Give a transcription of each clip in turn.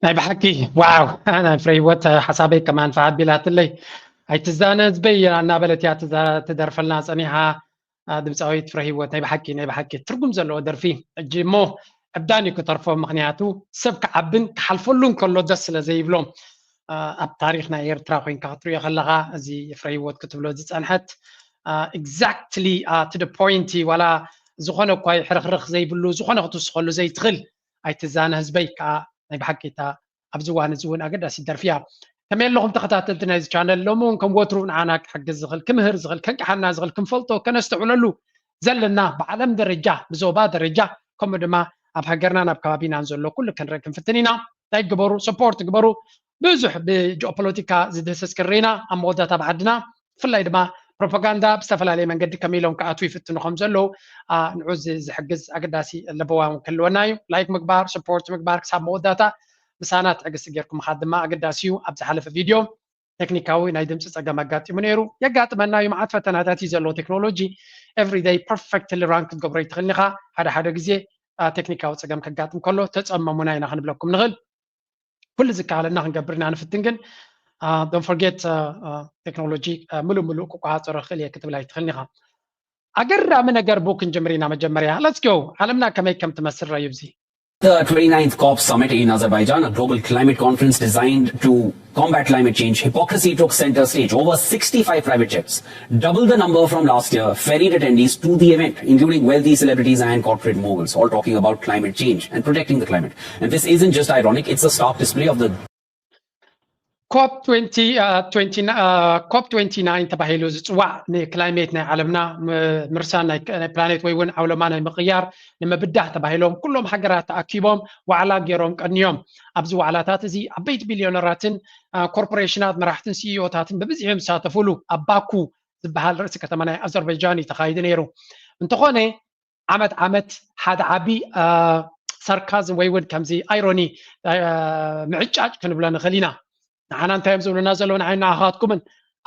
ናይ ብሓቂ ዋው ናይ ፍረ ህይወት ሓሳበይ ከማን ፈሓት ቢላትለይ ኣይትዛነ ህዝበይ እናበለት እያ ትደርፈልና ፀኒሓ። ድምፃዊት ፍረ ህይወት ናይ ብሓቂ ናይ ብሓቂ ትርጉም ዘለዎ ደርፊ። ሕጂ እሞ ዕብዳን እዩ ክተርፎ፣ ምክንያቱ ሰብ ክዓብን ክሓልፈሉን ከሎ ደስ ስለ ዘይብሎም። ኣብ ታሪክ ናይ ኤርትራ ኮይንካ ክትሪኦ ከለካ እዚ ፍረ ህይወት ክትብሎ ዝፀንሐት exactly to the point፣ ዋላ ዝኾነ እኳ ሕርክርክ ዘይብሉ ዝኾነ ክትውስኸሉ ዘይትኽእል ኣይትዛነ ህዝበይ ከዓ ናይ ብሓቂ እታ ኣብዚ እዋን እዚ እውን ኣገዳሲት ደርፊ እያ። ከመይ ኣለኹም ተኸታተልቲ ናይዚ ቻነል? ሎሚ እውን ከም ወትሩ ንዓና ክሕግዝ ዝኽእል፣ ክምህር ዝኽእል፣ ከንቅሓና ዝኽእል፣ ክንፈልጦ ከነስተውዕለሉ ዘለና ብዓለም ደረጃ ብዞባ ደረጃ ከምኡ ድማ ኣብ ሃገርናን ኣብ ከባቢናን ዘሎ ኩሉ ክንርኢ ክንፍትን ኢና። እንታይ ግበሩ፣ ሰፖርት ግበሩ። ብዙሕ ብጂኦፖለቲካ ዝድህሰስ ክንርኢ ኢና ኣብ መወዳእታ ብዓድና ብፍላይ ድማ ፕሮፓጋንዳ ብዝተፈላለየ መንገዲ ከመይ ኢሎም ክኣትዉ ይፍትኑ ከም ዘለዉ ንዑ ዝሕግዝ ኣገዳሲ ለበዋ እውን ክህልወና እዩ። ላይክ ምግባር፣ ሰፖርት ምግባር ክሳብ መወዳእታ ምሳና ትዕግስቲ ጌርኩም ምኻድ ድማ ኣገዳሲ እዩ። ኣብ ዝሓለፈ ቪድዮ ቴክኒካዊ ናይ ድምፂ ፀገም ኣጋጢሙ ነይሩ። የጋጥመና እዩ፣ መዓት ፈተናታት እዩ ዘለዎ ቴክኖሎጂ። ኤቭሪደይ ፐርፌክትሊ ራን ክትገብሮ ይትኽእል ኢኻ። ሓደ ሓደ ግዜ ቴክኒካዊ ፀገም ከጋጥም ከሎ ተፀመሙና ኢና ክንብለኩም ንኽእል። ኩሉ ዝከኣለና ክንገብር ኢና ንፍትን፣ ግን don't forget ቴክኖሎጂ ምሉእ ምሉእ ክቆፃፀሮ ክኽእል እየ ክትብል ኣይትኽእልን ኢኻ። ኣገራሚ ነገር ቡ ክንጅምር ኢና መጀመርያ። Let's go። ዓለምና ከመይ ከም ትመስል ረዩ። እዚ The twenty-ninth COP Summit in Azerbaijan, a global climate conference designed to combat climate change hypocrisy, took center stage. Over sixty-five private jets, double the number from last year, ferried attendees to the event, including wealthy celebrities and corporate moguls, all talking about climate change and protecting the climate. And this isn't just ironic, it's a stark display of the ኮፕ ኮፕ ትወንቲ ናይን ተባሂሉ ዝፅዋዕ ንክላይሜት ናይ ዓለምና ምርሳን ናይ ፕላኔት ወይ እውን ዓውለማ ናይ ምቕያር ንምብዳህ ተባሂሎም ኩሎም ሃገራት ተኣኪቦም ዋዕላ ገይሮም ቀንዮም። ኣብዚ ዋዕላታት እዚ ዓበይቲ ቢልዮነራትን ኮርፖሬሽናት መራሕትን ሲኢኦታትን ብብዝሒ ዝሳተፉሉ ኣብ ባኩ ዝበሃል ርእሲ ከተማ ናይ ኣዘርባይጃን እዩ ተኻይዱ ነይሩ። እንተኾነ ዓመት ዓመት ሓደ ዓቢ ሳርካዝም ወይ እውን ከምዚ ኣይሮኒ ምዕጫጭ ክንብሎ ንኽእል ኢና። ንዓና እንታይ እዮም ዝብሉና ዘለዉ ንዓይ ንዓኻትኩምን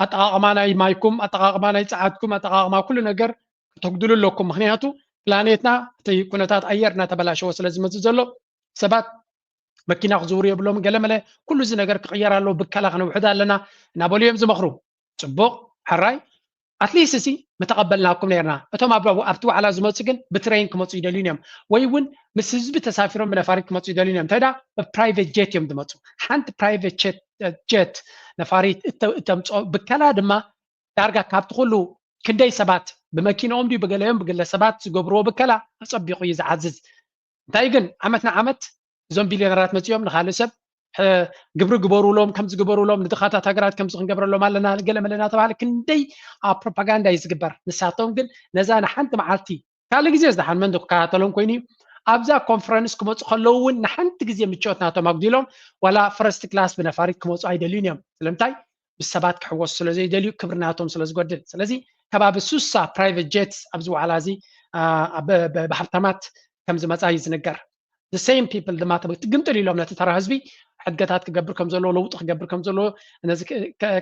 ኣጠቓቕማ ናይ ማይኩም ኣጠቓቕማ ናይ ፀዓትኩም ኣጠቓቕማ ኩሉ ነገር ከተጉድሉ ኣለኩም። ምክንያቱ ፕላኔትና እቲ ኩነታት ኣየር እናተበላሸወ ስለ ዝመፅእ ዘሎ ሰባት መኪና ክዝውሩ የብሎም ገለመለ ኩሉ እዚ ነገር ክቕየር ኣለዎ ብከላ ክነውሕድ ኣለና እናበሉ እዮም ዝመኽሩ። ፅቡቕ ሕራይ ኣትሊስት እዚ ምተቐበልናኩም ነርና። እቶም ኣብቲ ዋዕላ ዝመፁ ግን ብትሬን ክመፁ ይደልዩን እዮም ወይ እውን ምስ ህዝቢ ተሳፊሮም ብነፋሪት ክመፁ ይደልዩን እዮም። እንታይ ብፕራይቬት ጀት እዮም ዝመፁ። ሓንቲ ፕራይቬት ጀት ነፋሪት እተምፅኦ ብከላ ድማ ዳርጋ ካብቲ ኩሉ ክንደይ ሰባት ብመኪንኦም ድዩ ብገለዮም ብግለሰባት ዝገብርዎ ብከላ ኣፀቢቑ እዩ ዝዓዝዝ። እንታይ ግን ዓመት ንዓመት እዞም ቢልዮነራት መፂኦም ንካልእ ሰብ ግብሪ ግበሩሎም ከምዚ ግበሩሎም ንድኻታት ሃገራት ከምዚ ክንገብረሎም ኣለና ገለ መለና ተባሃለ ክንደይ ፕሮፓጋንዳ እዩ ዝግበር። ንሳቶም ግን ነዛ ንሓንቲ መዓልቲ ካልእ ግዜ ዝደሓን መን ክከታተሎም ኮይኑ እዩ። ኣብዛ ኮንፈረንስ ክመፁ ከለዉ እውን ንሓንቲ ግዜ ምቾት ናቶም ኣጉዲሎም ዋላ ፈረስት ክላስ ብነፋሪት ክመፁ ኣይደልዩን እዮም። ስለምንታይ? ምስ ሰባት ክሕወሱ ስለ ዘይደልዩ ክብሪ ናቶም ስለ ዝጎድል። ስለዚ ከባቢ ሱሳ ፕራይቨት ጀትስ ኣብዚ ዋዕላ እዚ ብሃብታማት ከም ዝመፃ እዩ ዝንገር። The same people ድማ ትግምጥል ኢሎም ነቲ ተራ ህዝቢ ሕድገታት ክገብር ከም ዘለዎ ለውጢ ክገብር ከም ዘለዎ ነዚ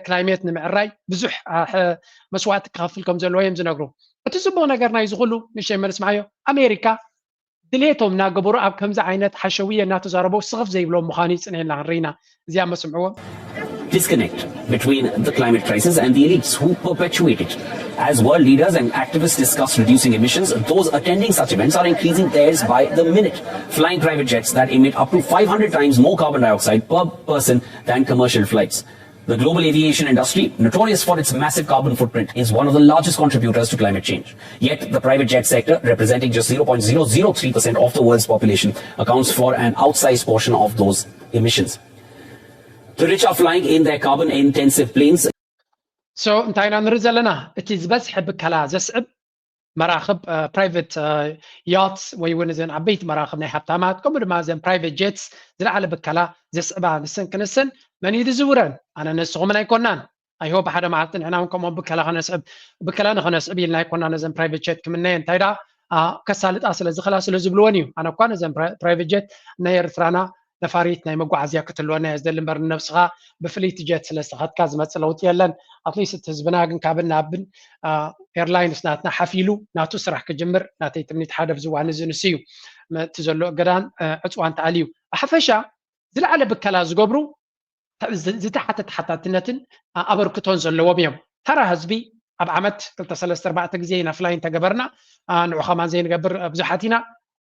ክላይሜት ንምዕራይ ብዙሕ መስዋዕቲ ክኸፍል ከም ዘለዎ እዮም ዝነግሩ። እቲ ፅቡቕ ነገር ናይዚ ኩሉ ንሸይ መንስማዓዮ ኣሜሪካ ድሌቶም እናገበሩ ኣብ ከምዚ ዓይነት ሓሸውየ እናተዛረበው ስኽፍ ዘይብሎም ምዃኑ ይፅንየልና ክንርኢና እዚኣ መስምዕዎ። Disconnect between the climate crisis and the elites who perpetuate it. As world leaders and activists discuss reducing emissions, those attending such events are increasing theirs by the minute. Flying private jets that emit up to five hundred times more carbon dioxide per person than commercial flights. The global aviation industry, notorious for its massive carbon footprint, is one of the largest contributors to climate change. Yet, the private jet sector, representing just zero point zero zero three percent of the world's population, accounts for an outsized portion of those emissions. The rich are flying in their carbon intensive planes. So እንታይ ኢና ንርኢ ዘለና? እቲ ዝበዝሐ ብከላ ዘስዕብ መራኽብ ፕራይቨት ያትስ ወይ እውን እዘን ዓበይቲ መራኽብ ናይ ሃብታማት ከምኡ ድማ እዘን ፕራይቨት ጀትስ ዝለዓለ ብከላ ዘስዕባ ንሰን ክንሰን መን እዩ ዝዝውረን? ኣነ ነስኹምን ኣይኮናን። ኣይሆፕ ሓደ መዓልቲ ንሕና እውን ከምኦም ብከላ ከነስዕብ ብከላ ንኸነስዕብ ኢልና ኣይኮና ነዘን ፕራይቨት ጀት ክምነየ እንታይ ዳ ከሳልጣ ስለ ዝኽላ ስለ ዝብልወን እዩ። ኣነ እኳ ነዘን ፕራይቨት ጀት ናይ ኤርትራና ነፋሪት ናይ መጓዓዝያ ክትህልወና እየ ዝደሊ እምበር ንነብስኻ ብፍልይቲ ጀት ስለ ዝተኸድካ ዝመፅእ ለውጢ የለን። ኣትሊስት እቲ ህዝብና ግን ካብን ናብን ኤርላይንስ ናትና ሓፊሉ ናቱ ስራሕ ክጅምር ናተይ ትምኒት ሓደ ኣብዚ እዋን እዚ ንሱ እዩ። እቲ ዘሎ እገዳን ዕፅዋን ተኣልዩ ብሓፈሻ ዝለዓለ ብከላ ዝገብሩ ዝተሓተ ተሓታትነትን ኣበርክቶን ዘለዎም እዮም። ተራ ህዝቢ ኣብ ዓመት ክልተ ሰለስተ ኣርባዕተ ግዜ ኢና ፍላይ እንተገበርና ንዑ ከማን ዘይንገብር ብዙሓት ኢና።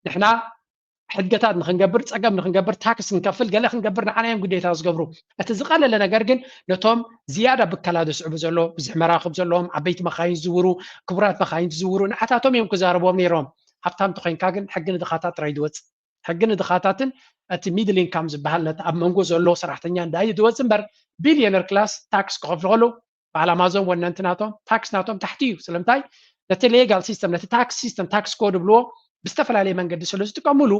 ንሕና ሕድገታት ንክንገብር፣ ፀገም ንክንገብር፣ ታክስ ክንከፍል፣ ገለ ክንገብር ንዓና እዮም ግዴታ ዝገብሩ። እቲ ዝቐለለ ነገር ግን ነቶም ዝያዳ ብከላ ዘስዕቡ ዘሎ፣ ብዙሕ መራኽብ ዘለዎም፣ ዓበይቲ መኻይን ዝዝውሩ፣ ክቡራት መኻይን ዝዝውሩ ንዓታቶም እዮም ክዛረቦም ነይሮም። ሃብታም ተኮይንካ ግን ሕጊ ንድኻታት ጥራይ ድወፅ። ሕጊ ንድኻታትን እቲ ሚድል ኢንካም ዝበሃል ነቲ ኣብ መንጎ ዘሎ ሰራሕተኛ እንዳዩ ድወፅ እምበር ቢልዮነር ክላስ ታክስ ክኸፍሉ ከለዉ በዓል ኣማዞን ወነንቲ ናቶም ታክስ ናቶም ታሕቲ እዩ። ስለምንታይ? ነቲ ሌጋል ሲስተም፣ ነቲ ታክስ ሲስተም፣ ታክስ ኮድ ብልዎ ብዝተፈላለየ መንገዲ ስለ ዝጥቀምሉ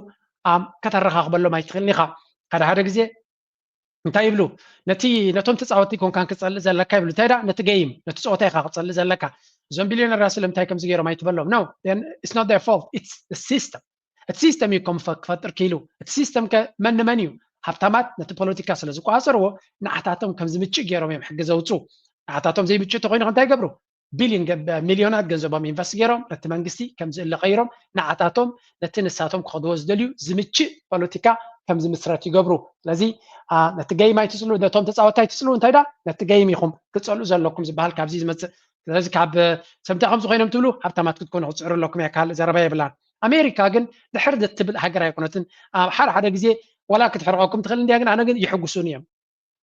ኣም ከተረኻኽበሎም ኣይትኽእልን ኢኻ። ሓደ ሓደ ግዜ እንታይ ይብሉ? ነቲ ነቶም ተፃወቲ ኮንካን ክፀልእ ዘለካ ይብሉ። እንታይ ዳ ነቲ ገይም ነቲ ፀወታ ኢኻ ክፀልእ ዘለካ። እዞም ቢልዮነራት ስለምንታይ ከምዚ ገይሮም ኣይትበሎም። No, it's not their fault, it's the system። እቲ ሲስተም እዩ ከም ክፈጥር ክኢሉ። እቲ ሲስተም ከ መን ንመን እዩ? ሃብታማት ነቲ ፖለቲካ ስለ ዝቆፃፀርዎ ንዓታቶም ከም ዝምችእ ገይሮም እዮም ሕጊ ዘውፅኡ። ንዓታቶም ዘይምችእ ተኮይኑ ከ እንታይ ይገብሩ? ቢልዮን ሚልዮናት ገንዘቦም ኢንቨስት ገይሮም ነቲ መንግስቲ ከም ዝእለ ቀይሮም ንዓታቶም ነቲ ንሳቶም ክኸድዎ ዝደልዩ ዝምችእ ፖለቲካ ከም ዝምስረት ይገብሩ። ስለዚ ነቲ ገይም ኣይትፅልኡ፣ ነቶም ተፃወቲ ኣይትፅልኡ። እንታይ ዳ ነቲ ገይም ኢኹም ክፀልኡ ዘለኩም ዝበሃል ካብዚ ዝመፅእ። ስለዚ ካብ ሰምታ ከምዚ ኮይኖም ትብሉ ሃብታማት ክትኮኑ ክትፅዕሩ ኣለኩም እያ፣ ካልእ ዘረባ የብላን። ኣሜሪካ ግን ድሕር ትብል ሃገር ኣይኮነትን። ሓደ ሓደ ግዜ ዋላ ክትሕርቐኩም ትኽእል እንድያ፣ ግን ኣነ ግን ይሕጉሱን እዮም።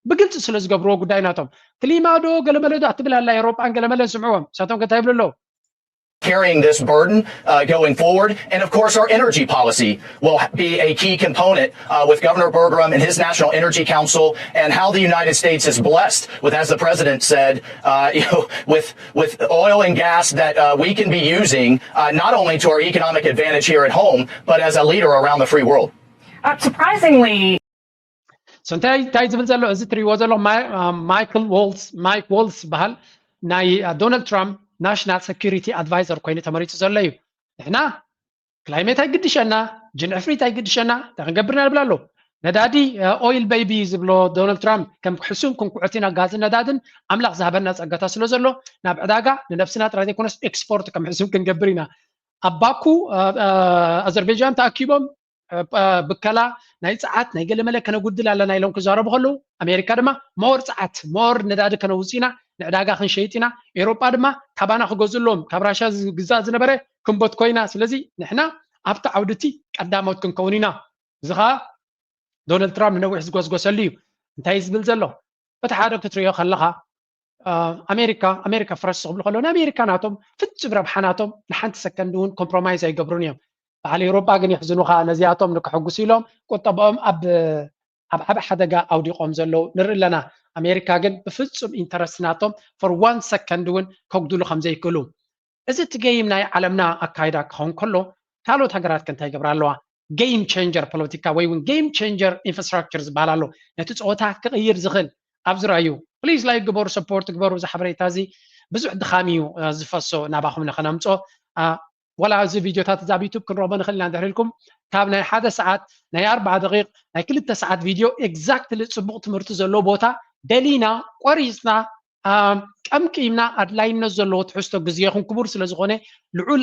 ብግልፂ ስለ ዝገብርዎ ጉዳይ ናቶም። ክሊማ ዶ ገለመለ ዶ ኣትብል ኣላ ኤውሮጳን ገለመለን ስምዕዎም። ንሳቶም ከ እንታይ ይብሉ ኣለዉ? Carrying this burden uh, going forward. And of course, our energy policy will be a key component uh, with Governor Bergrum and his National Energy Council and how the United States is blessed with, as the president said, uh, you know, with, with oil and gas that uh, we can be using uh, not only to our economic advantage here at home, but as a leader around the free world. Uh, surprisingly, እንታይ እንታይ ዝብል ዘሎ እዚ ትሪእዎ ዘሎ ማይክል ዎልስ ማይክ ዎልስ ዝበሃል ናይ ዶናልድ ትራምፕ ናሽናል ሰኪሪቲ ኣድቫይዘር ኮይኑ ተመሪፁ ዘሎ እዩ። ንሕና ክላይሜት ኣይግድሸና፣ ጅንዕፍሪት ኣይግድሸና፣ እንታይ ክንገብርና ንብል ኣሎ። ነዳዲ ኦይል በይቢ ዝብሎ ዶናልድ ትራምፕ ከም ሕሱም ክንኩዕቲና ጋዝን ነዳድን ኣምላኽ ዝሃበና ፀጋታት ስለ ዘሎ ናብ ዕዳጋ ንነብስና ጥራይ ዘይኮነስ ኤክስፖርት ከም ሕሱም ክንገብር ኢና። ኣብ ባኩ ኣዘርቤጃን ተኣኪቦም ብከላ ናይ ፀዓት ናይ ገለመለ ከነጉድል ኣለና ኢሎም ክዛረቡ ከለዉ ኣሜሪካ ድማ ሞር ፀዓት ሞር ነዳዲ ከነውፅእ ኢና፣ ንዕዳጋ ክንሸይጥ ኢና። ኤውሮጳ ድማ ካባና ክገዝእሎም ካብ ራሽያ ዝግዛእ ዝነበረ ክንበትኮ ኢና። ስለዚ ንሕና ኣብቲ ዓውዲ እቲ ቀዳሞት ክንከውን ኢና። እዚ ከዓ ዶናልድ ትራምፕ ንነዊሕ ዝጎስጎሰሉ እዩ። እንታይ እዩ ዝብል ዘሎ? በቲ ሓደ ክትሪኦ ከለኻ ኣሜሪካ ኣሜሪካ ፈረስ ክብሉ ከለዉ ንኣሜሪካ ናቶም ፍጹም ረብሓ ናቶም ንሓንቲ ሰከንድ እውን ኮምፕሮማይዝ ኣይገብሩን እዮም። በዓል ኤውሮጳ ግን የሕዝኑኻ ነዚኣቶም ንክሕጉሱ ኢሎም ቁጠባኦም ኣብ ኣብ ዓብ ሓደጋ ኣውዲቖም ዘለዉ ንርኢ ኣለና። ኣሜሪካ ግን ብፍጹም ኢንተረስት ናቶም for one second እውን ከጉድሉ ከም ዘይክእሉ እዚ እቲ ገይም ናይ ዓለምና ኣካይዳ ክኸውን ከሎ ካልኦት ሃገራት ከ እንታይ ይገብራ ኣለዋ? ገይም ቸንጀር ፖለቲካ ወይ እውን ገይም ቸንጀር ኢንፍራስትራክቸር ዝበሃል ኣሎ። ነቲ ፀወታ ክቕይር ዝኽእል ኣብዚ ርኣዩ። ፕሊዝ ላይክ ግበሩ፣ ሰፖርት ግበሩ። እዚ ሓበሬታ እዚ ብዙሕ ድኻም እዩ ዝፈሶ ናባኹም ንኸነምፆ። ወላ እዚ ቪዲዮታት እዚ ኣብ ዩቱብ ክንረኽቦ ንኽእል ኢና እንድሕር ኢልኩም ካብ ናይ ሓደ ሰዓት ናይ ኣርባዓ ደቂቕ ናይ ክልተ ሰዓት ቪድዮ ኤግዛክትሊ ፅቡቕ ትምህርቲ ዘለዎ ቦታ ደሊና ቆሪፅና ቀምቂምና ኣድላይነት ዘለዎ ትሕዝቶ ግዜኹም ክቡር ስለ ዝኾነ ልዑል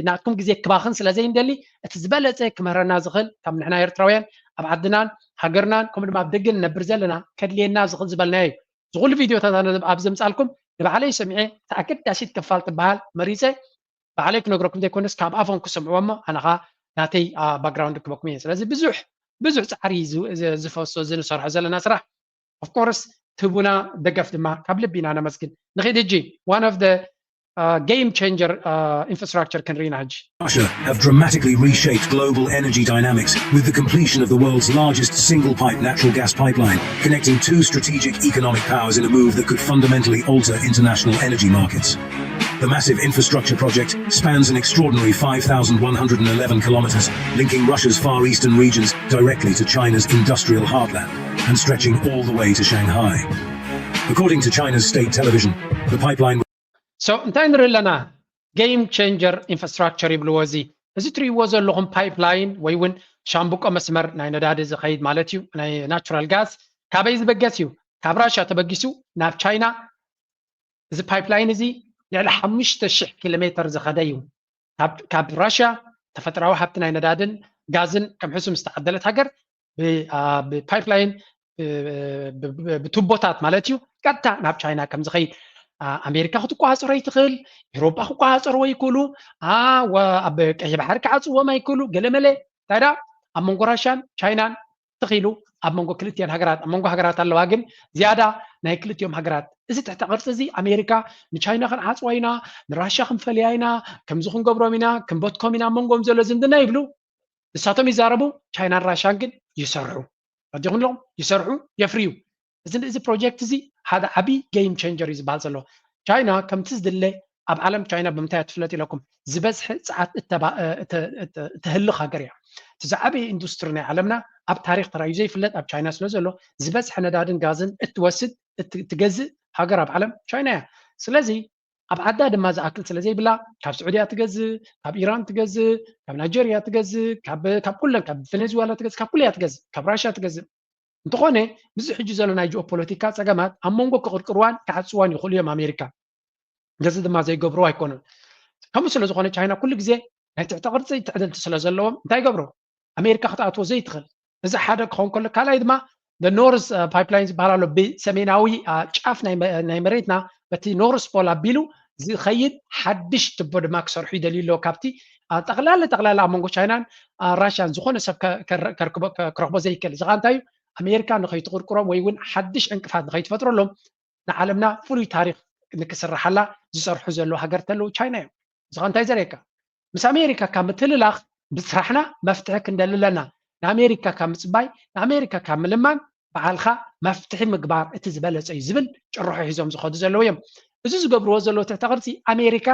ናትኩም ግዜ ክባኽን ስለ ዘይንደሊ እቲ ዝበለፀ ክምህረና ዝኽእል ካብ ንሕና ኤርትራውያን ኣብ ዓድናን ሃገርናን ከምኡ ድማ ኣብ ደገ ንነብር ዘለና ከድልየና ዝኽእል ዝበልናዮ እዩ። ዝኹሉ ቪድዮታት ኣብ ዘምፃልኩም ንባዕለይ ሰሚዐ እታ ኣገዳሲት ክፋል ትበሃል መሪፀ ባዕለይ ክነግረኩም ዘይኮነስ ካብ ኣፎም ክሰምዕዎ እሞ ኣነ ኸዓ ናተይ ባክግራውንድ ክበኩም እየ። ስለዚ ብዙሕ ብዙሕ ፃዕሪ ዝፈሶ እዚ ንሰርሖ ዘለና ስራሕ ኦፍኮርስ ትህቡና ደገፍ ድማ ካብ ልቢ ኢና ነመስግን። ንኺድ ሕጂ one of the game changer infrastructure ክንርኢ ኢና ሕጂ። Russia have dramatically reshaped global energy dynamics with the completion of the world's largest single-pipe natural gas pipeline, connecting two strategic economic powers in a move that could fundamentally alter international energy markets. The massive infrastructure project spans an extraordinary five thousand one hundred and eleven kilometers, linking Russia's far eastern regions directly to China's industrial heartland and stretching all the way to Shanghai. According to China's state television, the pipeline So እንታይ ንርኢ ኣለና? Game changer infrastructure ይብልዎ እዚ። እዚ ትርእይዎ ዘለኹም ፓይፕላይን ወይ እውን ሻምብቆ መስመር ናይ ነዳዲ ዝኸይድ ማለት እዩ፣ ናይ ናቹራል ጋዝ ካበይ ዝበገስ እዩ? ካብ ራሽያ ተበጊሱ ናብ ቻይና። እዚ ፓይፕላይን እዚ ልዕሊ ሓሙሽተ ሽሕ ኪሎ ሜትር ዝኸደ እዩ። ካብ ራሽያ ተፈጥራዊ ሃብቲ ናይ ነዳድን ጋዝን ከም ሕሱም ዝተዓደለት ሃገር ብፓይፕላይን ብቱቦታት ማለት እዩ ቀጥታ ናብ ቻይና ከም ዝኸይድ ኣሜሪካ ክትቆፃፀሮ ይትኽእል፣ ኤውሮጳ ክቆፃፀርዎ ይክእሉ፣ ኣብ ቀይሕ ባሕሪ ክዓፅዎም ኣይክእሉ። ገለመለ እንታይ ደኣ ኣብ መንጎ ራሻን ቻይናን ትኽኢሉ ኣብ መንጎ ክልቲአን ሃገራት ኣብ መንጎ ሃገራት ኣለዋ። ግን ዝያዳ ናይ ክልቲኦም ሃገራት እዚ ትሕተ ቅርፂ እዚ ኣሜሪካ ንቻይና ክንዓፅዋ ኢና፣ ንራሻ ክንፈልያ ኢና፣ ከምዚ ክንገብሮም ኢና፣ ክንበትኮም ኢና ኣብ መንጎም ዘሎ ዝምድና ይብሉ። ንሳቶም ይዛረቡ፣ ቻይናን ራሻን ግን ይሰርሑ። ረዲኹም ኣለኹም፣ ይሰርሑ፣ የፍርዩ። እዚ እዚ ፕሮጀክት እዚ ሓደ ዓብዪ ጌም ቼንጀር እዩ ዝበሃል ዘሎ። ቻይና ከምቲ ዝድለ ኣብ ዓለም ቻይና ብምንታይ እያ ትፍለጥ ኢለኩም ዝበዝሐ ፀዓት እተህልኽ ሃገር እያ። እቲ ዝዓበየ ኢንዱስትሪ ናይ ዓለምና ኣብ ታሪክ ተራእዩ ዘይፍለጥ ኣብ ቻይና ስለ ዘሎ ዝበዝሐ ነዳድን ጋዝን እትወስድ እትገዝእ ሃገር ኣብ ዓለም ቻይና እያ። ስለዚ ኣብ ዓዳ ድማ ዝኣክል ስለ ዘይብላ ካብ ስዑድያ ትገዝእ፣ ካብ ኢራን ትገዝእ፣ ካብ ናይጀርያ ትገዝእ፣ ካብ ኩለን ካብ ቬኔዙዌላ ትገዝእ፣ ካብ ኩሉ እያ ትገዝእ፣ ካብ ራሽያ ትገዝእ። እንተኾነ ምስዚ ሕጂ ዘሎ ናይ ጂኦፖለቲካ ፀገማት ኣብ መንጎ ክቕርቅርዋን ክዓፅዋን ይኽእሉ እዮም ኣሜሪካ። ነዚ ድማ ዘይገብርዎ ኣይኮኑን። ከምኡ ስለ ዝኾነ ቻይና ኩሉ ግዜ ናይ ትሕተ ቅርፂ ትዕድልቲ ስለ ዘለዎም እንታይ ይገብሩ? ኣሜሪካ ክትኣትዎ ዘይትኽእል። እዚ ሓደ ክኸውን ከሎ ካልኣይ ድማ ኖርዝ ፓይፕላይን ዝበሃል ኣሎ። ብሰሜናዊ ጫፍ ናይ መሬትና በቲ ኖርዝ ፖል ኣቢሉ ዝኸይድ ሓድሽ ትቦ ድማ ክሰርሑ ይደልዩ ኣለዎ። ካብቲ ጠቕላላ ጠቕላላ ኣብ መንጎ ቻይናን ራሽያን ዝኾነ ሰብ ክረኽቦ ዘይክእል። እዚ ከዓ እንታይ እዩ? ኣሜሪካ ንኸይትቕርቅሮም ወይ እውን ሓድሽ ዕንቅፋት ንኸይትፈጥረሎም ንዓለምና ፍሉይ ታሪክ ንክስርሓላ ዝሰርሑ ዘለዉ ሃገር ተለዉ ቻይና እዮም። እዚ እንታይ ዘርእየካ? ምስ ኣሜሪካ ካብ ምትልላኽ ብስራሕና መፍትሒ ክንደሊ ኣለና። ንኣሜሪካ ካብ ምፅባይ ንኣሜሪካ ካብ ምልማን በዓልካ መፍትሒ ምግባር እቲ ዝበለፀ እዩ ዝብል ጭርሖ ሒዞም ዝኸዱ ዘለዉ እዮም። እዚ ዝገብርዎ ዘለዉ ትሕተ ቅርፂ ኣሜሪካ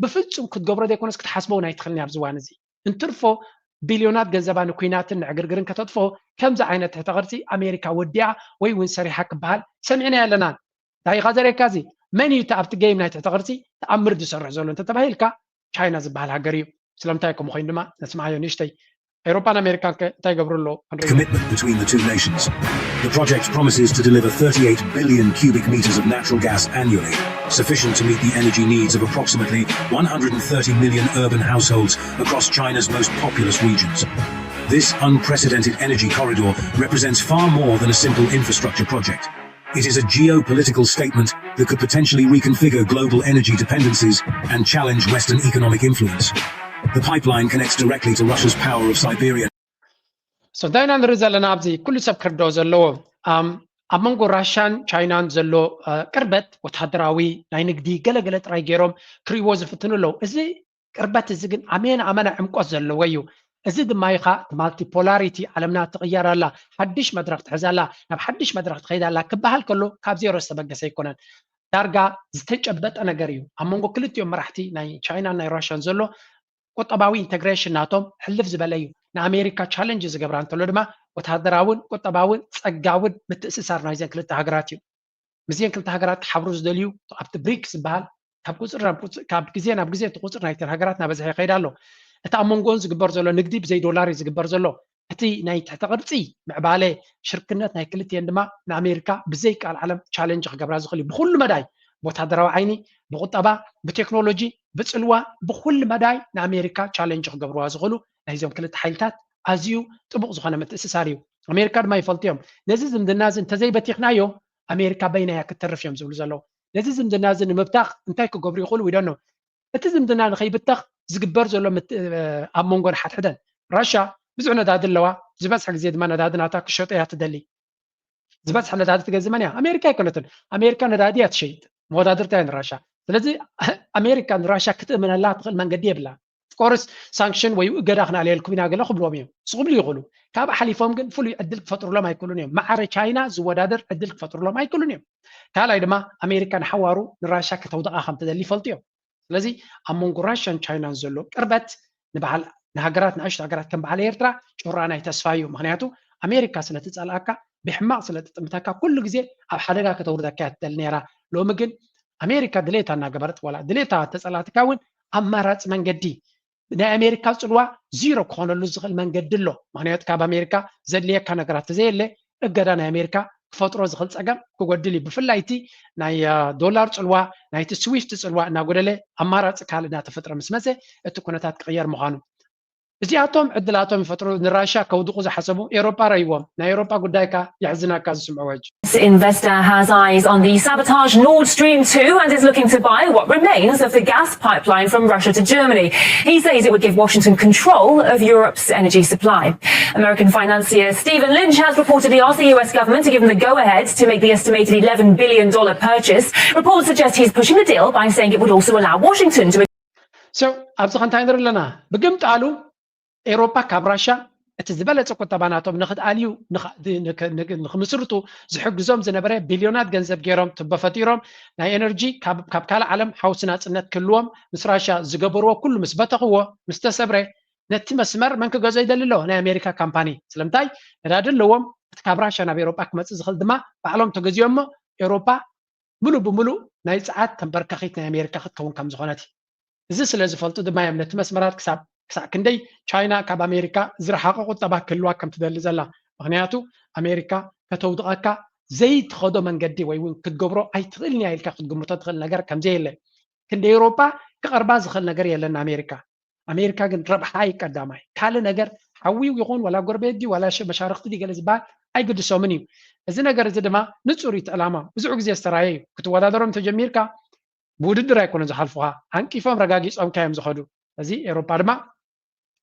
ብፍፁም ክትገብሮ ዘይኮነስ ክትሓስበውን ኣይትኽልን ኣብዚ እዋን እዚ። እንትርፎ ቢልዮናት ገንዘባ ንኩናትን ንዕግርግርን ከተጥፍኦ ከምዚ ዓይነት ትሕተ ቅርፂ ኣሜሪካ ወዲኣ ወይ እውን ሰሪሓ ክበሃል ሰሚዕና ኣለናን። እንታይ ኢኻ ዘርእየካ እዚ? መን እዩ እቲ ኣብቲ ጌም ናይ ትሕተ ቅርፂ ተኣምር ዝሰርሕ ዘሎ እንተተባሂልካ ቻይና ዝበሃል ሃገር እዩ። ስለምንታይ ከምኡ ኮይኑ ድማ ነስምዓዮ ንእሽተይ። ኤውሮጳን ኣሜሪካን ከ እንታይ ይገብሩ ኣለዉ? Commitment between the two nations. The project promises to deliver thirty-eight billion cubic meters of natural gas annually, sufficient to meet the energy needs of approximately one hundred thirty million urban households across China's most populous regions. This unprecedented energy corridor represents far more than a simple infrastructure project. It is a geopolitical statement that could potentially reconfigure global energy dependencies and challenge Western economic influence. The pipeline connects directly to Russia's power of Siberia. So እንታይ ኢና ንርኢ ዘለና ኣብዚ? ኩሉ ሰብ ክርድኦ ዘለዎ ኣብ መንጎ ራሽያን ቻይናን ዘሎ ቅርበት ወታደራዊ ናይ ንግዲ ገለገለ ጥራይ ገይሮም ክርእይዎ ዝፍትኑ ኣለዉ። እዚ ቅርበት እዚ ግን ኣመና ኣመና ዕምቆት ዘለዎ እዩ። እዚ ድማ ኢኻ እቲ ማልቲፖላሪቲ ዓለምና ትቕየር ኣላ፣ ሓድሽ መድረኽ ትሕዝ ኣላ፣ ናብ ሓድሽ መድረኽ ትኸይድ ኣላ ክበሃል ከሎ ካብ ዜሮ ዝተበገሰ ኣይኮነን። ዳርጋ ዝተጨበጠ ነገር እዩ። ኣብ መንጎ ክልቲኦም መራሕቲ ናይ ቻይናን ናይ ራሽያን ዘሎ ቁጠባዊ ኢንተግሬሽን ናቶም ሕልፍ ዝበለ እዩ። ንኣሜሪካ ቻለንጅ ዝገብራ እንተሎ ድማ ወታደራውን ቁጠባውን ጸጋውን ምትእስሳር ናይዘን ክልተ ሃገራት እዩ። ምስዘን ክልተ ሃገራት ክሓብሩ ዝደልዩ ኣብቲ ብሪክስ ዝበሃል ካብ ቁፅሪ ናብ ቁፅሪ ካብ ግዜ ናብ ግዜ እቲ ቁፅሪ ናይተን ሃገራት እናበዝሐ ይኸይድ ኣሎ። እቲ ኣብ መንጎን ዝግበር ዘሎ ንግዲ ብዘይ ዶላር እዩ ዝግበር ዘሎ። እቲ ናይ ትሕተ ቅርፂ ምዕባለ ሽርክነት ናይ ክልቲኤን ድማ ንኣሜሪካ ብዘይ ቃል ዓለም ቻለንጅ ክገብራ ዝኽእል እዩ። ብኩሉ መዳይ ብወታደራዊ ዓይኒ፣ ብቁጠባ፣ ብቴክኖሎጂ፣ ብፅልዋ፣ ብኩሉ መዳይ ንኣሜሪካ ቻለንጅ ክገብርዋ ዝኽእሉ ናይዞም ክልተ ሓይልታት ኣዝዩ ጥቡቕ ዝኾነ ምትእስሳር እዩ። ኣሜሪካ ድማ ይፈልጡ እዮም። ነዚ ዝምድና እዚ እንተዘይበቲኽናዮ ኣሜሪካ በይና እያ ክትተርፍ እዮም ዝብሉ ዘለዉ። ነዚ ዝምድና እዚ ንምብታኽ እንታይ ክገብሩ ይኽእሉ? We don't know። እቲ ዝምድና ንኸይብተኽ ዝግበር ዘሎ ኣብ መንጎ ንሓድሕደን ራሻ ብዙሕ ነዳዲ ኣለዋ። ዝበዝሐ ግዜ ድማ ነዳዲ ናታ ክሸጦ እያ ትደሊ። ዝበዝሐ ነዳዲ ትገዝእ መን እያ? ኣሜሪካ ኣይኮነትን። ኣሜሪካ ነዳዲ እያ ትሸይጥ፣ መወዳድርታ እያ ንራሻ። ስለዚ ኣሜሪካ ንራሻ ክትእምነላ ትኽእል መንገዲ የብላ። ኦፍኮርስ ሳንክሽን ወይ እገዳ ክነኣልየልኩም ኢና ገለ ክብልዎም እዮም። እዚ ክብሉ ይኽእሉ። ካብ ሓሊፎም ግን ፍሉይ ዕድል ክፈጥሩሎም ኣይክእሉን እዮም። ማዕረ ቻይና ዝወዳደር ዕድል ክፈጥሩሎም ኣይክእሉን እዮም። ካልኣይ ድማ ኣሜሪካ ንሓዋሩ ንራሻ ከተውድቓ ከም ትደሊ ይፈልጡ እዮም። ስለዚ ኣብ መንጎ ራሽያን ቻይናን ዘሎ ቅርበት ንበዓል ንሃገራት ንኣሽቱ ሃገራት ከም በዓል ኤርትራ ጩራ ናይ ተስፋ እዩ። ምክንያቱ ኣሜሪካ ስለ ትጸልኣካ ብሕማቕ ስለ ትጥምተካ ኩሉ ግዜ ኣብ ሓደጋ ከተውርደካ እያ ትደሊ ነይራ። ሎሚ ግን ኣሜሪካ ድሌታ እናገበረት ዋላ ድሌታ ተጸላእትካ እውን ኣማራፂ መንገዲ ናይ ኣሜሪካ ፅልዋ ዚሮ ክኾነሉ ዝኽእል መንገዲ ኣሎ። ምክንያቱ ካብ ኣሜሪካ ዘድልየካ ነገራት ተዘየለ እገዳ ናይ ኣሜሪካ ክፈጥሮ ዝኽእል ፀገም ክጎድል እዩ። ብፍላይ እቲ ናይ ዶላር ፅልዋ ናይቲ ስዊፍት ፅልዋ እናጎደለ ኣማራፂ ካልእ እናተፈጥረ ምስ መፀ እቲ ኩነታት ክቕየር ምዃኑ እዚኣቶም ዕድላቶም ይፈጥሩ። ንራሻ ከውድቑ ዝሓሰቡ ኤሮጳ ረይዎም። ናይ ኤሮጳ ጉዳይካ የሕዝናካ ዝስምዕዎ ሕጂ። Investor has eyes on the sabotaged Nord Stream two and is looking to buy what remains of the gas pipeline from Russia to Germany. He says it would give Washington control of Europe's energy supply. American financier Stephen Lynch has reportedly asked the U S government to give him the go-ahead to make the estimated eleven billion dollar purchase. Reports suggest he's pushing the deal by saying it would also allow Washington to So ኣብዚ ከ እንታይ ንርኢ ኣለና? ብግምጣሉ ኤሮጳ ካብ ራሻ እቲ ዝበለጸ ቁጠባ ናቶም ንክትኣልዩ ንክምስርቱ ዝሕግዞም ዝነበረ ቢልዮናት ገንዘብ ገይሮም፣ ትቦ ፈጢሮም፣ ናይ ኤነርጂ ካብ ካልእ ዓለም ሓውሲ ናጽነት ክህልዎም ምስ ራሻ ዝገበርዎ ኩሉ ምስ በተኽዎ፣ ምስ ተሰብረ፣ ነቲ መስመር መን ክገዝኦ ይደሊ ኣሎ? ናይ ኣሜሪካ ካምፓኒ። ስለምንታይ? ነዳዲ ኣለዎም። እቲ ካብ ራሻ ናብ ኤሮጳ ክመጽእ ዝኽእል ድማ ባዕሎም ተገዚኦሞ። ኤሮጳ ምሉእ ብምሉእ ናይ ጸዓት ተንበርካኺት ናይ ኣሜሪካ ክትከውን ከም ዝኾነት እዩ። እዚ ስለ ዝፈልጡ ድማ እዮም ነቲ መስመራት ክሳብ ክሳዕ ክንደይ ቻይና ካብ ኣሜሪካ ዝረሓቐ ቁጠባ ክህልዋ ከም ትደሊ ዘላ። ምኽንያቱ ኣሜሪካ ከተውድቐካ ዘይትኸዶ መንገዲ ወይ እውን ክትገብሮ ኣይትኽእልን እያ ኢልካ ክትግምቶ ትኽእል ነገር ከም ዘየለ። ክንዲ ኤውሮጳ ክቐርባ ዝኽእል ነገር የለን ኣሜሪካ። ኣሜሪካ ግን ረብሓ እዩ ቀዳማይ። ካልእ ነገር ሓዊ ይኹን ዋላ ጎረቤት ድዩ ዋላ መሻርኽቲ ድዩ ገለ ዝበሃል ኣይግድሶምን እዩ። እዚ ነገር እዚ ድማ ንጹር እዩ እቲ ዕላማ። ብዙሕ ግዜ ዝተራየ እዩ። ክትወዳደሮም ተጀሚርካ ብውድድር ኣይኮነን ዝሓልፉኻ፣ ዓንቂፎም ረጋጊጾምካ እዮም ዝኸዱ። እዚ ኤውሮጳ ድማ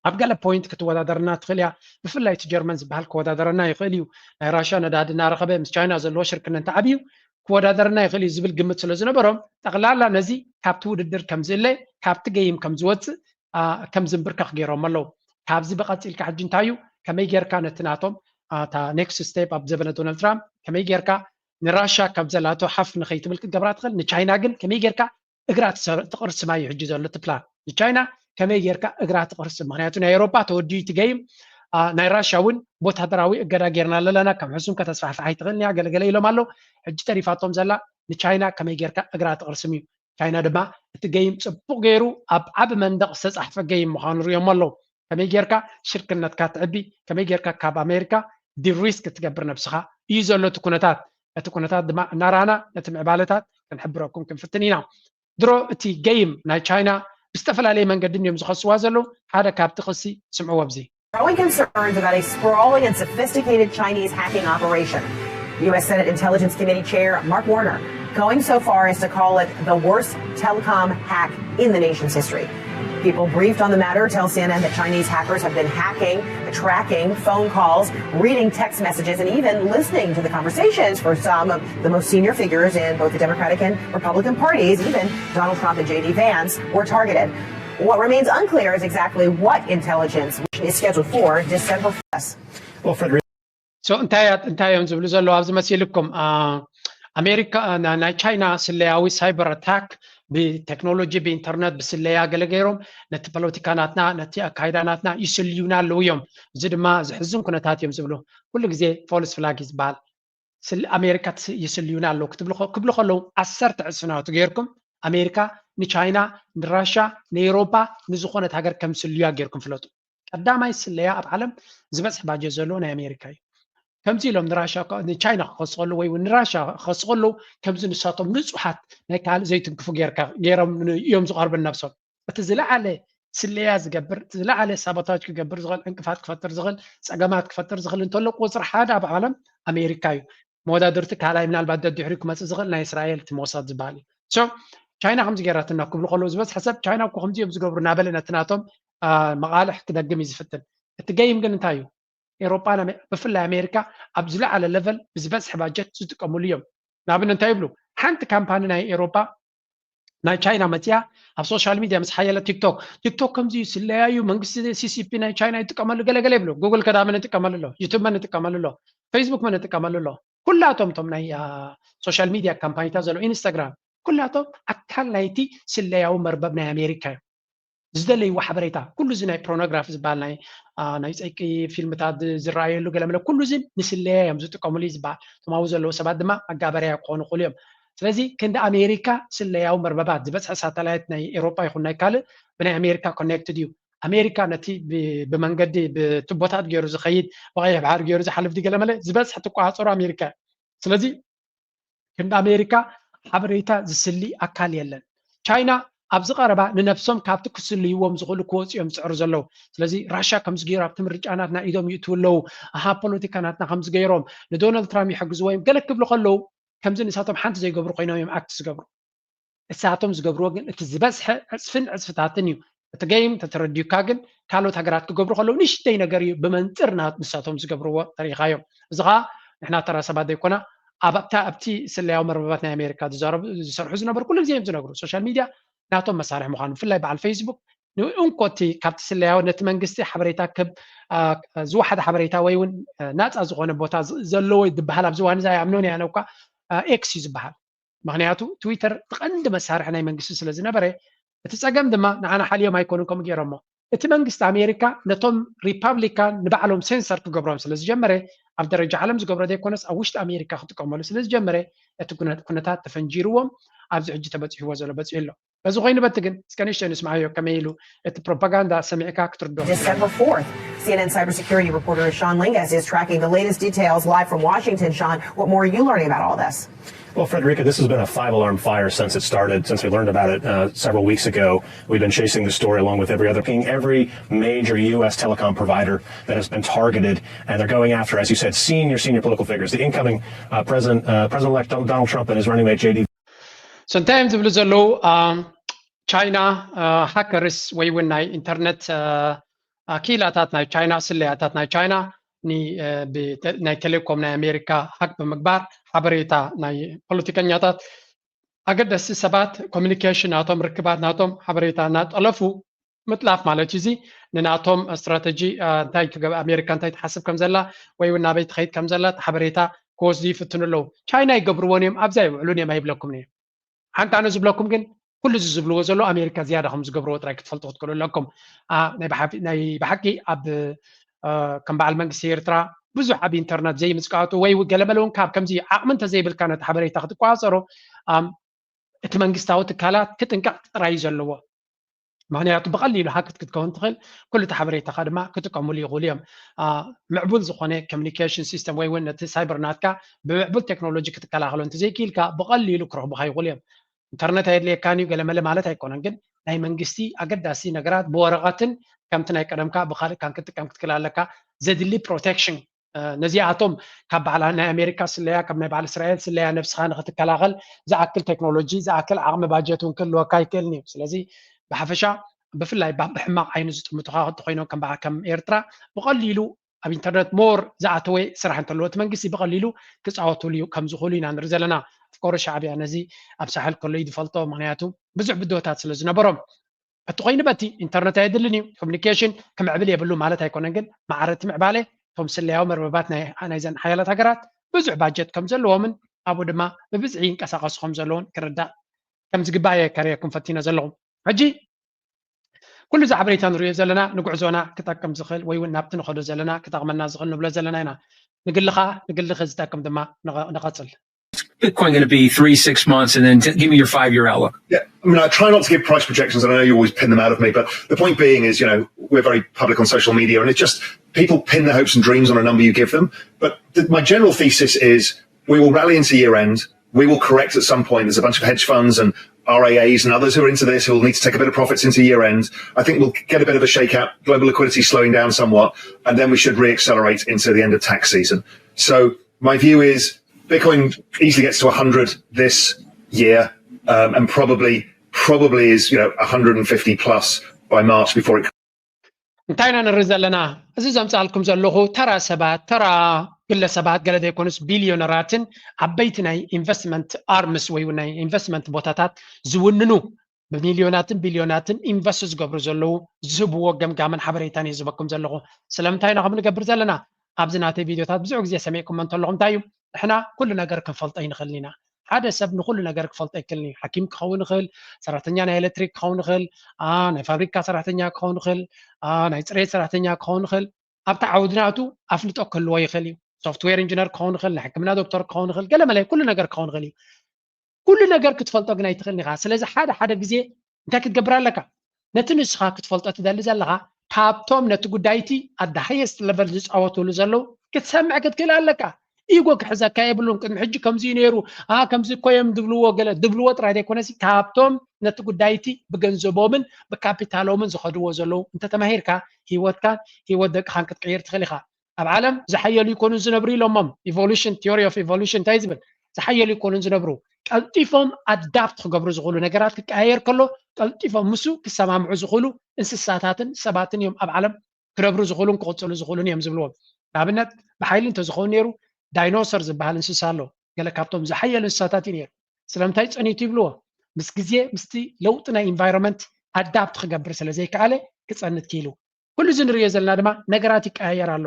ኣብ ገለ ፖይንት ክትወዳደረና ትኽእል እያ። ብፍላይ እቲ ጀርመን ዝበሃል ክወዳደረና ይኽእል እዩ። ናይ ራሽያ ነዳዲ እናረኸበ ምስ ቻይና ዘለዎ ሽርክነት እንተዓብዩ ክወዳደረና ይኽእል እዩ ዝብል ግምት ስለ ዝነበሮም ጠቕላላ ነዚ ካብቲ ውድድር ከም ዝእለ፣ ካብቲ ገይም ከም ዝወፅእ፣ ከም ዝንብርከኽ ገይሮም ኣለዉ። ካብዚ ብቐፂልካ ሕጂ እንታይ እዩ? ከመይ ጌርካ ነቲ ናቶም እታ ኔክስት ስቴፕ ኣብ ዘበነ ዶናልድ ትራምፕ ከመይ ጌርካ ንራሻ ካብ ዘላቶ ሓፍ ንኸይትብል ክትገብራ ትኽእል፣ ንቻይና ግን ከመይ ጌርካ እግራ ትቕርስማ እዩ ሕጂ ዘሎ እቲ ፕላን። ንቻይና ከመይ ጌርካ እግራ ትቕርስም? ምክንያቱ ናይ ኤውሮጳ ተወዲኡ እቲ ገይም፣ ናይ ራሻ እውን ወታደራዊ እገዳ ጌርና ኣለና፣ ከም ሕሱም ከተስፋሕፍሕ ኣይትኽእልን እያ ገለገለ ኢሎም ኣለዉ። ሕጂ ተሪፋቶም ዘላ ንቻይና ከመይ ጌርካ እግራ ትቕርስም እዩ። ቻይና ድማ እቲ ገይም ጽቡቕ ገይሩ ኣብ ዓቢ መንደቕ ዝተጻሕፈ ገይም ምዃኑ ርእዮም ኣለዉ። ከመይ ጌርካ ሽርክነትካ ትዕቢ፣ ከመይ ጌርካ ካብ ኣሜሪካ ዲሪስክ ትገብር ነብስኻ እዩ ዘሎ እቲ ኩነታት። እቲ ኩነታት ድማ እናረኣና ነቲ ምዕባለታት ክንሕብረኩም ክንፍትን ኢና። ድሮ እቲ ገይም ናይ ቻይና ብዝተፈላለየ መንገዲ እዮም ዝኸስዋ ዘለዉ። ሓደ ካብቲ ክሲ ስምዕዎ ኣብዚ። Growing concerns about a sprawling and sophisticated Chinese hacking operation. U S Senate Intelligence Committee Chair Mark Warner going so far as to call it the worst telecom hack in the nation's history. People briefed on the matter tell C N N that Chinese hackers have been hacking, tracking phone calls, reading text messages, and even listening to the conversations for some of the most senior figures in both the Democratic and Republican parties. Even Donald Trump and J D Vance were targeted. What remains unclear is exactly what intelligence is scheduled for December first. So እንታይ እዮም ዝብሉ ዘለዉ ኣብዚ መሲልኩም? ኣሜሪካ፣ ናይ ቻይና ስለያዊ ሳይበር ኣታክ ብቴክኖሎጂ፣ ብኢንተርነት፣ ብስለያ ገለ ገይሮም ነቲ ፖለቲካ ናትና፣ ነቲ ኣካይዳ ናትና ይስልዩና ኣለዉ እዮም። እዚ ድማ ዝሕዝን ኩነታት እዮም ዝብሉ። ኩሉ ግዜ ፎልስ ፍላግ እዩ ዝበሃል። ኣሜሪካ ይስልዩና ኣለዉ ክትብሉ ክብሉ ከለዉ ዓሰርተ ዕፅፊ ናቱ ገይርኩም ኣሜሪካ ንቻይና፣ ንራሻ፣ ንኤውሮፓ፣ ንዝኾነት ሃገር ከም ዝስልዩያ ገይርኩም ፍለጡ። ቀዳማይ ስለያ ኣብ ዓለም ዝበፅሕ ባጀት ዘለዎ ናይ ኣሜሪካ እዩ። ከምዚ ኢሎም ንራሻ ንቻይና ክኸሱ ከለዉ ወይ እውን ንራሻ ክኸሱ ከለዉ ከምዚ ንሳቶም ንፁሓት ናይ ካልእ ዘይትንክፉ ጌርካ ገይሮም እዮም ዝቐርቡ ነብሶም። እቲ ዝለዓለ ስለያ ዝገብር፣ እቲ ዝለዓለ ሳቦታጅ ክገብር ዝኽእል፣ ዕንቅፋት ክፈጥር ዝኽእል፣ ፀገማት ክፈጥር ዝኽእል እንተሎ ቁፅሪ ሓደ ኣብ ዓለም ኣሜሪካ እዩ። መወዳድርቲ ካልኣይ ምናልባት ደድሕሪኡ ክመፅእ ዝኽእል ናይ እስራኤል እቲ ሞሳድ ዝበሃል እዩ። So ቻይና ከምዚ ገይራትና ክብሉ ከለዉ ዝበዝሐ ሰብ ቻይና እኮ ከምዚ እዮም ዝገብሩ እናበለ ነቲ ናቶም መቓልሕ ክደግም እዩ ዝፍትን። እቲ ገይም ግን እንታይ እዩ? ኤውሮጳ ብፍላይ ኣሜሪካ ኣብ ዝለዓለ ለቨል ብዝበዝሐ ባጀት ዝጥቀምሉ እዮም። ንኣብነት እንታይ ይብሉ? ሓንቲ ካምፓኒ ናይ ኤውሮጳ ናይ ቻይና መፅያ ኣብ ሶሻል ሚድያ ምስ ሓየለ ቲክቶክ ቲክቶክ ከምዚ እዩ ስለያዩ መንግስቲ ሲሲፒ ናይ ቻይና ይጥቀመሉ ገለገለ ይብሉ። ጉግል ከዳመ ንጥቀመሉ ኣሎ፣ ዩቱብ መን ንጥቀመሉ ኣሎ፣ ፌስቡክ መን ንጥቀመሉ ኣሎ። ኩላቶም ቶም ናይ ሶሻል ሚድያ ካምፓኒታት ዘለዉ ኢንስታግራም ኩላቶም ኣካል ናይቲ ስለያዊ መርበብ ናይ ኣሜሪካ እዮም። ዝደለይዎ ሓበሬታ ኩሉ እዚ ናይ ፖርኖግራፊ ዝበሃል ናይ ናይ ፀይቂ ፊልምታት ዝረኣየሉ ገለመለ ኩሉ እዚ ንስለያ እዮም ዝጥቀምሉ እዩ ዝበሃል። እቶም ኣብኡ ዘለዉ ሰባት ድማ መጋበርያ ክኾኑ ይኽእሉ እዮም። ስለዚ ክንዲ ኣሜሪካ ስለያዊ መርበባት ዝበፅሐ ሳተላይት ናይ ኤውሮጳ ይኹን ናይ ካልእ ብናይ ኣሜሪካ ኮኔክትድ እዩ። ኣሜሪካ ነቲ ብመንገዲ ብቱቦታት ገይሩ ዝኸይድ ብቐይሕ ባሕሪ ገይሩ ዝሓልፍ ድዩ ገለመለ ዝበፅሐ ትቆፃፀሮ ኣሜሪካ እያ። ስለዚ ክንዲ ኣሜሪካ ሓበሬታ ዝስሊ ኣካል የለን። ቻይና ኣብዚ ቀረባ ንነብሶም ካብቲ ክስልይዎም ዝኽእሉ ክወፁ እዮም ዝፅዕሩ ዘለዉ። ስለዚ ራሻ ከምዚ ገይሩ ኣብቲ ምርጫ ናትና ኢዶም ይእትዉ ኣለዉ። ኣሃ፣ ፖለቲካ ናትና ከምዚ ገይሮም ንዶናልድ ትራምፕ ይሕግዝዎ እዮም ገለ ክብሉ ከለዉ ከምዚ ንሳቶም ሓንቲ ዘይገብሩ ኮይኖም እዮም ኣክት ዝገብሩ። እሳቶም ዝገብርዎ ግን እቲ ዝበዝሐ ዕፅፍን ዕፅፍታትን እዩ። እቲ ገይም ተተረዲዩካ ግን ካልኦት ሃገራት ክገብሩ ከለዉ ንሽተይ ነገር እዩ ብመንፅር ንሳቶም ዝገብርዎ ተሪኢኻዮም። እዚ ከዓ ንሕና ተራ ሰባት ዘይኮና ኣብታ ኣብቲ ስለያዊ መርበባት ናይ ኣሜሪካ ዝዛረቡ ዝሰርሑ ዝነበሩ ኩሉ ግዜ እዮም ዝነግሩ። ሶሻል ሚድያ ናቶም መሳርሒ ምዃኑ ብፍላይ በዓል ፌስቡክ ንእንኮ እቲ ካብቲ ስለያዊ ነቲ መንግስቲ ሓበሬታ ክብ ዝወሓደ ሓበሬታ ወይ እውን ናፃ ዝኾነ ቦታ ዘለዎ ዝበሃል ኣብዚ ዋን እዛ ይኣምኖን እያ ነውካ ኤክስ እዩ ዝበሃል። ምክንያቱ ትዊተር እቲ ቀንዲ መሳርሒ ናይ መንግስቲ ስለ ዝነበረ እቲ ፀገም ድማ ንዓና ሓልዮም ኣይኮኑን ከምኡ ገይሮሞ። እቲ መንግስቲ ኣሜሪካ ነቶም ሪፓብሊካን ንባዕሎም ሴንሰር ክገብሮም ስለ ዝጀመረ ኣብ ደረጃ ዓለም ዝገብሮ ዘይኮነስ ኣብ ውሽጢ ኣሜሪካ ክጥቀመሉ ስለ ዝጀመረ እቲ ኩነታት ተፈንጂርዎም ኣብዚ ሕጂ ተበፂሕዎ ዘሎ በፂሑ ኣሎ። በዚ ኮይኑ በቲ ግን እስከ ንእሽተይ ንስምዓዮ ከመይ ኢሉ እቲ ፕሮፓጋንዳ ሰሚዕካ ክትርዶ። December fourth. C N N cybersecurity reporter Sean Lingus is tracking the latest details live from Washington. Sean, what more are you learning about all this? Well, Frederica, this has been a five alarm fire since it started, since we learned about it uh, several weeks ago. We've been chasing the story along with every other ping, every major U S telecom provider that has been targeted. And they're going after, as you said, senior, senior political figures. The incoming uh, President, uh, President-elect Donald Trump and his running mate J D. So እንታይ እዮም ዝብሉ ዘለዉ? ቻይና ሃከርስ ወይ እውን ናይ ኢንተርነት ክኢላታት ናይ ቻይና ስለያታት ናይ ቻይና ናይ ቴሌኮም ናይ ኣሜሪካ ሃክ ብምግባር ሓበሬታ ናይ ፖለቲከኛታት ኣገደስቲ ሰባት ኮሚኒኬሽን ናቶም ርክባት ናቶም ሓበሬታ እናጠለፉ ምጥላፍ ማለት እዩ። እዚ ንናቶም ስትራተጂ እንታይ ኣሜሪካ እንታይ ትሓስብ ከም ዘላ ወይ እውን ናበይ ትኸይድ ከም ዘላ ሓበሬታ ክወስዱ ይፍትኑ ኣለዉ። ቻይና ይገብርዎን እዮም ኣብዛ ይውዕሉን እዮም ኣይብለኩምን እዮም። ሓንቲ ኣነ ዝብለኩም ግን ኩሉ እዚ ዝብልዎ ዘሎ ኣሜሪካ ዝያዳ ከም ዝገብርዎ ጥራይ ክትፈልጡ ክትክእሉ ኣለኩም። ናይ ብሓቂ ኣብ ከም በዓል መንግስቲ ኤርትራ ብዙሕ ኣብ ኢንተርነት ዘይምፅቃቱ ወይ ገለመለ እውን ካብ ከምዚ ዓቕሚ እንተዘይብልካ ነቲ ሓበሬታ ክትቆፃፀሮ እቲ መንግስታዊ ትካላት ክጥንቀቕ ጥራይ እዩ ዘለዎ። ምክንያቱ ብቐሊሉ ሃክት ክትከውን ትኽእል፣ ኩሉ እቲ ሓበሬታኻ ድማ ክጥቀሙሉ ይኽእሉ እዮም። ምዕቡል ዝኾነ ኮሚኒኬሽን ሲስተም ወይ እውን ነቲ ሳይበር ናትካ ብምዕቡል ቴክኖሎጂ ክትከላኸሎ እንተዘይክኢልካ ብቐሊሉ ክረኽቡኻ ይኽእሉ እዮም። ኢንተርነት ኣየድልየካን እዩ ገለመለ ማለት ኣይኮነን፣ ግን ናይ መንግስቲ ኣገዳሲ ነገራት ብወረቐትን ከምቲ ናይ ቀደምካ ብካልእ ካን ክትጥቀም ክትክእል ኣለካ። ዘድሊ ፕሮቴክሽን ነዚኣቶም ካብ በዓል ናይ ኣሜሪካ ስለያ ካብ ናይ በዓል እስራኤል ስለያ ነብስኻ ንክትከላኸል ዝኣክል ቴክኖሎጂ ዝኣክል ዓቕሚ ባጀት እውን ክህልወካ ኣይክእልን እዩ። ስለዚ ብሓፈሻ ብፍላይ ብሕማቕ ዓይኒ ዝጥምቱኻ እንተኮይኖም ከም በዓል ከም ኤርትራ ብቐሊሉ ኣብ ኢንተርነት ሞር ዝኣተወ ስራሕ እንተለዎ እቲ መንግስቲ ብቐሊሉ ክፃወትሉ እዩ ከም ዝኽእሉ ኢና ንርኢ ዘለና። ኣፍቀሮ ሻዕብያ ነዚ ኣብ ሳሕል ከሎ እዩ ዝፈልጦ፣ ምክንያቱ ብዙሕ ብድሆታት ስለ ዝነበሮም። እቲ ኮይኑ በቲ ኢንተርነት ኣየድልን እዩ፣ ኮሚኒኬሽን ክምዕብል የብሉ ማለት ኣይኮነን፣ ግን ማዕረ እቲ ምዕባለ እቶም ስለያዊ መርበባት ናይዘን ሓያላት ሃገራት ብዙሕ ባጀት ከም ዘለዎምን ኣብኡ ድማ ብብዝሒ ይንቀሳቐሱ ከም ዘለውን ክርዳእ ከም ዝግባእ እየ ከርእየኩም ፈቲነ ዘለኹ። ሕጂ ኩሉ እዚ ሓበሬታ ንሪኦ ዘለና ንጉዕዞና ክጠቅም ዝኽእል ወይ እውን ናብቲ ንኸዶ ዘለና ክጠቕመና ዝኽእል ንብሎ ዘለና ኢና። ንግሊ ከዓ ንግልኺ ዝጠቅም ድማ ንቐፅል። Bitcoin going to be three, six months, and then t- give me your five year outlook? Yeah, I mean, I try not to give price projections, and I know you always pin them out of me, but the point being is, you know, we're very public on social media, and it's just people pin their hopes and dreams on a number you give them. But th- my general thesis is we will rally into year end, we will correct at some point. There's a bunch of hedge funds and R A As and others who are into this who will need to take a bit of profits into year end. I think we'll get a bit of a shakeout, global liquidity slowing down somewhat, and then we should re accelerate into the end of tax season. So my view is Bitcoin easily gets to a hundred this year, um, and probably probably is you know a hundred and fifty plus by March before it. እንታይ ኢና ንርኢ ዘለና? እዚ ዘምፃልኩም ዘለኹ ተራ ሰባት፣ ተራ ግለሰባት፣ ገለ ዘይኮኑስ ቢልዮነራትን ዓበይቲ ናይ ኢንቨስትመንት ኣርምስ ወይ ናይ ኢንቨስትመንት ቦታታት ዝውንኑ ብሚልዮናትን ቢልዮናትን ኢንቨስት ዝገብሩ ዘለዉ ዝህብዎ ገምጋምን ሓበሬታን እየ ዝበኩም ዘለኹ። ስለምንታይ ኢና ከም ንገብር ዘለና? ኣብዚ ናተይ ቪድዮታት ብዙሕ ግዜ ሰሚዕኩሞ እንተለኹም እንታይ እዩ? ንሕና ኩሉ ነገር ክንፈልጦ ኣይንኽእልን ኢና። ሓደ ሰብ ንኹሉ ነገር ክፈልጦ ኣይክእልን እዩ። ሓኪም ክኸውን ይኽእል፣ ሰራሕተኛ ናይ ኤሌክትሪክ ክኸውን ይኽእል፣ ናይ ፋብሪካ ሰራሕተኛ ክኸውን ይኽእል፣ ናይ ፅሬት ሰራሕተኛ ክኸውን ይኽእል። ኣብቲ ዓውዲ ናቱ ኣፍልጦ ክህልዎ ይኽእል እዩ። ሶፍትዌር ኢንጂነር ክኸውን ይኽእል፣ ናይ ሕክምና ዶክተር ክኸውን ይኽእል፣ ገለመለ ኩሉ ነገር ክኸውን ይኽእል እዩ። ኩሉ ነገር ክትፈልጦ ግን ኣይትኽእልን ኢኻ። ስለዚ ሓደ ሓደ ግዜ እንታይ ክትገብር ኣለካ? ነቲ ንስኻ ክትፈልጦ ትደሊ ዘለኻ ካብቶም ነቲ ጉዳይቲ ኣደ ሃየስት ለቨል ዝፃወትሉ ዘለዉ ክትሰምዕ ክትክእል ኣለካ። ኢጎ ክሕዘካ የብሉን። ቅድሚ ሕጂ ከምዚ እዩ ነይሩ፣ ኣ ከምዚ እኮ እዮም ዝብልዎ፣ ገለ ዝብልዎ ጥራይ ዘይኮነሲ ካብቶም ነቲ ጉዳይቲ ብገንዘቦምን ብካፒታሎምን ዝኸድዎ ዘለዉ እንተተማሂርካ፣ ህይወትካን ህይወት ደቅኻን ክትቅይር ትኽእል ኢኻ። ኣብ ዓለም ዝሓየሉ ይኮኑን ዝነብሩ ኢሎሞም። Evolution፣ theory of evolution እንታይ ዝብል? ዝሓየሉ ይኮኑን ዝነብሩ፣ ቀልጢፎም ኣዳፕት ክገብሩ ዝኽእሉ፣ ነገራት ክቀያየር ከሎ ቀልጢፎም ምስኡ ክሰማምዑ ዝኽእሉ እንስሳታትን ሰባትን እዮም ኣብ ዓለም ክነብሩ ዝኽእሉን ክቕጽሉ ዝኽእሉን እዮም ዝብልዎም። ንኣብነት ብሓይሊ እንተዝኸውን ነይሩ ዳይኖሰር ዝበሃል እንስሳ ኣሎ። ገለ ካብቶም ዝሓየሉ እንስሳታት እዩ ነይሩ። ስለምንታይ ጸኒቱ ይብልዎ? ምስ ግዜ ምስቲ ለውጢ ናይ ኢንቫይሮንመንት ኣዳፕት ክገብር ስለ ዘይከኣለ ክጸንት ክኢሉ። ኩሉ እዚ ንሪኦ ዘለና ድማ ነገራት ይቀያየር ኣሎ።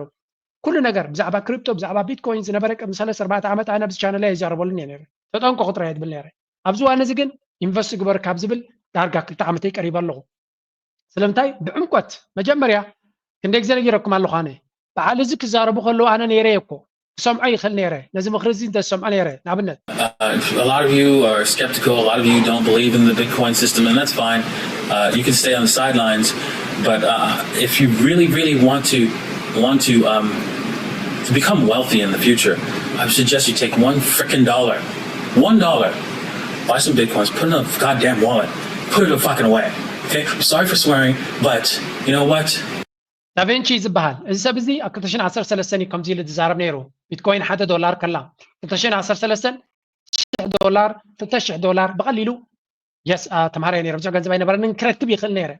ኩሉ ነገር ብዛዕባ ክሪፕቶ፣ ብዛዕባ ቢትኮይን ዝነበረ ቅድሚ ሰለስተ ኣርባዕተ ዓመት ኣነ ኣብዚ ቻነል እየ ይዛረበሉ እየ ነይረ። ተጠንቀቑ ጥራይ እየ ዝብል ነይረ። ኣብዚ እዋን እዚ ግን ኢንቨስት ግበር ካብ ዝብል ዳርጋ ክልተ ዓመተይ ቀሪበ ኣለኹ። ስለምንታይ? ብዕምቆት መጀመርያ ክንደይ ግዜ ነጊረኩም ኣለኹ ኣነ። በዓል እዚ ክዛረቡ ከለዉ ኣነ ነይረ እየ እኮ። ክሰምዖ ይኽእል ነይረ። ነዚ ምኽሪ እዚ እንተዝሰምዖ ነይረ። ንኣብነት Uh, a lot of you are skeptical. A lot of you don't believe in the Bitcoin system, and that's fine. Uh, you can stay on the sidelines. But uh, if you really, really want to want to um, to become wealthy in the future, I would suggest you take one freaking dollar, one dollar, buy some bitcoins, put it in a goddamn wallet, put it the fucking away. Okay, I'm sorry for swearing, but you know what? ዳቬንቺ ዝበሃል እዚ ሰብ እዚ ኣብ ክልተ ሽሕን ዓሰርተ ሰለስተን እዩ ከምዚ ኢሉ ዝዛረብ ነይሩ። ቢትኮይን ሓደ ዶላር ከላ ክልተ ሽሕን ዓሰርተ ሰለስተን ሽሕ ዶላር፣ ክልተ ሽሕ ዶላር ብቐሊሉ የስ ተምሃራይ ነይረ፣ ብዙሕ ገንዘብ ኣይነበረንን፣ ክረክብ ይኽእል ነይረ።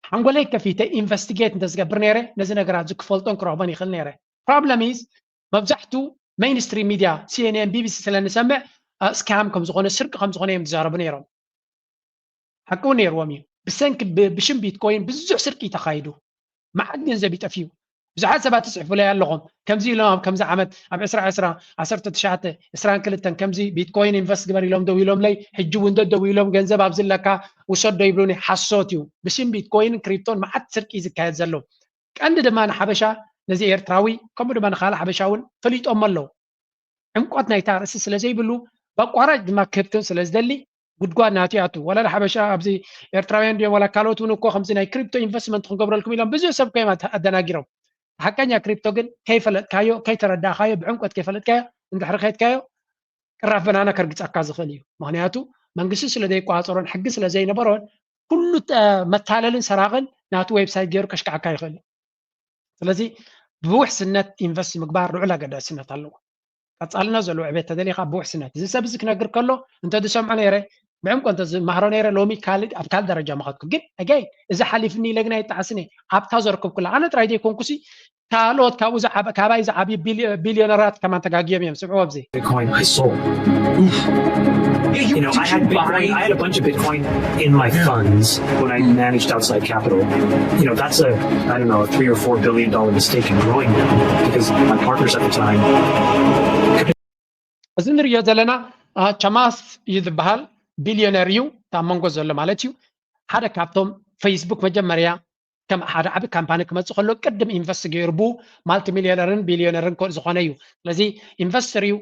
ሓንጎለይ ከፊተ ኢንቨስቲጌት እንተዝገብር ነይረ ነዚ ነገራት እዚ ክፈልጦን ክረኽቦን ይኽእል ነይረ። ፕሮብለም ኢዝ መብዛሕቱ ሜይንስትሪም ሚድያ ሲኤንኤን ቢቢሲ ስለ ንሰምዕ ስካም ከም ዝኾነ ስርቂ ከም ዝኾነ እዮም ዝዛረቡ ነይሮም። ሓቂ እውን ነይርዎም እዩ። ብሰንኪ ብሽም ቢትኮይን ብዙሕ ስርቂ እዩ ተኻይዱ። መዓት ገንዘብ ይጠፍዩ። ብዙሓት ሰባት ትፅሕፉለይ ኣለኹም ከምዚ ኢሎም ኣብ ከምዚ ዓመት ኣብ ዕስራ ዕስራ ዓሰርተ ትሽዓተ ዕስራን ክልተን ከምዚ ቢትኮይን ኢንቨስት ግበር ኢሎም ደው ኢሎምለይ። ሕጂ እውን ደደው ኢሎም ገንዘብ ኣብዚ ኣለካ ውሰዶ ይብሉኒ። ሓሶት እዩ። ብሽም ቢትኮይንን ክሪፕቶን መዓት ስርቂ እዩ ዝካየድ ዘሎ። ቀንዲ ድማ ንሓበሻ ነዚ ኤርትራዊ ከምኡ ድማ ንካልእ ሓበሻ እውን ፈሊጦሞ ኣለዉ። ዕምቆት ናይታ ርእሲ ስለ ዘይብሉ ብኣቋራጭ ድማ ክህብትን ስለ ዝደሊ ጉድጓድ ናቱ ይኣቱ። ወላ ሓበሻ ኣብዚ ኤርትራውያን ድዮም ወላ ካልኦት እውን እኮ ከምዚ ናይ ክሪፕቶ ኢንቨስትመንት ክንገብረልኩም ኢሎም ብዙሕ ሰብ ኮይም ኣደናጊሮም። ሓቀኛ ክሪፕቶ ግን ከይፈለጥካዮ ከይተረዳእካዮ ብዕምቆት ከይፈለጥካዮ እንድሕሪ ከይትካዮ ቅራፍ በናና ከርግፀካ ዝኽእል እዩ። ምክንያቱ መንግስቲ ስለ ዘይቋፀሮን ሕጊ ስለ ዘይነበሮን ኩሉ መታለልን ሰራቕን ናቱ ዌብሳይት ገይሩ ከሽክዓካ ይኽእል እዩ። ስለዚ ብውሕስነት ኢንቨስት ምግባር ልዑል ኣገዳስነት ኣለዎ። ቀፃልነት ዘለዎ ዕቤት ተደሊኻ ብውሕስነት እዚ ሰብ እዚ ክነግር ከሎ እንተ ዝሰምዖ ነይረ ብዕምቆ እንተ ዝማሃሮ ነይረ ሎሚ ካልእ ኣብ ካልእ ደረጃ ምኸድኩ። ግን ኣገይ እዚ ሓሊፍኒ ኢለ ግን ኣይጠዓስን እየ። ኣብታ ዘረከብኩላ ኣነ ጥራይ ዘይኮንኩሲ ካልኦት ካብኡ ዝዓበ ካባይ ዝዓብዩ ቢልዮነራት ከማን ተጋግዮም እዮም። ስምዕዎ ኣብዚ Bitcoin I sold. You know, I had Bitcoin, I had a bunch of Bitcoin in my funds when I managed outside capital. You know, that's a, I don't know, a three or four billion dollar mistake in growing them because my partners at the time. እዚ ንሪኦ ዘለና ቻማስ እዩ ዝበሃል፣ ቢልዮነር እዩ። ኣብ መንጎ ዘሎ ማለት እዩ። ሓደ ካብቶም ፌስቡክ መጀመርያ ከም ሓደ ዓቢ ካምፓኒ ክመፅእ ከሎ ቅድም ኢንቨስት ገይሩ ቡ ማልቲ ሚሊዮነርን ቢሊዮነርን ዝኾነ እዩ። ስለዚ ኢንቨስተር እዩ።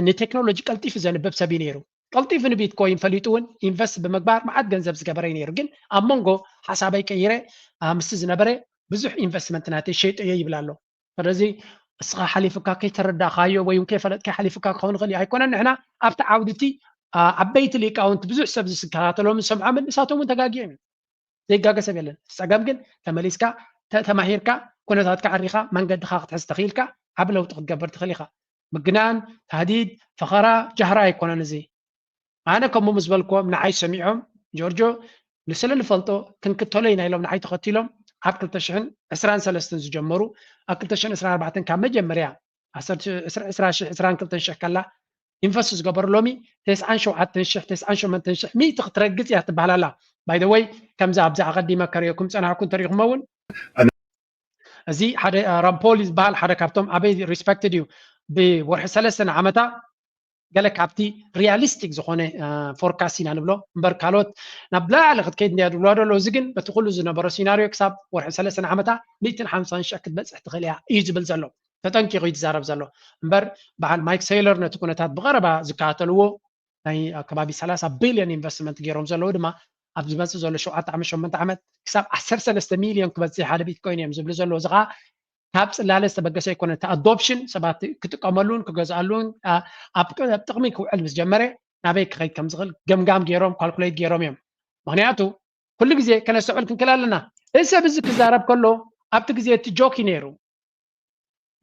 ንቴክኖሎጂ ቀልጢፉ ዘንብብ ሰብ እዩ ነይሩ። ቀልጢፉ ንቢትኮይን ፈሊጡ እውን ኢንቨስት ብምግባር መዓት ገንዘብ ዝገበረ እዩ ነይሩ። ግን ኣብ መንጎ ሓሳበይ ቀይረ ምስቲ ዝነበረ ብዙሕ ኢንቨስትመንት ናተይ ሸይጠዮ ይብል ኣሎ። ስለዚ እስኻ ሓሊፍካ ከይተረዳእካዮ ወይ እውን ከይፈለጥካዮ ሓሊፍካ ክኸውን ይኽእል እዩ። ኣይኮነን ንሕና ኣብቲ ዓውዲ እቲ ዓበይቲ ሊቃውንቲ ብዙሕ ሰብ ዝከታተሎምን ዝሰምዖምን ንሳቶም እውን ተጋግዮም እዮም። ዘይጋገ ሰብ የለን። እቲ ፀገም ግን ተመሊስካ ተማሂርካ ኩነታትካ ዓሪኻ መንገድኻ ክትሕዝ ተኽኢልካ ዓቢ ለውጢ ክትገብር ትኽእል ኢኻ። ምግናን፣ ታህዲድ፣ ፈኸራ፣ ጃህራ ኣይኮነን እዚ። ኣነ ከምኡ ምስ በልክዎም ንዓይ ሰሚዖም ጆርጆ ንስለ ንፈልጦ ክንክተሎ ኢና ኢሎም ንዓይ ተኸቲሎም ኣብ ክልተ ሽሕን ዕስራን ሰለስተን ዝጀመሩ ኣብ ክልተ ሽሕን ዕስራን ኣርባዕተን ካብ መጀመርያ ዕስራ ሽሕ ዕስራን ክልተን ሽሕ ከላ ኢንቨስት ዝገበሩ ሎሚ ተስዓን ሸውዓተን ሽሕ ተስዓን ሸሞንተን ሽሕ ሚእቲ ክትረግፅ እያ ትበሃል ኣላ። ባይ ዘ ወይ ከምዚ ኣብዚ ኣቐዲመ ከርእየኩም ዝፀናሕኩ እንተሪኢኹሞ እውን እዚ ሓደ ራምፖል ዝበሃል ሓደ ካብቶም ኣበይ ሪስፐክትድ እዩ። ብወርሒ ሰለስተ ንዓመታ ገለ ካብቲ ሪያሊስቲክ ዝኾነ ፎርካስት ኢና ንብሎ እምበር ካልኦት ናብ ላዕሊ ክትከይድ እንድያ ዝብልዋ ዘሎ። እዚ ግን በቲ ኩሉ ዝነበሮ ሲናሪዮ ክሳብ ወርሒ ሰለስተ ንዓመታ ሚእትን ሓምሳን ሽሕ ክትበፅሕ ትኽእል እያ እዩ ዝብል ዘሎ። ተጠንቂቑ እዩ ዝዛረብ ዘሎ እምበር በዓል ማይክ ሰይለር ነቲ ኩነታት ብቐረባ ዝከታተልዎ ናይ ከባቢ ሰላሳ ቢልዮን ኢንቨስትመንት ገይሮም ዘለዉ ድማ ኣብ ዝመፅእ ዘሎ ሸውዓተ ዓመት ሸሞንተ ዓመት ክሳብ ዓሰርተ ሰለስተ ሚልዮን ክበፅሕ ሓደ ቢትኮይን እዮም ዝብሉ ዘለዉ። እዚ ከዓ ካብ ፅላለ ዝተበገሰ ኣይኮነ። እቲ ኣዶፕሽን ሰባት ክጥቀመሉን ክገዝኣሉን ኣብ ጥቕሚ ክውዕል ምስ ጀመረ ናበይ ክኸይድ ከም ዝኽእል ገምጋም ገይሮም ካልኩሌት ገይሮም እዮም። ምክንያቱ ኩሉ ግዜ ከነስተውዕል ክንክእል ኣለና። እዚ ሰብ እዚ ክዛረብ ከሎ ኣብቲ ግዜ እቲ ጆክ እዩ ነይሩ።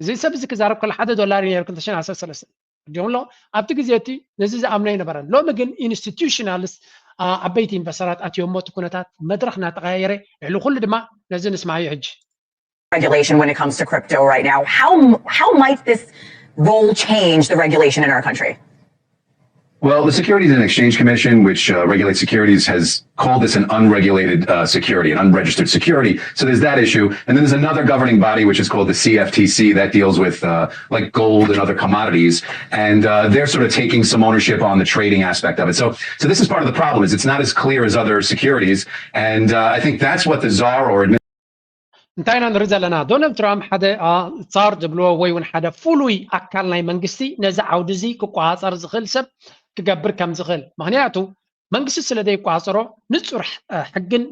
እዚ ሰብ እዚ ክዛረብ ከሎ ሓደ ዶላር እዩ ነይሩ ክልተ ሽሕን ዓሰርተ ሰለስተን። ዲኹም ኣሎ ኣብቲ ግዜ እቲ ነዚ ዝኣምኖ ኣይነበረን። ሎሚ ግን ኢንስቲትዩሽናልስ ዓበይቲ ኢንቨስተራት ኣትዮሞ እቲ ኩነታት መድረኽ እናተቐያየረ ልዕሊ ኩሉ ድማ ነዚ ንስማዮ ሕጂ። Regulation when it comes to crypto right now. How how might this role change the regulation in our country? Well, the Securities and Exchange Commission, which uh, regulates securities, has called this an unregulated uh, security, an unregistered security. So there's that issue. And then there's another governing body, which is called the C F T C, that deals with uh, like gold and other commodities. And uh, they're sort of taking some ownership on the trading aspect of it. So, so this is part of the problem: is it's not as clear as other securities. And uh, I think that's what the czar or እንታይ ኢና ንርኢ ዘለና? ዶናልድ ትራምፕ ሓደ ጻር ዝብልዎ ወይ እውን ሓደ ፍሉይ ኣካል ናይ መንግስቲ ነዚ ዓውዲ እዚ ክቆፃፀር ዝኽእል ሰብ ክገብር ከም ዝኽእል፣ ምክንያቱ መንግስቲ ስለ ዘይቆፃፀሮ ንፁር ሕግን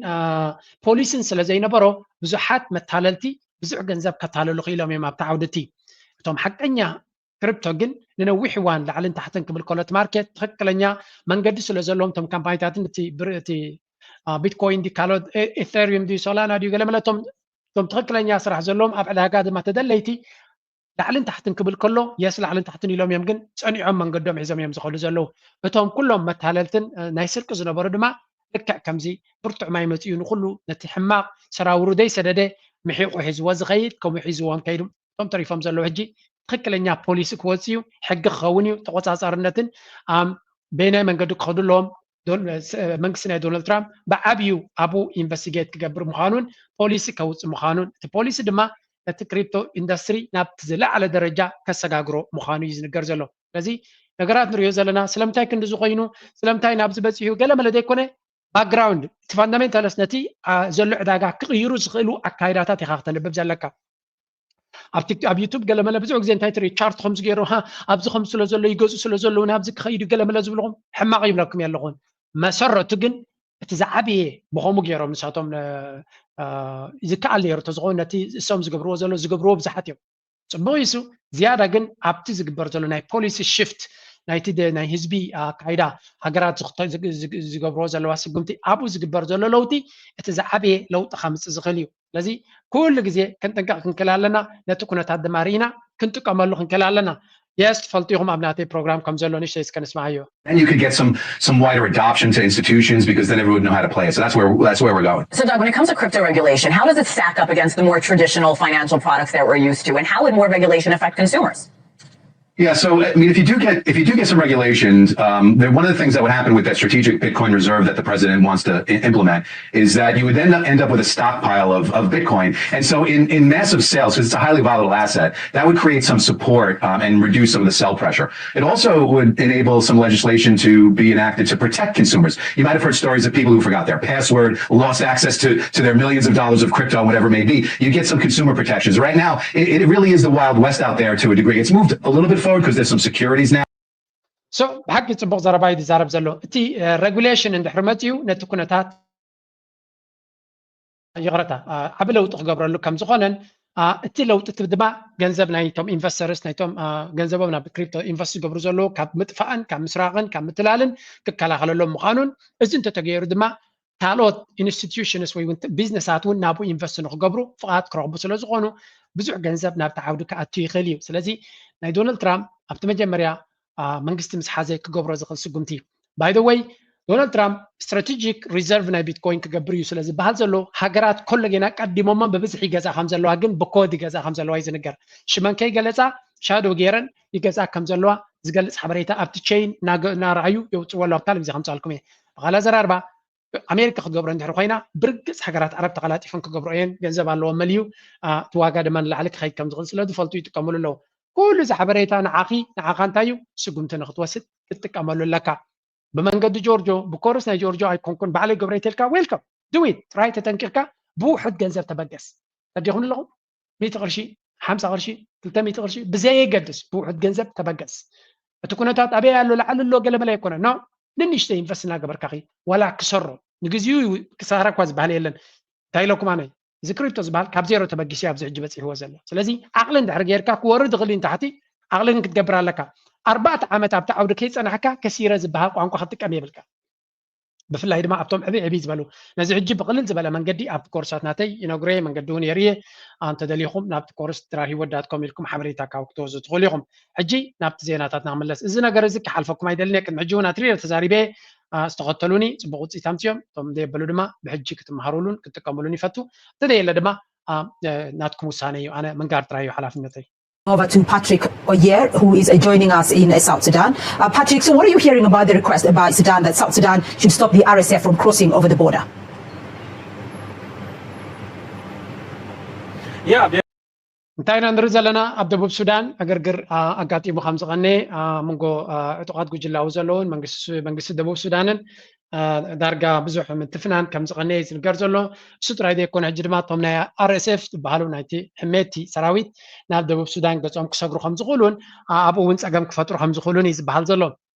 ፖሊስን ስለ ዘይነበሮ ብዙሓት መታለልቲ ብዙሕ ገንዘብ ከታለሉ ክኢሎም እዮም ኣብቲ ዓውዲ እቲ። እቶም ሓቀኛ ክሪፕቶ ግን ንነዊሕ እዋን ላዕልን ታሕትን ክብል ከሎ እቲ ማርኬት ትኽክለኛ መንገዲ ስለ ዘለዎም እቶም ካምፓኒታትን እቲ ብር- እቲ አ፣ ቢትኮይን ድዩ ካልኦት ኤ- ኤተሪየም ድዩ ሶላና ድዩ ገለመለ እቶም እቶም ትኽክለኛ ስራሕ ዘለዎም ኣብ ዕዳጋ ድማ ተደለይቲ ላዕልን ታሕትን ክብል ከሎ የስ ላዕልን ታሕትን ኢሎም እዮም ግን ፀኒዖም መንገዶም ሒዞም እዮም ዝኸዱ ዘለዉ። እቶም ኩሎም መታለልትን እ፣ ናይ ስርቂ ዝነበሩ ድማ ልክዕ ከምዚ ብርቱዕ ማይ መፂኡ ንኩሉ ነቲ ሕማቕ ሰራውሩ ዘይሰደደ ምሒቑ ሒዝዎ ዝኸይድ ከምኡ ሒዝዎም ከይዱ እቶም ተሪፎም ዘለዉ ሕጂ ትኽክለኛ ፖሊሲ ክወፅእ እዩ፣ ሕጊ ክኸውን እዩ፣ ተቆፃፃርነትን ኣም በየናይ መንገዲ ክኸዱ ኣለዎም። ዶን- ስ- መንግስቲ ናይ ዶናልድ ትራምፕ ብዓብዩ ኣብኡ ኢንቨስቲጌት ክገብር ምዃኑን ፖሊሲ ከውፅእ ምዃኑን እቲ ፖሊሲ ድማ ነቲ ክሪፕቶ ኢንዱስትሪ ናብቲ ዝለዓለ ደረጃ ከሰጋግሮ ምዃኑ እዩ ዝንገር ዘሎ። ስለዚ ነገራት ንሪኦ ዘለና ስለምንታይ ክንዲ ዝኾይኑ ስለምንታይ ናብዚ በፂሑ ገለ መለ ዘይኮነ ባክግራውንድ እቲ ፋንዳሜንታልስ ነቲ አ፣ ዘሎ ዕዳጋ ክቕይሩ ዝኽእሉ ኣካይዳታት ኢኻ ክተንብብ ዘለካ። ኣብ ቲክ- ኣብ ዩቱብ ገለ መለ ብዙሕ ግዜ እንታይ ትርኢ ቻርት ከምዚ ገይሩ ሃ ኣብዚ ከም ስለ ዘሎ ይገዙ ስለ ዘለዉ ናብዚ ክኸይዱ ገለ መለ ዝብልኹም ሕማቕ ይብለኩም የለኹን። መሰረቱ ግን እቲ ዝዓበየ ብኸምኡ ገይሮም ንሳቶም ነ- አ፣ ዝከኣል ነይሩ ተዝኸውን ነቲ እሶም ዝገብርዎ ዘሎ ዝገብርዎ ብዙሓት እዮም። ፅቡቕ ይሱ ዝያዳ ግን ኣብቲ ዝግበር ዘሎ ናይ ፖሊሲ ሽፍት ናይቲ ደ- ናይ ህዝቢ ኣካይዳ ሃገራት ዝኽተ- ዝግ- ዝግ- ዝገብርዎ ዘለዋ ስጉምቲ ኣብኡ ዝግበር ዘሎ ለውጢ እቲ ዝዓበየ ለውጢ ከምፅእ ዝኽእል እዩ። ስለዚ ኩሉ ግዜ ክንጥንቀቕ ክንክእል ኣለና። ነቲ ኩነታት ድማ ርኢና ክንጥቀመሉ ክንክእል ኣለና። የስ ትፈልጡ ኢኹም ኣብ ናተይ ፕሮግራም ከም ዘሎ ንሽተይ እስከ ንስማዓዮ። Then you could get some some wider adoption to institutions because then everyone would know how to play it. So that's where that's where we're going. So, Doug, when it comes to crypto regulation, how does it stack up against the more traditional financial products that we're used to, and how would more regulation affect consumers? Yeah, so I mean, if you do get if you do get some regulations, um, there, one of the things that would happen with that strategic Bitcoin reserve that the president wants to I- implement is that you would then end up with a stockpile of, of Bitcoin. And so, in, in massive sales, because it's a highly volatile asset, that would create some support um, and reduce some of the sell pressure. It also would enable some legislation to be enacted to protect consumers. You might have heard stories of people who forgot their password, lost access to, to their millions of dollars of crypto, and whatever it may be. You get some consumer protections. Right now, it, it really is the Wild West out there to a degree. It's moved a little bit forward because there's some securities now. So ብሓቂ ፅቡቕ ዘረባ እዩ ዝዛረብ ዘሎ። እቲ ሬጉሌሽን እንድሕር መፅኡ ነቲ ኩነታት ይቕረታ ዓቢ ለውጢ ክገብረሉ ከም ዝኾነን እቲ ለውጢ እቲ ድማ ገንዘብ ናይቶም ኢንቨስተርስ ናይቶም ገንዘቦም ናብ ክሪፕቶ ኢንቨስት ዝገብሩ ዘለዉ ካብ ምጥፋእን ካብ ምስራቕን ካብ ምትላልን ክከላኸለሎም ምዃኑን እዚ እንተተገይሩ ድማ ካልኦት ኢንስቲትዩሽንስ ወይ እውን ቢዝነሳት እውን ናብኡ ኢንቨስት ንክገብሩ ፍቓድ ክረኽቡ ስለ ዝኾኑ ብዙሕ ገንዘብ ናብቲ ዓውዲ ክኣቱ ይኽእል እዩ። ስለዚ ናይ ዶናልድ ትራምፕ ኣብቲ መጀመርያ መንግስቲ ምስ ሓዘ ክገብሮ ዝኽእል ስጉምቲ እዩ። ባይ ዘ ወይ ዶናልድ ትራምፕ ስትራቴጂክ ሪዘርቭ ናይ ቢትኮይን ክገብር እዩ ስለ ዝበሃል ዘሎ ሃገራት ኮሎ ጌና ቀዲሞሞ ብብዝሒ ይገዝኣ ከም ዘለዋ ግን ብኮድ ይገዝኣ ከም ዘለዋ እዩ ዝንገር። ሽመን ከይገለፃ ሻዶ ገይረን ይገዝኣ ከም ዘለዋ ዝገልፅ ሓበሬታ ኣብቲ ቸይን እናረኣዩ የውፅዎ ኣለዉ። ኣብ ካልእ ግዜ ከምፅኣልኩም እየ። ብካልእ ኣዘራርባ ኣሜሪካ ክትገብሮ እንድሕር ኮይና ብርግፅ ሃገራት ዓረብ ተቀላጢፈን ክገብሮ እየን። ገንዘብ ኣለዎ መሊዩ እቲ ዋጋ ድማ ንላዕሊ ክኸይድ ከም ዝኽእል ስለ ዝፈልጡ ይጥቀምሉ ኣለዉ። ኩሉ እዚ ሓበሬታ ንዓኺ ንዓኻ እንታይ እዩ ስጉምቲ ንክትወስድ ክትጥቀመሉ ኣለካ። ብመንገዲ ጆርጆ ብኮርስ ናይ ጆርጆ ኣይኮንኩን ባዕለይ ገብረ ይተልካ ዌልካም ድዊት ጥራይ ተጠንቂቕካ ብውሑድ ገንዘብ ተበገስ። ተዲኹም ኣለኹም ሚእቲ ቅርሺ ሓምሳ ቅርሺ ክልተ ሚእቲ ቅርሺ ብዘየገድስ ብውሑድ ገንዘብ ተበገስ። እቲ ኩነታት ኣበይ ኣሎ ላዕሊ ኣሎ ገለመለ ኣይኮነ ኖ ንንሽተ ኢንቨስት እናገበርካ ኺ ዋላ ክሰሮ ንግዚኡ ክሳራ እኳ ዝበሃል የለን። እንታይ ኢለኩም ኣነ እዚ ክሪፕቶ ዝበሃል ካብ ዜሮ ተበጊሱ ኣብዚ ሕጂ በፂሕዎ ዘሎ። ስለዚ ዓቕሊ እንድሕር ጌርካ ክወርድ ይኽእል እዩ ንታሕቲ፣ ዓቕሊ ግን ክትገብር ኣለካ። ኣርባዕተ ዓመት ኣብቲ ዓውዲ ከይፀናሕካ ከሲረ ዝበሃል ቋንቋ ክትጥቀም የብልካ። ብፍላይ ድማ ኣብቶም ዕብይ ዕብይ ዝበሉ ነዚ ሕጂ ብቕልል ዝበለ መንገዲ ኣብቲ ኮርሳት ናተይ ይነግሮ እየ፣ መንገዲ እውን የርእየ። እንተደሊኹም ናብቲ ኮርስ ድራር ህይወት ዳት ኮም ኢልኩም ሓበሬታ ካብ ክትወስዱ ትኽእሉ ኢኹም። ሕጂ ናብቲ ዜናታትና ክምለስ። እዚ ነገር እዚ ክሓልፈኩም ኣይደልን እየ። ቅድሚ ሕጂ እውን ኣትሪረ ተዛሪበ እየ። ዝተኸተሉኒ ፅቡቅ ውፅኢት ኣምፅኦም፣ እቶም ዘየበሉ ድማ ብሕጂ ክትመሃሩሉን ክትጥቀሙሉን ይፈቱ። እንተዘየለ ድማ ናትኩም ውሳነ እዩ። ኣነ ምንጋር ጥራይ እዩ ሓላፍነተይ። Over to Patrick Oyer, who is uh, joining us in uh, South Sudan. Uh, Patrick, so what are you hearing about the request by Sudan that South Sudan should stop the R S F from crossing over the border? Yeah, እንታይ ኢና ንርኢ ዘለና? ኣብ ደቡብ ሱዳን ዕግርግር ኣጋጢሙ ከም ዝቐነ መንጎ ዕጡቓት ጉጅላዊ ዘለውን መንግስቲ ደቡብ ሱዳንን ዳርጋ ብዙሕ ምትፍናን ከም ዝቐነ ዝንገር ዘሎ። እሱ ጥራይ ዘይኮነ ሕጂ ድማ እቶም ናይ ኣር ኤስ ኤፍ ዝበሃሉ ናይቲ ሕሜቲ ሰራዊት ናብ ደቡብ ሱዳን ገጾም ክሰግሩ ከም ዝኽእሉን ኣብኡ እውን ጸገም ክፈጥሩ ከም ዝኽእሉን እዩ ዝበሃል ዘሎ።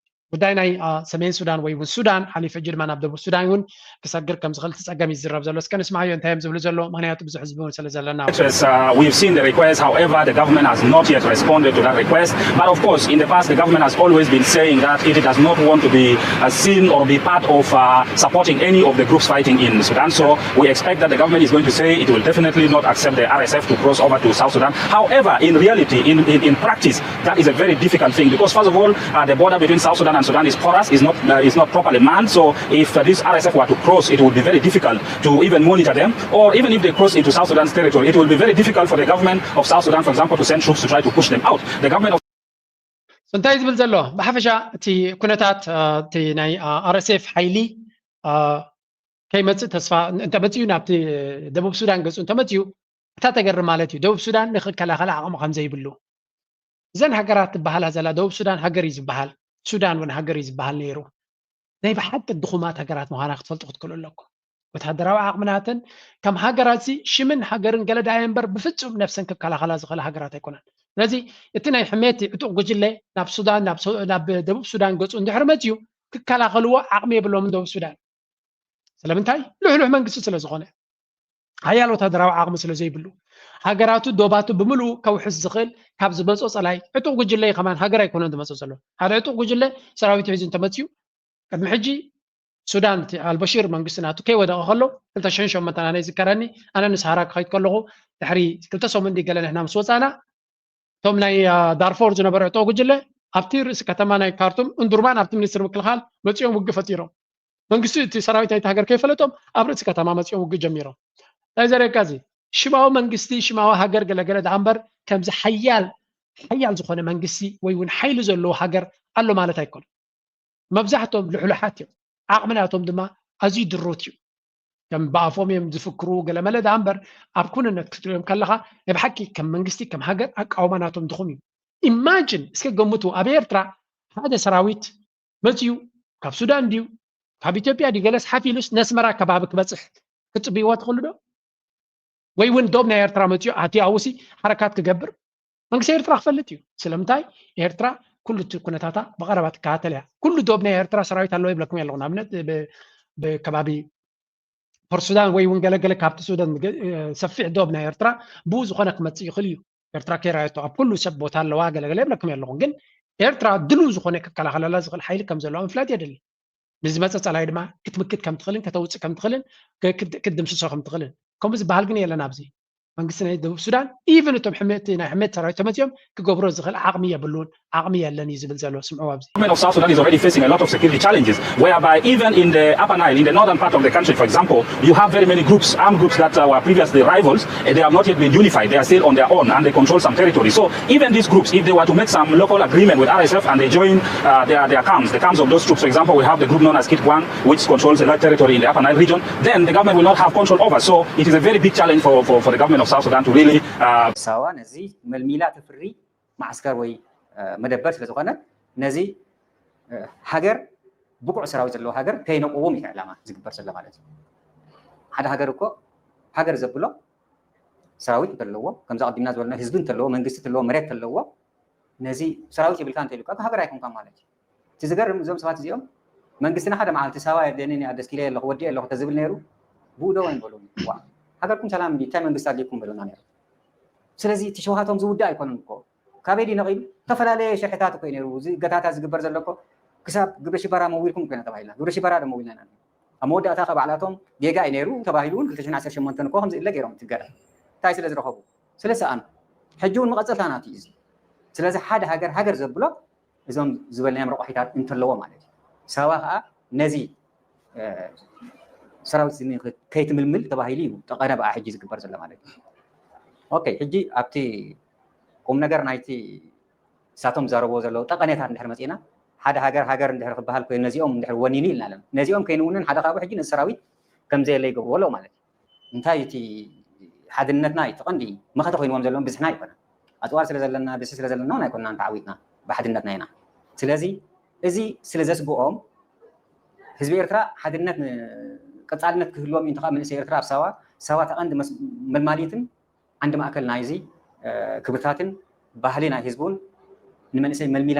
ጉዳይ ናይ ሰሜን ሱዳን ወይ እውን ሱዳን ሓሊፉ ሕጂ ድማ ናብ ደቡብ ሱዳን እውን ክሰግር ከም ዝኽእል እቲ ጸገም ይዝረብ ዘሎ። እስከ ንስማዮ እንታይ እዮም ዝብሉ ዘሎ? ምክንያቱ ብዙሕ ህዝቢ እውን ስለ ዘለና። We've seen the request, however, the government has not yet responded to that request. But of course, in the past, the government has always been saying that it does not want to be uh, seen or be part of uh, supporting any of the groups fighting in Sudan. So we expect that the government is going to say it will definitely not accept the R S F to cross over to South Sudan. However, in reality, in, in, in practice, that is a very difficult thing because, first of all, uh, the border between South Sudan and Sudan is porous, is not, uh, is not properly manned. So if uh, this R S F were to cross, it would be very difficult to even monitor them. Or even if they cross into South Sudan's territory, it will be very difficult for the government of South Sudan, for example, to send troops to try to push them out. The government of እንታይ ዝብል ዘሎ? ብሓፈሻ እቲ ኩነታት እቲ ናይ ኣር ኤስ ኤፍ ሓይሊ ከይመፅእ ተስፋ እንተመፅኡ ናብቲ ደቡብ ሱዳን ገፁ እንተመፅኡ እታ ተገርም ማለት እዩ። ደቡብ ሱዳን ንክከላኸል ዓቕሚ ከም ዘይብሉ እዘን ሃገራት ዝበሃላ ዘላ ደቡብ ሱዳን ሃገር እዩ ዝበሃል፣ ሱዳን እውን ሃገር እዩ ዝበሃል ነይሩ። ናይ ብሓቂ ድኹማት ሃገራት ምዃና ክትፈልጡ ክትክእሉ ኣለኩም። ወታደራዊ ዓቕምናተን ከም ሃገራት ሲ ሽምን ሃገርን ገለ ደኣ እምበር ብፍጹም ነፍሰን ክከላኸላ ዝኽእላ ሃገራት ኣይኮናን። ስለዚ እቲ ናይ ሕሜቲ ዕጡቕ ጉጅለ ናብ ሱዳን ናብ ደቡብ ሱዳን ገጹ እንድሕር መፅዩ ክከላኸልዎ ዓቕሚ የብሎምን ደቡብ ሱዳን። ስለምንታይ? ልሕሉሕ መንግስቲ ስለ ዝኾነ። ሓያል ወታደራዊ ዓቕሚ ስለ ዘይብሉ ሃገራቱ ዶባቱ ብምልኡ ከውሕስ ዝኽእል ካብ ዝመፆ ፀላይ ዕጡቕ ጉጅለ እዩ። ከማን ሃገር ኣይኮነን ዝመፅእ ዘሎ። ሓደ ዕጡቕ ጉጅለ ሰራዊት ሒዙ እንተመፅዩ ቅድሚ ሕጂ ሱዳን እቲ ኣልበሺር መንግስቲ ናቱ ከይወደቐ ከሎ ክልተ ሽሕን ሸሞንተን ኣነ ይዝከረኒ። ኣነ ንሰሃራ ክኸይድ ከለኹ ድሕሪ ክልተ ሰሙን ድዩ ገለ ንሕና ምስ ወፃና እቶም ናይ ዳርፎር ዝነበሩ ዕጡቕ ጉጅለ ኣብቲ ርእሲ ከተማ ናይ ካርቱም እንዱርማን ኣብቲ ሚኒስትሪ ምክልኻል መፂኦም ውግእ ፈጢሮም። መንግስቲ እቲ ሰራዊት ናይቲ ሃገር ከይፈለጦም ኣብ ርእሲ ከተማ መፂኦም ውግእ ጀሚሮም። እንታይ ዘርእየካ እዚ ሽማዊ መንግስቲ ሽማዊ ሃገር ገለገለ ደኣ እምበር ከምዚ ሓያል ሓያል ዝኾነ መንግስቲ ወይ እውን ሓይሊ ዘለዎ ሃገር ኣሎ ማለት ኣይኮነን። መብዛሕትኦም ልሕሉሓት እዮም። ዓቕሚ ናቶም ድማ ኣዝዩ ድሩት እዩ። ከም ብኣፎም እዮም ዝፍክሩ ገለመለ ደኣ እምበር ኣብ ኩንነት ክትሪኦም ከለኻ ናይ ብሓቂ ከም መንግስቲ ከም ሃገር ኣቃውማ ናቶም ድኹም እዩ። ኢማጅን እስከ ገምቱ ኣብ ኤርትራ ሓደ ሰራዊት መፅዩ ካብ ሱዳን ድዩ ካብ ኢትዮጵያ ድዩ ገለስ ሓፊሉስ ነስመራ ከባቢ ክበፅሕ ክትፅብይዎ ትኽእሉ ዶ? ወይ እውን ዶብ ናይ ኤርትራ መፅዩ ኣትዩ ኣብኡ ሲ ሓረካት ክገብር መንግስቲ ኤርትራ ክፈልጥ እዩ። ስለምንታይ ኤርትራ ኩሉ እቲ ኩነታታ ብቐረባ ትከታተል እያ። ኩሉ ዶብ ናይ ኤርትራ ሰራዊት ኣለዎ ይብለኩም ኣለኹ። ንኣብነት ብከባቢ ፖርት ሱዳን ወይ እውን ገለገለ ካብቲ ሱዳን ሰፊሕ ዶብ ናይ ኤርትራ ብኡ ዝኾነ ክመፅእ ይኽእል እዩ። ኤርትራ ከይራየቶ ኣብ ኩሉ ሰብ ቦታ ኣለዋ ገለገለ ይብለኩም ኣለኹ። ግን ኤርትራ ድልው ዝኾነ ክከላኸለላ ዝኽእል ሓይሊ ከም ዘለዋ ምፍላጥ የድሊ። ንዝመፀ ፀላይ ድማ ክትምክት ከም ትኽእልን ከተውፅእ ከም ትኽእልን ክትድምስሶ ከም ትኽእልን ከምኡ ዝበሃል ግን የለን። ኣብዚ መንግስቲ ናይ ደቡብ ሱዳን ኢቭን እቶም ሕሜቲ ናይ ሕሜት ሰራዊት ተመፅኦም ክገብሮ ዝኽእል ዓቕሚ የብሉን፣ ዓቕሚ የለን እዩ ዝብል ዘሎ። ስምዑ ኣብዚ Government of South Sudan is already facing a lot of security challenges, whereby even in the Upper Nile, in the northern part of the country, for example, you have very many groups, armed groups that uh, were previously rivals. They have not yet been unified. They are still on their own and they control some territory. So even these groups, if they were to make some local agreement with R S F and they join uh, their, their camps, the camps of those troops, for example, we have the group known as Kitgwang, which controls a large territory in the Upper Nile region, then the government will not have control over. So it is a very big challenge for, for, for the government of South Sudan to really uh, ሳዋ ነዚ መልሚላ ተፍሪ ማዕስከር ወይ መደበር ስለ ዝኾነ ነዚ ሃገር ብቁዕ ሰራዊት ዘለዎ ሃገር ከይነቁውም እዩ ዕላማ ዝግበር ዘሎ ማለት እዩ። ሓደ ሃገር እኮ ሃገር ዘብሎ ሰራዊት እንተለዎ፣ ከምዛ ቀዲምና ዝበልና ህዝቢ እንተለዎ፣ መንግስቲ እንተለዎ፣ መሬት እንተለዎ፣ ነዚ ሰራዊት የብልካ እንተኢሉካ ሃገር ኣይኮንካ ማለት እዩ። እቲ ዝገርም እዞም ሰባት እዚኦም መንግስትና ሓደ መዓልቲ ሳዋ የድልየኒ እያ ደስኪለ ኣለኹ ወዲኤ ኣለኹ ተዝብል ነይሩ ብኡ ዶ ወይም በሉ ዋ ሃገርኩም ሰላም ድዩ? እንታይ መንግስቲ ኣድልየኩም በሉና ነይሩ። ስለዚ እቲ ሸውሃቶም ዝውዳእ ኣይኮነን እኮ። ካበይ ድዩ ነቒሉ? ዝተፈላለየ ሽርሕታት እኮ እዩ ነይሩ። እዚ እገታታት ዝግበር ዘሎ እኮ ክሳብ ግብረ ሽበራ መዊልኩም እኮ ኢና ተባሂልና። ግብረ ሽበራ ዶ መዊልና ኢና? ኣብ መወዳእታ ከ ባዕላቶም ጌጋ እዩ ነይሩ ተባሂሉ እውን ክልተ ሽሕን ዓሰርተ ሸሞንተን እኮ ከምዚ እለ ገይሮም እቲ እገዳ። እንታይ ስለ ዝረኸቡ? ስለ ሰኣኑ። ሕጂ እውን መቐጸልታ ናቱ እዩ እዚ። ስለዚ ሓደ ሃገር ሃገር ዘብሎ እዞም ዝበልናዮም ረቋሒታት እንተለዎ ማለት እዩ። ሳዋ ከዓ ነዚ ሰራዊት ከይትምልምል ተባሂሉ እዩ ጠቐነ ብኣ ሕጂ ዝግበር ዘሎ ማለት እዩ። ኦኬ፣ ሕጂ ኣብቲ ቁም ነገር ናይቲ እሳቶም ዝዛረብዎ ዘለዉ ጠቐኔታት እንድሕር መፂእና፣ ሓደ ሃገር ሃገር እንድሕር ክበሃል ኮይኑ ነዚኦም እንድሕር ወኒኑ ኢልና ኣለና። ነዚኦም ከይንውንን ሓደ ካብኡ ሕጂ ነዚ ሰራዊት ከምዘየለ ይገብርዎ ኣለዉ ማለት እዩ። እንታይ እቲ ሓድነትና እዩ እቲ ቀንዲ መኸተ ኮይንዎም ዘለዎም ብዝሕና ኣይኮነን። ኣፅዋር ስለ ዘለና ብዝሒ ስለ ዘለና እውን ኣይኮንናን ተዓዊትና ብሓድነትና ኢና። ስለዚ እዚ ስለ ዘስግኦም ህዝቢ ኤርትራ ሓድነት ን- ቀፃልነት ክህልዎም እዩ። እንተኸዓ መንእሰይ ኤርትራ ኣብ ሳዋ ሳዋ ተቐንዲ መስ- መልማሊትን ዓንዲ ማእከል ናይዚ ክብርታትን ባህሊ ናይ ህዝቡን ንመንእሰይ መልሚላ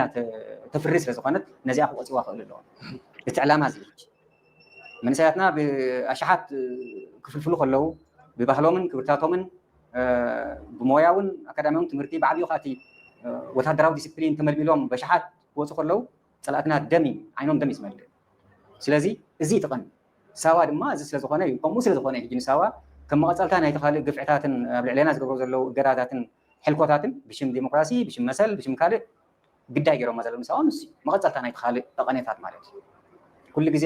ተፍሪ ስለ ዝኾነት ነዚኣ ክቆፅዋ ክእሉ ኣለዎም። እቲ ዕላማ እዚ መንእሰያትና ብኣሽሓት ክፍልፍሉ ከለዉ ብባህሎምን ክብርታቶምን ብሞያውን ኣካዳሚያውን ትምህርቲ ብዓብዩ ከኣቲ ወታደራዊ ዲስፕሊን ተመልሚሎም በሽሓት ክወፁ ከለዉ ፀላእትና ደም እዩ፣ ዓይኖም ደም እዩ ዝመልእ። ስለዚ እዚ እዩ እቲ ቀንዲ። ሳዋ ድማ እዚ ስለ ዝኾነ እዩ፣ ከምኡ ስለ ዝኾነ እዩ ሕጂ ንሳዋ ከም መቐፀልታ ናይቲ ካልእ ግፍዕታትን ኣብ ልዕሌና ዝገብሮ ዘለዉ እገዳታትን ሕልኮታትን ብሽም ዲሞክራሲ፣ ብሽም መሰል፣ ብሽም ካልእ ግዳይ ገይሮማ ዘለዉ ንሳዋ ንሱ እዩ። መቐፀልታ ናይቲ ካልእ ጠቐኔታት ማለት እዩ። ኩሉ ግዜ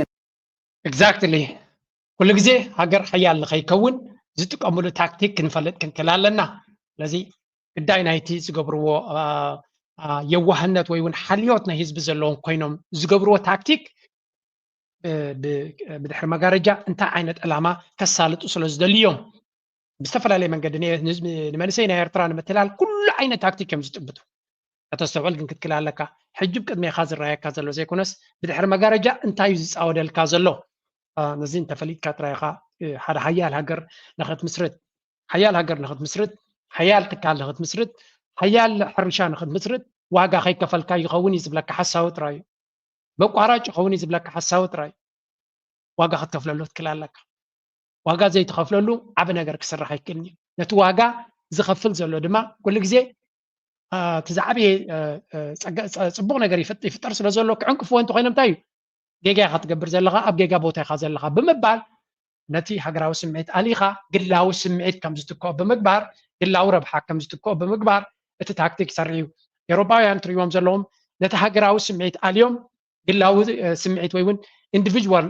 Exactly ኩሉ ግዜ ሃገር ሓያል ንኸይከውን ዝጥቀምሉ ታክቲክ ክንፈልጥ ክንክእል ኣለና። ስለዚ ግዳይ ናይቲ ዝገብርዎ የዋህነት ወይ እውን ሓልዮት ናይ ህዝቢ ዘለዎም ኮይኖም ዝገብርዎ ታክቲክ ብድሕሪ መጋረጃ እንታይ ዓይነት ዕላማ ከሳልጡ ስለ ዝደልዩ እዮም። ብዝተፈላለየ መንገዲ ንመንእሰይ ናይ ኤርትራ ንምትላል ኩሉ ዓይነት ታክቲክ እዮም ዝጥብቱ። ከተስተውዕል ግን ክትክል ኣለካ። ሕጂ ቅድሜኻ ዝረኣየካ ዘሎ ዘይኮነስ ብድሕሪ መጋረጃ እንታይ እዩ ዝፃወደልካ ዘሎ? ነዚ እንተፈሊጥካ ጥራይ ኢኻ ሓደ ሓያል ሃገር ንኸትምስርት ሓያል ሃገር ንኸትምስርት ሓያል ትካል ንኸትምስርት ሓያል ሕርሻ ንኸትምስርት ዋጋ ከይከፈልካ ይኸውን እዩ ዝብለካ ሓሳዊ ጥራይ እዩ። በቋራጭ ይኸውን እዩ ዝብለካ ሓሳዊ ጥራይ እዩ። ዋጋ ክትከፍለሉ ትክል ኣለካ። ዋጋ ዘይትኸፍለሉ ዓቢ ነገር ክስራሕ ኣይክእልን እዩ። ነቲ ዋጋ ዝኸፍል ዘሎ ድማ ኩሉ ግዜ እቲ ዝዓበየ ፅቡቕ ነገር ይፍጠር ስለ ዘሎ ክዕንቅፍዎ እንተኮይኖም እንታይ እዩ ጌጋ ኢኻ ትገብር ዘለኻ ኣብ ጌጋ ቦታ ኢኻ ዘለኻ ብምባል ነቲ ሃገራዊ ስምዒት ኣሊኻ ግላዊ ስምዒት ከም ዝትክኦ ብምግባር ግላዊ ረብሓ ከም ዝትክኦ ብምግባር እቲ ታክቲክ ይሰርሕ እዩ። ኤውሮጳውያን ትርእይዎም ዘለዎም ነቲ ሃገራዊ ስምዒት ኣልዮም ግላዊ ስምዒት ወይ እውን ኢንዲቪጅዋል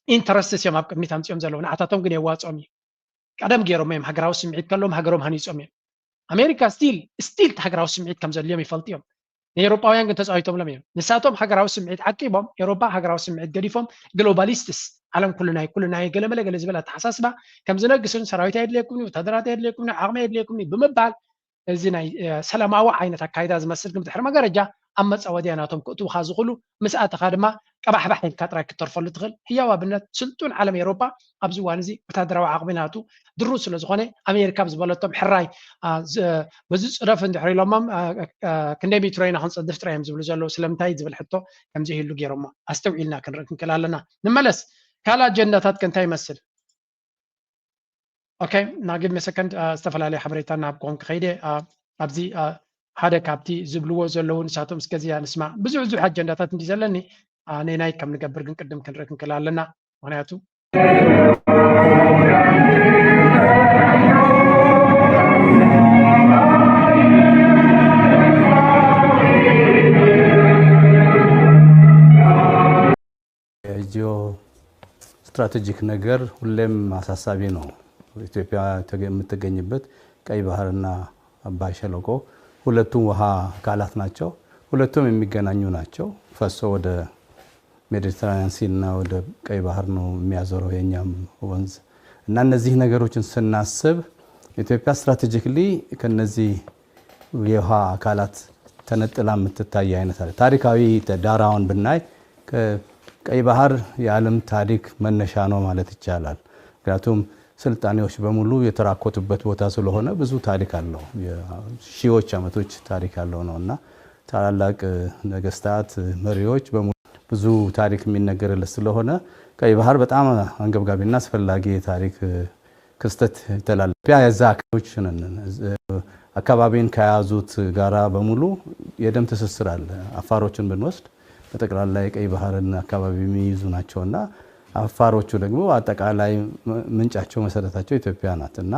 ኢንተረስትስ እዮም ኣብ ቅድሚት ኣምፅኦም ዘለዉ። ንዓታቶም ግን የዋፅኦም እዩ። ቀደም ገይሮም እዮም ሃገራዊ ስምዒት ከለዎም ሃገሮም ሃኒፆም እዮም። ኣሜሪካ ስቲል ስቲል ሃገራዊ ስምዒት ከም ዘድልዮም ይፈልጡ እዮም። ንኤውሮጳውያን ግን ተፃዊቶምሎም እዮም። ንሳቶም ሃገራዊ ስምዒት ዓቂቦም ኤውሮጳ ሃገራዊ ስምዒት ገዲፎም ግሎባሊስትስ ዓለም ኩሉ ናይ ኩሉ ናይ ገለመለ ገለ ዝበለ ኣተሓሳስባ ከም ዝነግስን ሰራዊት ኣየድልየኩም ወታደራት ኣየድልየኩም ዓቕሚ ኣየድልየኩም ብምባል እዚ ናይ ሰላማዊ ዓይነት ኣካይዳ ዝመስል ግን ብድሕሪ መጋረጃ ኣብ መፃወድያ ናቶም ክእትውኻ ዝኽእሉ ምስ ኣተኻ ድማ ቀባሕባሕ ኢልካ ጥራይ ክትተርፈሉ ትኽእል ህያው ኣብነት ስልጡን ዓለም ኤውሮጳ ኣብዚ እዋን እዚ ወታደራዊ ዓቕሚ ናቱ ድሩት ስለ ዝኾነ ኣሜሪካ ብዝበለቶም ሕራይ በዚ ፅደፍ እንድሕር ኢሎሞም ክንደይ ሜትሮ ኢና ክንፀድፍ ጥራይ እዮም ዝብሉ ዘለዉ ስለምንታይ ዝብል ሕቶ ከምዚ ይህሉ ገይሮሞ ኣስተውዒልና ክንርኢ ክንክእል ኣለና። ንመለስ ካልእ ኣጀንዳታት ከ እንታይ ይመስል? ኦኬ ናጊብ መሰከንድ ዝተፈላለየ ሓበሬታ ናብ ክኾን ክኸይደ ኣብዚ ሓደ ካብቲ ዝብልዎ ዘለዉ ንሳቶም እስከዚያ ንስማ ብዙሕ ብዙሕ ኣጀንዳታት እንዲ ዘለኒ ነናይ ከም ንገብር ግን ቅድም ክንርኢ ክንክእል ኣለና ምክንያቱ ጂኦ ስትራቴጂክ ነገር ሁሌም አሳሳቢ ነው። ኢትዮጵያ የምትገኝበት ቀይ ባህርና አባይ ሸለቆ ሁለቱም ውሃ አካላት ናቸው። ሁለቱም የሚገናኙ ናቸው። ፈሶ ወደ ሜዲትራኒያን ሲና ወደ ቀይ ባህር ነው የሚያዞረው የኛም ወንዝ እና እነዚህ ነገሮችን ስናስብ ኢትዮጵያ ስትራቴጂክሊ ከነዚህ የውሃ አካላት ተነጥላ የምትታይ አይነት አለ። ታሪካዊ ዳራውን ብናይ ቀይ ባህር የዓለም ታሪክ መነሻ ነው ማለት ይቻላል። ምክንያቱም ስልጣኔዎች በሙሉ የተራኮቱበት ቦታ ስለሆነ ብዙ ታሪክ አለው። የሺዎች ዓመቶች ታሪክ ያለው ነው እና ታላላቅ ነገስታት፣ መሪዎች በሙሉ ብዙ ታሪክ የሚነገርለት ስለሆነ ቀይ ባህር በጣም አንገብጋቢና አስፈላጊ የታሪክ ክስተት ይተላለፍ። ኢትዮጵያ የዛ አካባቢዎች ነን። አካባቢን ከያዙት ጋራ በሙሉ የደም ትስስር አለ። አፋሮችን ብንወስድ በጠቅላላ የቀይ ባህርን አካባቢ የሚይዙ ናቸውና አፋሮቹ ደግሞ አጠቃላይ ምንጫቸው መሰረታቸው ኢትዮጵያ ናት እና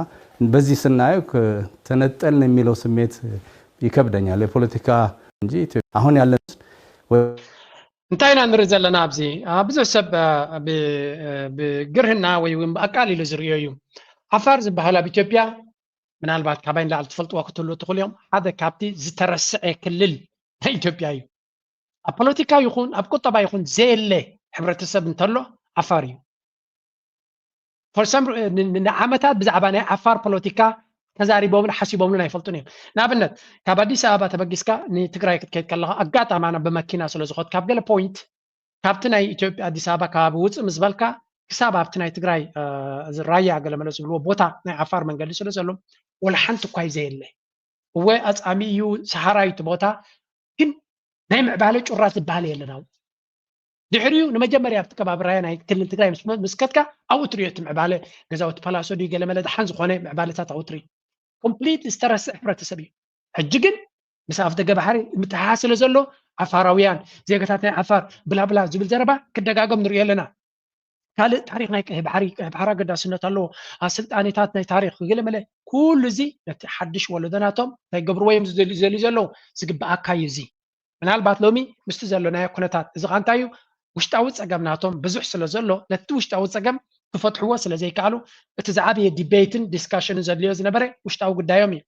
በዚህ ስናየው ተነጠልን የሚለው ስሜት ይከብደኛል። የፖለቲካ እንጂ አሁን ያለን እንታይ ኢና ንርኢ ዘለና ኣብዚ ብዙሕ ሰብ ብግርህና ወይ እውን ብኣቃሊሉ ዝርእዮ እዩ። ዓፋር ዝበሃል ኣብ ኢትዮጵያ ምናልባት ካባይ ንላዕሊ ትፈልጥዎ ክትህልዉ ትኽእሉ እዮም። ሓደ ካብቲ ዝተረስዐ ክልል ናይ ኢትዮጵያ እዩ። ኣብ ፖለቲካ ይኹን ኣብ ቁጠባ ይኹን ዘየለ ሕብረተሰብ እንተሎ ዓፋር እዩ። ንዓመታት ብዛዕባ ናይ ዓፋር ፖለቲካ ተዛሪቦምን ሓሲቦምሉን ኣይፈልጡን እዮም። ንኣብነት ካብ ኣዲስ ኣበባ ተበጊስካ ንትግራይ ክትከይድ ከለካ ኣጋጣሚ ኣነ ብመኪና ስለዝኸድ ካብ ገለ ፖይንት ካብቲ ናይ ኢትዮጵያ ኣዲስ ኣበባ ከባቢ ውፅእ ምስ በልካ ክሳብ ኣብቲ ናይ ትግራይ ራያ ገለመለ ዝብልዎ ቦታ ናይ ዓፋር መንገዲ ስለ ዘሎ ወላ ሓንቲ እኳ ዘየለ እወ ኣፃሚ እዩ ሰሃራዊ እቲ ቦታ ግን ናይ ምዕባለ ጩራ ዝበሃል የለን ኣብኡ። ድሕሪኡ ንመጀመርያ ኣብቲ ከባቢ ራያ ናይ ክልል ትግራይ ምስ ከድካ ኣብኡ ትሪኦ እቲ ምዕባለ ገዛውቲ ፓላሶ ድዩ ገለመለ ደሓን ዝኾነ ምዕባለታት ኣብኡ ትርኢ። ኮምፕሊት ዝተረስዐ ሕብረተሰብ እዩ። ሕጂ ግን ምስ ኣፍደገ ባሕሪ ምትሕሓዝ ስለ ዘሎ ዓፋራውያን ዜጋታት ናይ ዓፋር ብላብላ ዝብል ዘረባ ክደጋገም ንሪኦ ኣለና። ካልእ ታሪክ ናይ ቀይሕ ባሕሪ ቀይሕ ባሕሪ ኣገዳስነት ኣለዎ። ኣብ ስልጣኔታት ናይ ታሪክ ገለመለ ኩሉ እዚ ነቲ ሓድሽ ወለዶ ናቶም እንታይ ገብርዎ እዮም ዝደልዩ ዘለዉ ዝግብኣካ እዩ እዚ ምናልባት ሎሚ ምስቲ ዘሎናዮ ኩነታት እዚ ካ እንታይ እዩ ውሽጣዊ ፀገም ናቶም ብዙሕ ስለ ዘሎ ነቲ ውሽጣዊ ፀገም ክፈትሕዎ ስለ ዘይከኣሉ እቲ ዝዓበየ ዲቤትን ዲስካሽንን ዘድልዮ ዝነበረ ውሽጣዊ ጉዳዮም እዩ።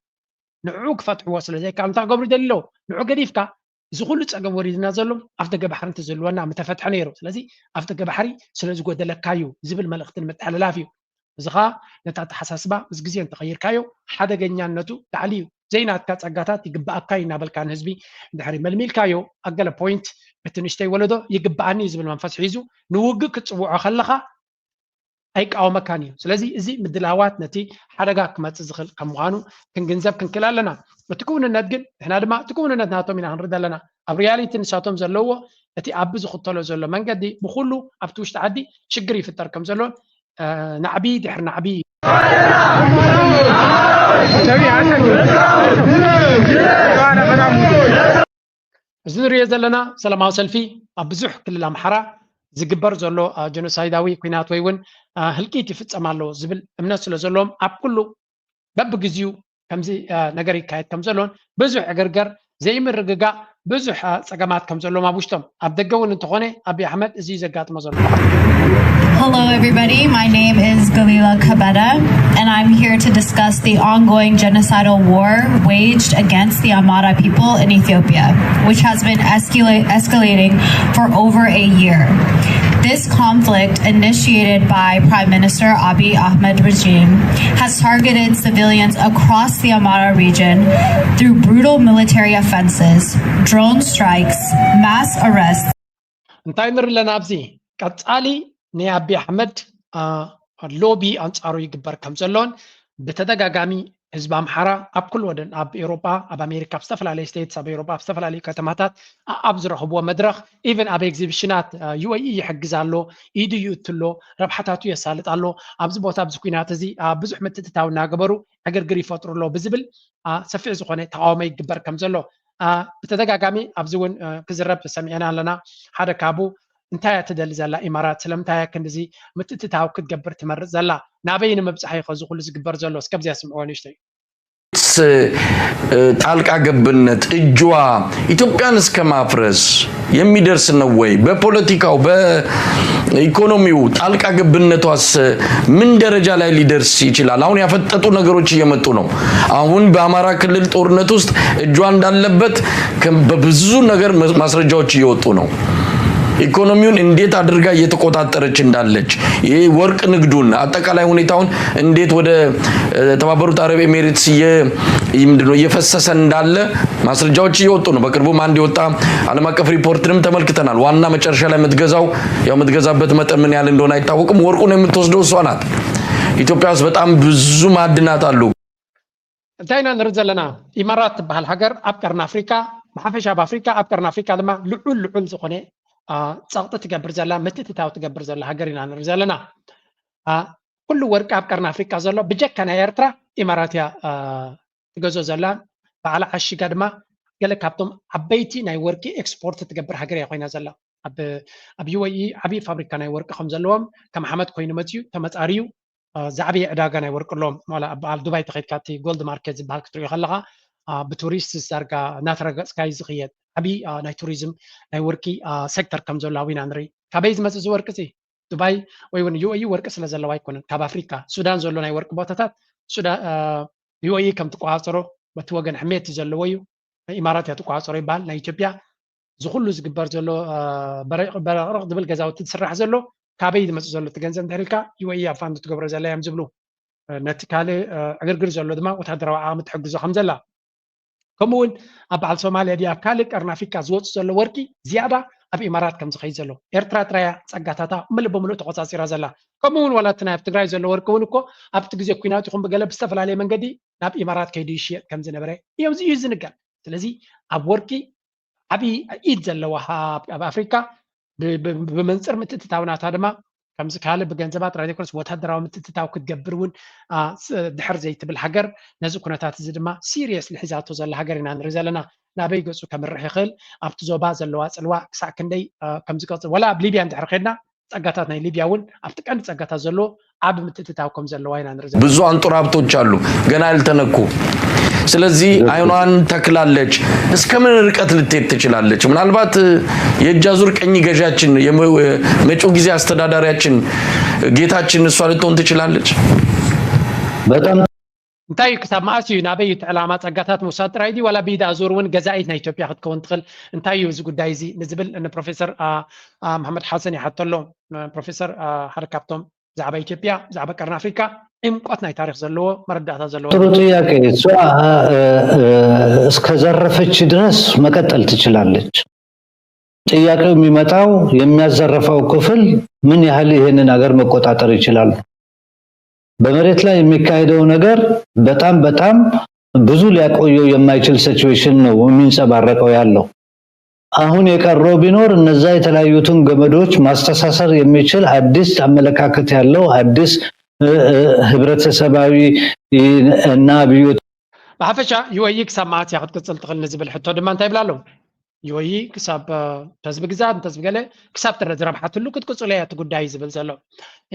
ንዕኡ ክፈትሕዎ ስለ ዘይከኣሉ እንታይ ክገብሩ ይደልዩ ኣለዉ? ንዑ ገዲፍካ እዚ ኩሉ ፀገም ወሪድና ዘሎ ኣፍ ደገ ባሕሪ እንተዝህልወና ምተፈትሐ ነይሩ። ስለዚ ኣፍ ደገ ባሕሪ ስለ ዝጎደለካ እዩ ዝብል መልእኽቲ ንምትሕልላፍ እዩ። እዚ ኸኣ ነቲ ኣተሓሳስባ ምስ ግዜ እንተቐይርካዮ ሓደገኛነቱ ላዕሊ እዩ። ዘይናትካ ጸጋታት ይግብኣካ እዩ እናበልካ ንህዝቢ እንድሕሪ መልሚልካዮ ኣብ ገለ ፖይንት እቲ ንእሽተይ ወለዶ ይግብኣኒ እዩ ዝብል መንፈስ ሒዙ ንውግእ ክትጽውዖ ከለኻ ኣይቃወመካን እዩ። ስለዚ እዚ ምድላዋት ነቲ ሓደጋ ክመጽእ ዝኽእል ከም ምዃኑ ክንግንዘብ ክንክእል ኣለና። እቲ ክውንነት ግን ንሕና ድማ እቲ ክውንነት ናቶም ኢና ክንርኢ ዘለና። ኣብ ሪያሊቲ ንሳቶም ዘለውዎ እቲ ኣቢ ዝኽተሎ ዘሎ መንገዲ ብኹሉ ኣብቲ ውሽጢ ዓዲ ሽግር ይፍጠር ከም ዘሎን ናዕቢ ድሕሪ ናዕቢ እዚ ንሪኦ ዘለና ሰላማዊ ሰልፊ ኣብ ብዙሕ ክልል ኣምሓራ ዝግበር ዘሎ ጀኖሳይዳዊ ኩናት ወይ እውን ህልቂት ይፍፀም ኣሎ ዝብል እምነት ስለ ዘለዎም ኣብ ኩሉ በብግዚኡ ከምዚ ነገር ይካየድ ከም ዘሎን ብዙሕ ዕግርገር ዘይምርግጋእ ብዙሕ ፀገማት ከም ዘለዎም ኣብ ውሽጦም ኣብ ደገ እውን እንተኾነ ኣብይ ኣሕመድ እዚ ዘጋጥሞ ዘሎ Hello, everybody. My name is Galila Kabeda, and I'm here to discuss the ongoing genocidal war waged against the Amara people in Ethiopia, which has been escalating for over a year. This conflict, initiated by Prime Minister Abiy Ahmed regime, has targeted civilians across the Amara region through brutal military offenses, drone strikes, mass arrests, እንታይ ንርኢ ኣለና ኣብዚ ቀፃሊ ናይ ኣቢ ኣሕመድ ሎቢ ኣንፃሩ ይግበር ከም ዘሎን ብተደጋጋሚ ህዝቢ ኣምሓራ ኣብ ኩሉ ወደን ኣብ ኤሮጳ ኣብ ኣሜሪካ ኣብ ዝተፈላለዩ ስቴትስ ኣብ ኤሮጳ ኣብ ዝተፈላለዩ ከተማታት ኣብ ዝረኽብዎ መድረኽ ኢቨን ኣብ ኤግዚቢሽናት ዩ ኤ ኢ ይሕግዝ ኣሎ ኢዱ ይእቱ ኣሎ ረብሓታቱ የሳልጥ ኣሎ ኣብዚ ቦታ ኣብዚ ኩናት እዚ ብዙሕ ምትእትታው እናገበሩ ዕግርግር ይፈጥሩ ኣሎ ብዝብል ሰፊሕ ዝኾነ ተቃውሞ ይግበር ከም ዘሎ ብተደጋጋሚ ኣብዚ እውን ክዝረብ ሰሚዕና ኣለና ሓደ ካቡ እንታይ እያ ትደሊ ዘላ ኢማራት ስለምንታይ እያ ክንድዚ ምትእትታው ክትገብር ትመርፅ ዘላ ናበይ ንምብፃሕ እዩ ከዚ ኩሉ ዝግበር ዘሎ እስከብዚያ ስምዕዎ ንእሽተይ ጣልቃ ገብነት እጅዋ ኢትዮጵያን እስከ ማፍረስ የሚደርስ ነው ወይ? በፖለቲካው በኢኮኖሚው ጣልቃ ገብነቷስ ምን ደረጃ ላይ ሊደርስ ይችላል? አሁን ያፈጠጡ ነገሮች እየመጡ ነው። አሁን በአማራ ክልል ጦርነት ውስጥ እጇ እንዳለበት በብዙ ነገር ማስረጃዎች እየወጡ ነው። ኢኮኖሚውን እንዴት አድርጋ እየተቆጣጠረች እንዳለች፣ ይሄ ወርቅ ንግዱን፣ አጠቃላይ ሁኔታውን እንዴት ወደ ተባበሩት አረብ ኤሚሬትስ ምንድነው እየፈሰሰ እንዳለ ማስረጃዎች እየወጡ ነው። በቅርቡም አንድ የወጣ ዓለም አቀፍ ሪፖርትንም ተመልክተናል። ዋና መጨረሻ ላይ የምትገዛው ያው የምትገዛበት መጠን ምን ያህል እንደሆነ አይታወቅም። ወርቁን የምትወስደው እሷ ናት። ኢትዮጵያ ውስጥ በጣም ብዙ ማዕድናት አሉ። እንታይ ኢና ንርኢ ዘለና? ኢማራት ትበሃል ሃገር ኣብ ቀርኒ ኣፍሪካ ብሓፈሻ ኣብ ኣፍሪካ ኣብ ቀርኒ ኣፍሪካ ድማ ልዑል ልዑል ዝኾነ ፀቕጢ ትገብር ዘላ ምትእትታው ትገብር ዘላ ሃገር ኢና ንርኢ ዘለና። ኩሉ ወርቂ ኣብ ቀርኒ ኣፍሪቃ ዘሎ ብጀካ ናይ ኤርትራ ኢማራት እያ ትገዝኦ ዘላ። በዓል ዓሺጋ ድማ ገለ ካብቶም ዓበይቲ ናይ ወርቂ ኤክስፖርት ትገብር ሃገር እያ ኮይና ዘላ። ኣብ UAE ዓብዪ ፋብሪካ ናይ ወርቂ ከም ዘለዎም ከም ሓመድ ኮይኑ መፅዩ ተመፃርዩ ዝዓበየ ዕዳጋ ናይ ወርቂ ኣለዎም። ዋላ ኣብ በዓል ዱባይ ተኸይድካ እቲ ጎልድ ማርኬት ዝበሃል ክትሪኦ ከለኻ ብቱሪስት ዳርጋ እናተረገፅካ እዩ ዝኽየድ። ዓብዪ ናይ ቱሪዝም ናይ ወርቂ ሴክተር ከም ዘሎ ኢና ንርኢ። ካበይ ዝመፅእ እዚ ወርቂ እዚ? ዱባይ ወይ እውን UAE ወርቂ ስለ ዘለዋ ኣይኮነን። ካብ ኣፍሪካ ሱዳን ዘሎ ናይ ወርቂ ቦታታት UAE ከም ትቆፃፀሮ በቲ ወገን ሕሜቲ ዘለዎ እዩ። ኢማራት እያ ትቆፃፀሮ ይበሃል። ናይ ኢትዮጵያ እዚ ኩሉ ዝግበር ዘሎ በረቕረቕ ዝብል ገዛውቲ ዝስራሕ ዘሎ ካበይ ዝመፅእ ዘሎ እቲ ገንዘብ እንድሕር ኢልካ UAE ኣብ ፋንድ ትገብሮ ዘላ እዮም ዝብሉ። ነቲ ካልእ ዕግርግር ዘሎ ድማ ወታደራዊ ዓቕሚ ትሕግዞ ከም ዘላ። ከምኡ እውን ኣብ በዓል ሶማልያ ድዩ ኣብ ካልእ ቀርኒ ኣፍሪካ ዝወፅእ ዘሎ ወርቂ ዝያዳ ኣብ ኢማራት ከም ዝኸይድ ዘሎ። ኤርትራ ጥራያ ፀጋታታ ምሉእ ብምሉእ ተቆፃፂራ ዘላ። ከምኡ እውን ዋላ እቲ ናይ ኣብ ትግራይ ዘሎ ወርቂ እውን እኮ ኣብቲ ግዜ ኩናት ይኹን ብገለ ብዝተፈላለየ መንገዲ ናብ ኢማራት ከይዱ ይሽየጥ ከም ዝነበረ እዮም እዩ ዝንገር። ስለዚ ኣብ ወርቂ ዓብዪ ኢድ ዘለዋ ኣብ ኣፍሪካ ብመንፅር ምትእትታው ናታ ድማ ከምዚ ካልእ ብገንዘባ ጥራይ ዘይኮነስ ወታደራዊ ምትእትታው ክትገብር እውን ድሕር ዘይትብል ሃገር ነዚ ኩነታት እዚ ድማ ሲሪየስሊ ሒዛቶ ዘላ ሃገር ኢና ንርኢ ዘለና። ናበይ ገፁ ከምርሕ ይኽእል ኣብቲ ዞባ ዘለዋ ፅልዋ ክሳዕ ክንደይ ከም ዝቀፅል ዋላ ኣብ ሊብያ እንድሕር ከድና ጸጋታት ናይ ሊብያ እውን ኣብቲ ቀንዲ ጸጋታት ዘሎ ዓቢ ምትእትታው ከም ዘለዋ ኢና ንርኢ ዘለና። ብዙ አንጡራ ሀብቶች አሉ ገና ያልተነኩ። ስለዚህ አይኗን ተክላለች። እስከ ምን ርቀት ልትሄድ ትችላለች? ምናልባት የእጅ አዙር ቀኝ ገዣችን መጪው ጊዜ አስተዳዳሪያችን ጌታችን እሷ ልትሆን ትችላለች። በጣም እንታይ እዩ ክሳብ መኣስ እዩ ናበይ እዩ እቲ ዕላማ ጸጋታት ምውሳድ ጥራይ ድዩ ዋላ ብኢድ ኣዙር እውን ገዛኢት ናይ ኢትዮጵያ ክትከውን ትኽእል እንታይ እዩ እዚ ጉዳይ እዚ ንዝብል ንፕሮፌሰር መሓመድ ሓሰን ይሓቶ ኣሎ ፕሮፌሰር ሓደ ካብቶም ብዛዕባ ኢትዮጵያ ብዛዕባ ቀርኒ ኣፍሪካ ዕምቆት ናይ ታሪክ ዘለዎ መረዳእታ ዘለዎ ጥሩ ጥያቄ እሷ እስከዘረፈች ድረስ መቀጠል ትችላለች ጥያቄው የሚመጣው የሚያዘረፈው ክፍል ምን ያህል ይህንን ሀገር መቆጣጠር ይችላል በመሬት ላይ የሚካሄደው ነገር በጣም በጣም ብዙ ሊያቆየው የማይችል situation ነው የሚንጸባረቀው ያለው። አሁን የቀረው ቢኖር እነዛ የተለያዩትን ገመዶች ማስተሳሰር የሚችል አዲስ አመለካከት ያለው አዲስ ህብረተሰባዊ እና አብዮት ብሓፈሻ UAE ክሳብ መዓስ እያ ክትቅፅል ትኽእል ንዝብል ሕቶ ድማ እንታይ ይብላ ኣለዉ? UAE ክሳብ ተዝቢ ግዛት እንተዝቢ ገለ ክሳብ ትረ ዝረብሓትሉ ክትቅፅሎ እያ እቲ ጉዳይ ዝብል ዘሎ።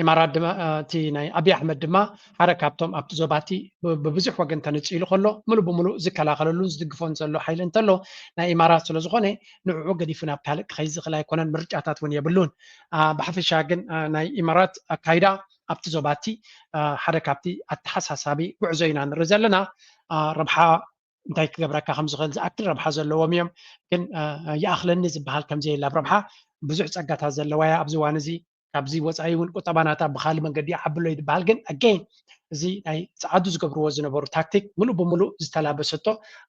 ኢማራት ድማ እቲ ናይ ኣብይ ኣሕመድ ድማ ሓደ ካብቶም ኣብቲ ዞባ እቲ ብብዙሕ ወገን ተነፂሉ ከሎ ሙሉእ ብሙሉእ ዝከላኸለሉን ዝድግፎን ዘሎ ሓይሊ እንተሎ ናይ ኢማራት ስለዝኾነ ንዕዑ ገዲፉ ናብ ካልእ ክኸይድ ዝኽእል ኣይኮነን። ምርጫታት እውን የብሉን። ብሓፈሻ ግን ናይ ኢማራት ኣካይዳ ኣብቲ ዞባ እቲ ሓደ ካብቲ ኣተሓሳሳቢ ጉዕዞ ኢና ንርኢ ዘለና። ረብሓ እንታይ ክገብረካ ከም ዝኽእል ዝኣክል ረብሓ ዘለዎም እዮም። ግን ይኣኽለኒ ዝበሃል ከም ዘየለ ኣብ ረብሓ ብዙሕ ፀጋታት ዘለዋ እያ ኣብዚ እዋን እዚ። ካብዚ ወፃኢ እውን ቁጠባ ናታ ብካልእ መንገዲ ይዓብሎ እዩ ዝበሃል። ግን ኣገይን እዚ ናይ ፀዓዱ ዝገብርዎ ዝነበሩ ታክቲክ ሙሉእ ብሙሉእ ዝተላበሰቶ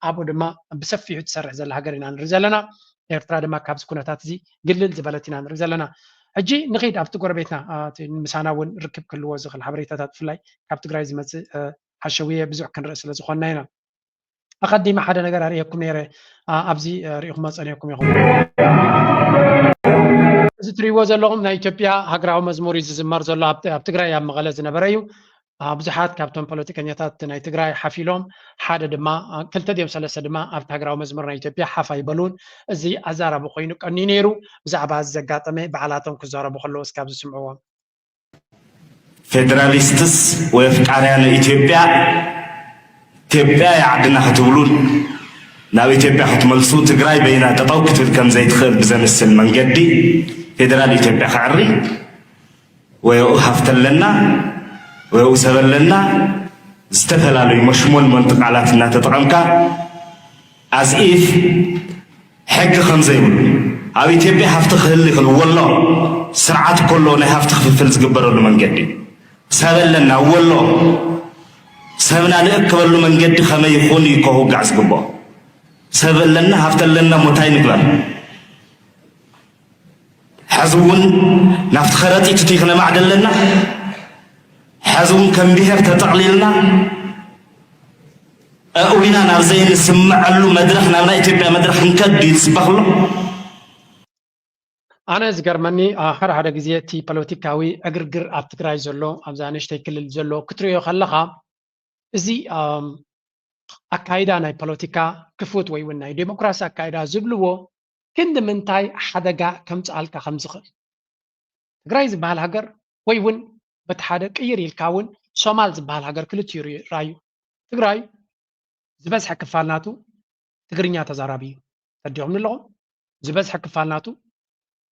ኣብኡ ድማ ብሰፊሑ ትሰርሕ ዘላ ሃገር ኢና ንርኢ ዘለና። ኤርትራ ድማ ካብዚ ኩነታት እዚ ግልል ዝበለት ኢና ንርኢ ዘለና። ሕጂ ንኺድ ኣብቲ ጎረቤትና ምሳና እውን ርክብ ክህልዎ ዝኽእል ሓበሬታታት ብፍላይ ካብ ትግራይ ዝመፅእ ሓሸውየ ብዙሕ ክንርኢ ስለ ዝኾንና ኢና። ኣቐዲመ ሓደ ነገር ኣርእየኩም ነይረ ኣብዚ ርኢኹሞ ፀኒሕኩም ኢኹም እዚ ትሪእዎ ዘለኹም ናይ ኢትዮጵያ ሃገራዊ መዝሙር እዩ ዝዝመር ዘሎ ኣብ ትግራይ ኣብ መቐለ ዝነበረ እዩ ብዙሓት ካብቶም ፖለቲከኛታት ናይ ትግራይ ሓፊሎም ሓደ ድማ ክልተ ድዮም ሰለስተ ድማ ኣብቲ ሃገራዊ መዝሙር ናይ ኢትዮጵያ ሓፍ ኣይበሉን እዚ ኣዛራቢ ኮይኑ ቀንዩ ነይሩ ብዛዕባ እዚ ዘጋጠመ ባዕላቶም ክዛረቡ ከለዉ እስካብ ዝስምዕዎም ፌደራሊስትስ ወይ ኣፍቃርያነ ኢትዮጵያ ኢትዮጵያ እያ ዓድና ክትብሉን ናብ ኢትዮጵያ ክትመልሱ ትግራይ በይና ጠጠው ክትብል ከም ዘይትኽእል ብዘምስል መንገዲ ፌደራል ኢትዮጵያ ከዕሪ ወይ ኣብኡ ሃፍቲ ኣለና ወይ ኣብኡ ሰብ ኣለና ዝተፈላለዩ መሽሞንሞንቲ ቃላት እናተጠቐምካ as if ሕጊ ከም ዘይብሉ ኣብ ኢትዮጵያ ሃፍቲ ክህሉ ይኽእል ወሎ ስርዓት እኮ ኣለዎ ናይ ሃፍቲ ክፍፍል ዝግበረሉ መንገዲ ሰብ ኣለና ወሎ ሰብና ንእከበሉ መንገዲ ከመይ ይኹን እዩ እኮ ክውጋዕ ዝግብኦ ሰብ ኣለና ሃፍቲ ኣለና ሞታይ ንግበር ሕዚ እውን ናብቲ ከረጢት እቲ ክነማዕድ ኣለና ሕዚ እውን ከም ብሄር ተጠቕሊልና ኣእዊና ናብ ዘይንስምዐሉ መድረኽ ናብ ናይ ኢትዮጵያ መድረኽ ክንከድ ድዩ ዝስበኽ ኣሎ ኣነ ዝገርመኒ ሓደ ሓደ ግዜ እቲ ፖለቲካዊ ዕግርግር ኣብ ትግራይ ዘሎ ኣብዛ ንእሽተይ ክልል ዘሎ ክትሪኦ ከለኻ እዚ ኣካይዳ ናይ ፖለቲካ ክፉት ወይ እውን ናይ ዴሞክራሲ ኣካይዳ ዝብልዎ ክንዲ ምንታይ ሓደጋ ከምፅኣልካ ከምዝኽእል ትግራይ ዝበሃል ሃገር ወይ እውን በቲ ሓደ ቅይር ኢልካ እውን ሶማል ዝበሃል ሃገር ክልቲኡ ራዩ ትግራይ ዝበዝሐ ክፋል ናቱ ትግርኛ ተዛራቢ እዩ ተዲኹም ኣለኹም ዝበዝሐ ክፋል ናቱ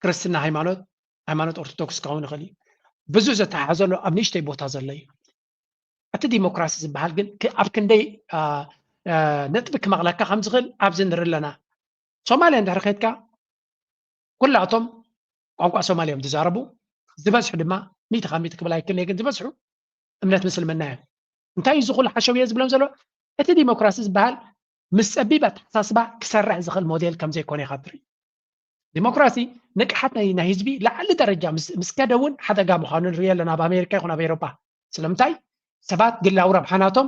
ክርስትና ሃይማኖት ሃይማኖት ኦርቶዶክስ ክኸውን ይኽእል እዩ ብዙ ዘተሓዘሎ ኣብ ንእሽተይ ቦታ ዘሎ እዩ እቲ ዲሞክራሲ ዝበሃል ግን ኣብ ክንደይ ነጥቢ ክመቕለካ ከም ዝኽእል ኣብዚ ንርኢ ኣለና ሶማልያ እንድሕር ከድካ ኩላቶም ቋንቋ ሶማል እዮም ዝዛረቡ ዝበዝሑ ድማ ሚእቲ ካብ ሚእቲ ክብል ኣይክእል ግን ዝበዝሑ እምነት ምስልምና እዮም እንታይ እዩ ዝኹሉ ሓሸውየ ዝብሎም ዘሎ እቲ ዲሞክራሲ ዝበሃል ምስ ፀቢብ ኣተሓሳስባ ክሰርሕ ዝኽእል ሞዴል ከም ዘይኮነ ኢኻ ትርኢ ዲሞክራሲ ንቅሓት ናይ ናይ ህዝቢ ላዕሊ ደረጃ ምስ ከደ እውን ሓደጋ ምዃኑ ንርኢ ኣለና ኣብ ኣሜሪካ ይኹን ኣብ ኤሮፓ ስለምንታይ ሰባት ግላዊ ረብሓናቶም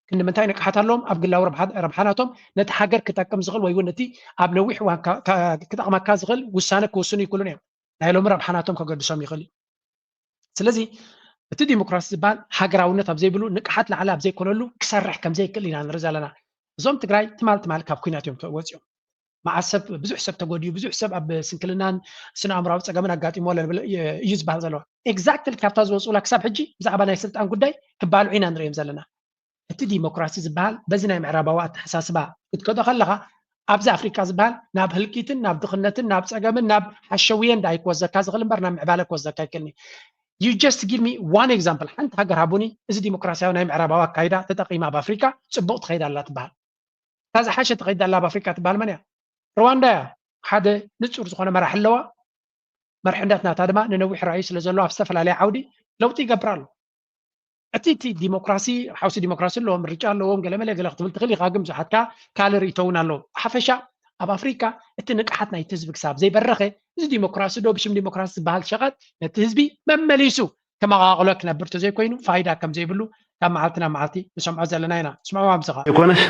ክንዲ ምንታይ ንቅሓት ኣለዎም ኣብ ግላዊ ረብሓናቶም ነቲ ሃገር ክጠቅም ዝኽእል ወይ እውን እቲ ኣብ ነዊሕ እዋን ክጠቕመካ ዝኽእል ውሳነ ክውስኑ ይክእሉን እዮም ናይ ሎሚ ረብሓናቶም ከገድሶም ይኽእል እዩ ስለዚ እቲ ዲሞክራሲ ዝበሃል ሃገራውነት ኣብ ዘይብሉ ንቅሓት ላዕሊ ኣብ ዘይኮነሉ ክሰርሕ ከም ዘይክእል ኢና ንርኢ ዘለና እዞም ትግራይ ትማል ትማል ካብ ኩናት እዮም ወፂኦም መዓት ሰብ ብዙሕ ሰብ ተጎድዩ ብዙሕ ሰብ ኣብ ስንክልናን ስነ ኣእምራዊ ፀገምን ኣጋጢሞ እዩ ዝበሃል ዘሎ exactly ካብታ ዝወፅኡላ ክሳብ ሕጂ ብዛዕባ ናይ ስልጣን ጉዳይ ክባልዑ ኢና ንሪኦም ዘለና እቲ ዲሞክራሲ ዝበሃል በዚ ናይ ምዕራባዊ ኣተሓሳስባ ክትከዶ ከለኻ ኣብዚ ኣፍሪካ ዝበሃል ናብ ህልቂትን ናብ ድኽነትን ናብ ፀገምን ናብ ሓሸውየን ዳ ክወዘካ ዝኽእል እምበር ናብ ምዕባለ ክወዘካ ይክእልኒ you just give me one example ሓንቲ ሃገር ሃቡኒ እዚ ዲሞክራሲያዊ ናይ ምዕራባዊ ኣካይዳ ተጠቂማ ኣብ ኣፍሪካ ፅቡቅ ትኸይድ ኣላ ትበሃል እታ ዝሓሸ ትኸይድ ኣላ ኣብ ኣፍሪካ ትበሃል መን እያ ሩዋንዳ እያ ሓደ ንፁር ዝኾነ መራሕ ኣለዋ መርሕነት ናታ ድማ ንነዊሕ ራእዩ ስለ ዘሎ ኣብ ዝተፈላለየ ዓውዲ ለውጢ ይገብር ኣሎ እቲ እቲ ዲሞክራሲ ሓውሲ ዲሞክራሲ ኣለዎ ምርጫ ኣለዎም ገለመለ ገለ ክትብል ትኽእል ኢኻ ግን ብዙሓትካ ካልእ ርእቶ እውን ኣለዎ ሓፈሻ ኣብ ኣፍሪካ እቲ ንቅሓት ናይቲ ህዝቢ ክሳብ ዘይበረኸ እዚ ዲሞክራሲ ዶ ብሽም ዲሞክራሲ ዝበሃል ሸቐጥ ነቲ ህዝቢ መመሊሱ ከመቓቕሎ ክነብር ተዘይኮይኑ ፋይዳ ከም ዘይብሉ ካብ መዓልቲ ናብ መዓልቲ ንሰምዖ ዘለና ኢና ስምዖ ኣምስኻ ኣይኮነስ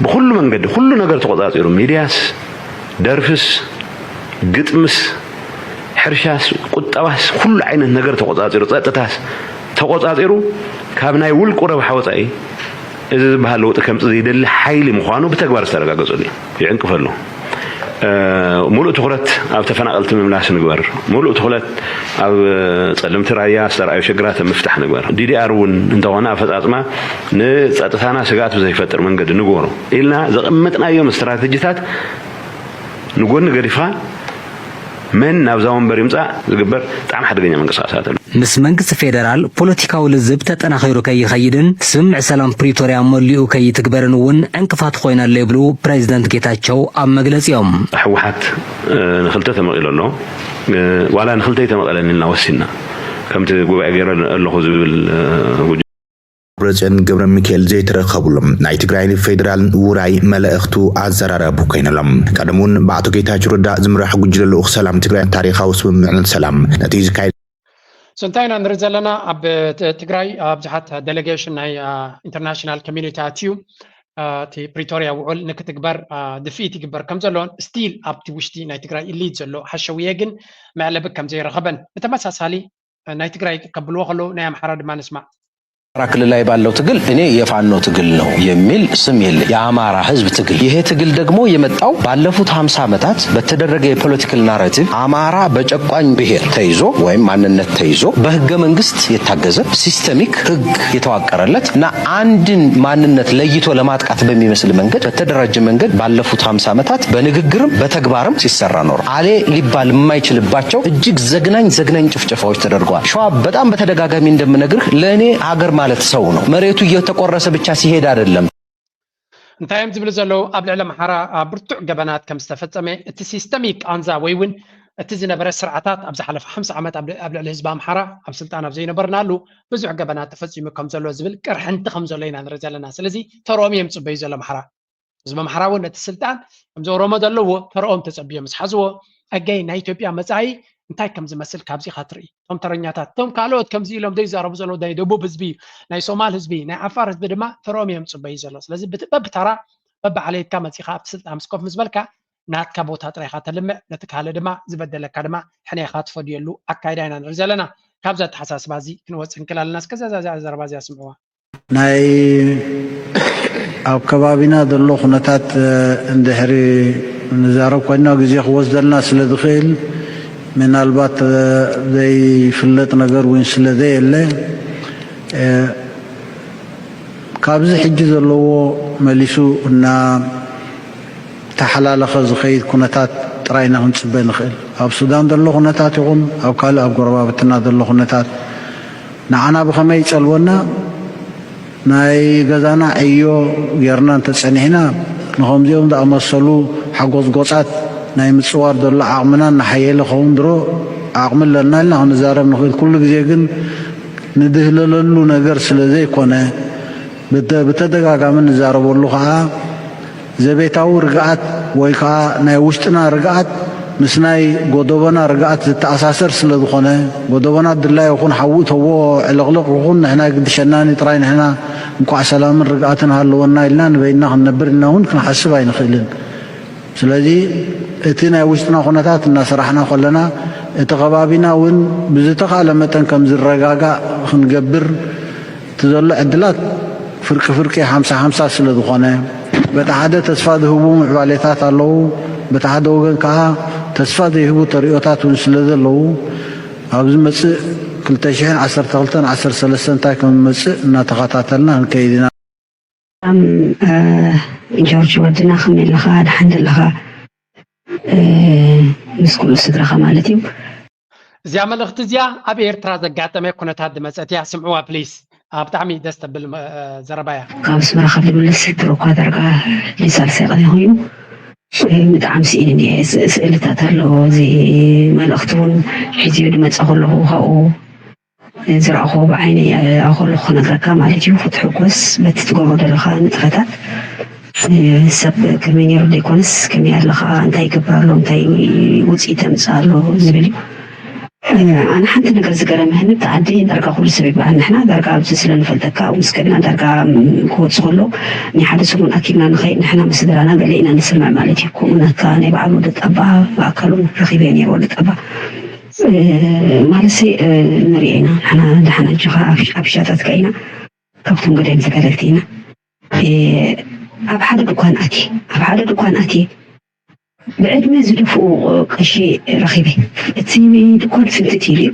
ብኩሉ መንገዲ ኩሉ ነገር ተቆፃፂሩ ሚድያስ ደርፍስ ግጥምስ ሕርሻስ ቁጠባስ ኩሉ ዓይነት ነገር ተቆፃፂሩ ፀጥታስ ተቆፃፂሩ ካብ ናይ ውልቁ ረብሓ ወፃኢ እዚ ዝበሃል ለውጢ ከምፅእ ዘይደሊ ሓይሊ ምዃኑ ብተግባር ዝተረጋገፀሉ እዩ። ይዕንቅፈሉ። ሙሉእ ትኹረት ኣብ ተፈናቐልቲ ምምላስ ንግበር። ሙሉእ ትኹረት ኣብ ፀለምቲ ራያ ዝተረኣዩ ሽግራት ኣብ ምፍታሕ ንግበር። ዲዲኣር እውን እንተኾነ ኣፈፃፅማ ንፀጥታና ስግኣት ብዘይፈጥር መንገዲ ንግበሮ ኢልና ዘቐመጥናዮም ስትራተጂታት ንጎኒ ገዲፍኻ መን ናብዛ ወንበር ይምፃእ ዝግበር ብጣዕሚ ሓደገኛ ምንቅስቃሳት ኣሎ። ምስ መንግስቲ ፌደራል ፖለቲካዊ ልዝብ ተጠናኺሩ ከይኸይድን ስምምዕ ሰላም ፕሪቶርያ መሊኡ ከይትግበርን እውን ዕንቅፋት ኮይና ኣሎ ይብሉ ፕሬዚደንት ጌታቸው ኣብ መግለፂኦም። ህወሓት ንክልተ ተመቒሉ ኣሎ። ዋላ ንክልተ ኣይተመቐለን ኢልና ወሲንና ከምቲ ጉባኤ ገይረ ኣለኹ ዝብል ደብረፅዮን ገብረሚካኤል ዘይተረከብሎም ናይ ትግራይን ፌዴራልን ውራይ መለእኽቱ ኣዘራረቡ ኮይንሎም። ቀደም እውን ብኣቶ ጌታቸው ረዳ ዝምራሕ ጉጅለ ልኡኽ ሰላም ትግራይ ታሪኻዊ ስምምዕነት ሰላም ነቲ ዝካየድ So እንታይ ኢና ንርኢ ዘለና ኣብ ትግራይ ኣብ ብዙሓት delegation ናይ international community ኣትዩ እቲ ፕሪቶርያ ውዕል ንክትግበር ድፍኢት ይግበር ከም ዘሎን still ኣብቲ ውሽጢ ናይ ትግራይ elite ዘሎ ሓሸውየ ግን መዕለቢ ከም ዘይረኸበን ብተመሳሳሊ ናይ ትግራይ ከብልዎ ከለዉ ናይ ኣምሓራ ድማ ንስማዕ። አማራ ክልል ላይ ባለው ትግል እኔ የፋኖ ትግል ነው የሚል ስም የለኝ። የአማራ ህዝብ ትግል። ይሄ ትግል ደግሞ የመጣው ባለፉት ሀምሳ ዓመታት በተደረገ የፖለቲካል ናራቲቭ አማራ በጨቋኝ ብሔር ተይዞ ወይም ማንነት ተይዞ በህገ መንግስት የታገዘ ሲስተሚክ ህግ የተዋቀረለት እና አንድን ማንነት ለይቶ ለማጥቃት በሚመስል መንገድ በተደራጀ መንገድ ባለፉት ሀምሳ ዓመታት በንግግርም በተግባርም ሲሰራ ኖር አሌ ሊባል የማይችልባቸው እጅግ ዘግናኝ ዘግናኝ ጭፍጨፋዎች ተደርገዋል። ሸዋ በጣም በተደጋጋሚ እንደምነግርህ ለእኔ ሀገር ማለት ሰው ነው። መሬቱ እየተቆረሰ ብቻ ሲሄድ አይደለም። እንታይ እዮም ዝብሉ ዘለዉ ኣብ ልዕሊ ኣምሓራ ብርቱዕ ገበናት ከም ዝተፈጸመ እቲ ሲስተሚክ ቃንዛ ወይ እውን እቲ ዝነበረ ስርዓታት ኣብ ዝሓለፈ ሓምሳ ዓመት ኣብ ልዕሊ ህዝቢ ኣምሓራ ኣብ ስልጣን ኣብ ዘይነበርናሉ ብዙሕ ገበናት ተፈጺሙ ከም ዘሎ ዝብል ቅርሕንቲ ከም ዘሎ ኢና ንርኢ ዘለና ስለዚ ተርኦም እዮም ዝፅበዩ ዘሎ ኣምሓራ ህዝቢ ኣምሓራ እውን ነቲ ስልጣን ከምዚ ኦሮሞ ዘለዎ ተርኦም ተፀብዮም ምስ ሓዝዎ ኣገይ ናይ ኢትዮጵያ መፃኢ እንታይ ከም ዝመስል ካብዚ ኢኻ ትርኢ እቶም ተረኛታት እቶም ካልኦት ከምዚ ኢሎም ዘይዛረቡ ዘለዉ ናይ ደቡብ ህዝቢ ናይ ሶማል ህዝቢ ናይ ዓፋር ህዝቢ ድማ ተርኦም እዮም ዝፅበዩ ዘሎ ስለዚ በብተራ በብዓሌትካ መፂኻ ኣብቲ ስልጣን ምስ ኮፍ ምስ በልካ ናትካ ቦታ ጥራይካ ተልምዕ፣ ነቲ ካልእ ድማ ዝበደለካ ድማ ሕኔኻ ትፈድየሉ ኣካይዳ ኢና ንርኢ ዘለና። ካብዚ ኣተሓሳስባ እዚ ክንወፅእ ንክእል ኣለና። እስከ እዛ ዘረባ እዚኣ ስምዕዋ። ናይ ኣብ ከባቢና ዘሎ ኩነታት እንድሕሪ ንዛረብ ኮይና ግዜ ክወስደልና ስለ ዝኽእል ምናልባት ዘይፍለጥ ነገር እውን ስለ ዘየለ ካብዚ ሕጂ ዘለዎ መሊሱ እና ተሓላለኸ ዝኸይድ ኩነታት ጥራይ ኢና ክንፅበ ንኽእል። ኣብ ሱዳን ዘሎ ኩነታት ይኹን ኣብ ካልእ ኣብ ጎረባብትና ዘሎ ኩነታት ንዓና ብኸመይ ይጸልወና? ናይ ገዛና ዕዮ ጌርና እንተጸኒሕና ንኸምዚኦም ዝኣመሰሉ ሓጎጽጎጻት ናይ ምጽዋር ዘሎ ዓቕምና እናሓየለ ኸውን ድሮ ዓቕሚ ኣለና ኢልና ክንዛረብ ንኽእል። ኩሉ ግዜ ግን ንድህለለሉ ነገር ስለ ዘይኮነ ብተደጋጋሚ ንዛረበሉ ከዓ ዘቤታዊ ርግኣት ወይ ከዓ ናይ ውሽጥና ርግኣት ምስ ናይ ጎደቦና ርግኣት ዝተኣሳሰር ስለ ዝኾነ ጎደቦና ድላይ ይኹን ሓዊ እተዎ ዕልቕልቕ ይኹን ንሕና ግድሸናኒ ጥራይ ንሕና እንኳዕ ሰላምን ርግኣትን ሃለወና ኢልና ንበይንና ክንነብር ኢልና እውን ክንሓስብ ኣይንኽእልን። ስለዚ እቲ ናይ ውሽጥና ኩነታት እናሰራሕና ከለና እቲ ከባቢና እውን ብዝተኻእለ መጠን ከም ዝረጋጋእ ክንገብር እቲ ዘሎ ዕድላት ፍርቂ ፍርቂ ሓምሳ ሓምሳ ስለ ዝኾነ በቲ ሓደ ተስፋ ዝህቡ ምዕባሌታት ኣለዉ፣ በቲ ሓደ ወገን ከዓ ተስፋ ዘይህቡ ተርእዮታት እውን ስለ ዘለዉ ኣብ ዝመፅእ ክልተ ሽሕን ዓሰርተ ክልተን ዓሰርተ ሰለስተን እንታይ ከም ዝመፅእ እናተኸታተልና ክንከይድ ኢና። ጆርጅ ወድና ከመይ ኣለኻ? ደሓን ዘለኻ? ምስ ኩሉ ስድራኻ ማለት እዩ። እዚኣ መልእኽቲ እዚኣ ኣብ ኤርትራ ዘጋጠመ ኩነታት ዝመጸት እያ። ስምዕዋ ፕሊስ። ብጣዕሚ ደስ ተብል ዘረባ እያ። ካብ ኣስመራ ካብ ዝምለስ ሕድር እኳ ዳርጋ ናይ ሳልሳይ ቀን ኮይኑ ብጣዕሚ ስኢነ እየ። ስእልታት ኣለዎ እዚ መልእኽቲ እውን ሒዝዮ ዝመፀ ከለኹ ካብኡ ዝረኣኹዎ ብዓይነይ ዝረኣኹ ከለኹ ክነግረካ ማለት እዩ። ክትሕጎስ በቲ ትገብሮ ዘለኻ ንጥፈታት ሰብ ከመይ ነይሩ ዘይኮነስ ከመይ ኣለኻ፣ እንታይ ይገብር ኣሎ፣ እንታይ ውፅኢት ተምፅእ ኣሎ ዝብል እዩ። ኣነ ሓንቲ ነገር ዝገረመኒ ኣብቲ ዓዲ ዳርጋ ኩሉ ሰብ ይበሃል። ንሕና ዳርጋ ኣብዚ ስለ ንፈልጠካ ኣብኡ ምስ ከድና ዳርጋ ክወፅእ ከሎ ናይ ሓደ ሰሙን ኣኪብና ንኸይድ ንሕና ምስ ስድራና ገለ ኢና ንስምዕ ማለት እዩ። ከምኡ ናትካ ናይ በዓል ወዲ ጣባ ብኣካል እውን ረኺበዮ ነይረ ወዲ ጣባ። ማለትሲ ንሪኦ ኢና ንሕና ደሓን ኣጆኻ ኣብሻታትካ ኢና ካብቶም ገዳይም ተጋደልቲ ኢና። ኣብ ሓደ ድኳን ኣትየ ኣብ ሓደ ድኳን ኣትየ ብዕድመ ዝደፍኡ ቀሺ ረኺበ። እቲ ድኳን ፍንትት ኢሉ እዩ።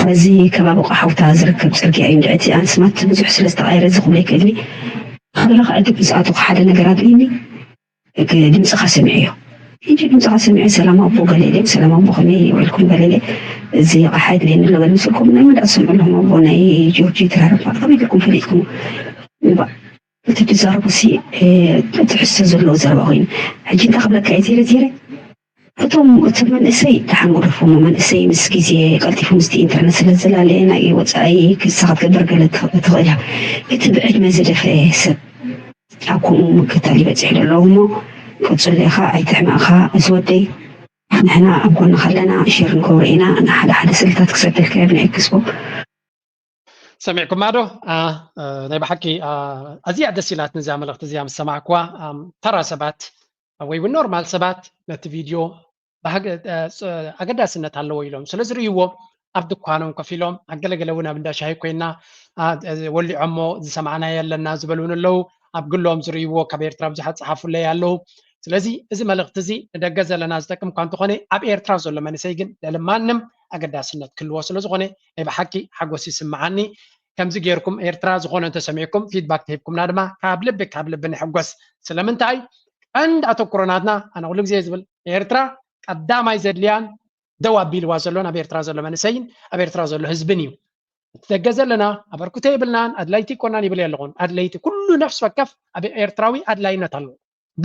በዚ ከባቢ ቆሓውታ ዝርከብ ፅርግያ እዩ። እንድዕቲ ኣንስማት ብዙሕ ስለ ዝተቐየረ እዚ ክብሎ ይክእልኒ። ሓደ ረኽዐ ምስ ኣተኹ ሓደ ነገር ኣድልዩኒ። ድምፅኻ ሰሚዐዮ። ሕጂ ድምፅኻ ሰሚዐ ሰላም ኣቦ ገለ ኢለ ሰላም ኣቦ ከመይ ውዒልኩም ገለ ኢለ እዚ ኣቕሓ የድልየኒ ኣሎ ገለ ምስ በልኩም ናይ መን ደኣ ዝሰምዑ ኣለኹም ኣቦ ናይ ጆርጅ ተራረፋ ከመይ ጌርኩም ፈሊጥኩሞ? እምባእ እቲ ትዛረቦ ሲ ትሕዝቶ ዘለዎ ዘረባ ኮይኑ ሕጂ እንታይ ክብለካ እየ ቴረ ቴረ እቶም እቲ መንእሰይ ደሓን ግደፎሞ መንእሰይ ምስ ግዜ ቀልጢፉ ምስቲ ኢንተርነት ስለ ዝላለየ ናይ ወፃኢ ክሳ ክትገብር ገለ ትኽእል እያ እቲ ብዕድመ ዝደፈአ ሰብ ኣብ ከምኡ ምክታል ይበፅሕ ዘሎ እሞ ቀፅሎ ኢኻ ኣይትሕመቕኻ እዚ ወደይ ንሕና ኣብ ጎንኻ ኣለና ሼር ንገብሮ ኢና ንሓደ ሓደ ስእልታት ክሰደልካ እየ ብናይ ኤክስፖ ሰሚዕኩማ ዶ ናይ ብሓቂ ኣዝያ ደስ ኢላትኒ እዚኣ መልእኽቲ እዚኣ ምስ ሰማዕኩዋ ተራ ሰባት ወይ እውን ኖርማል ሰባት ነቲ ቪድዮ ኣገዳስነት ኣለዎ ኢሎም ስለ ዝርእይዎ ኣብ ድኳኖም ኮፍ ኢሎም ኣገለገለ እውን ኣብ እንዳ ሻሂ ኮይና ወሊዖሞ ዝሰማዕናዮ ኣለና ዝበሉን ኣለዉ ኣብ ግሎም ዝርእይዎ ካብ ኤርትራ ብዙሓት ጸሓፉለይ ኣለዉ ስለዚ እዚ መልእኽቲ እዚ ንደገ ዘለና ዝጠቅም እኳ እንተኾነ ኣብ ኤርትራ ዘሎ መንእሰይ ግን ልዕሊ ማንም ኣገዳስነት ክህልዎ ስለ ዝኾነ ናይ ብሓቂ ሓጎስ ይስምዓኒ ከምዚ ጌርኩም ኤርትራ ዝኾነ እንተሰሚዕኩም ፊድባክ ተሂብኩምና ድማ ካብ ልቢ ካብ ልቢ ንሕጎስ ስለምንታይ ቀንዲ ኣተኩሮ ናትና ኣነ ኩሉ ግዜ ዝብል ኤርትራ ቀዳማይ ዘድልያን ደው ኣቢልዋ ዘሎ ናብ ኤርትራ ዘሎ መንእሰይን ኣብ ኤርትራ ዘሎ ህዝብን እዩ እቲ ደገ ዘለና ኣበርክቶ የብልናን ኣድላይቲ ይኮናን ይብል ኣለኹን ኣድለይቲ ኩሉ ነፍስ ወከፍ ኣብ ኤርትራዊ ኣድላይነት ኣለዎ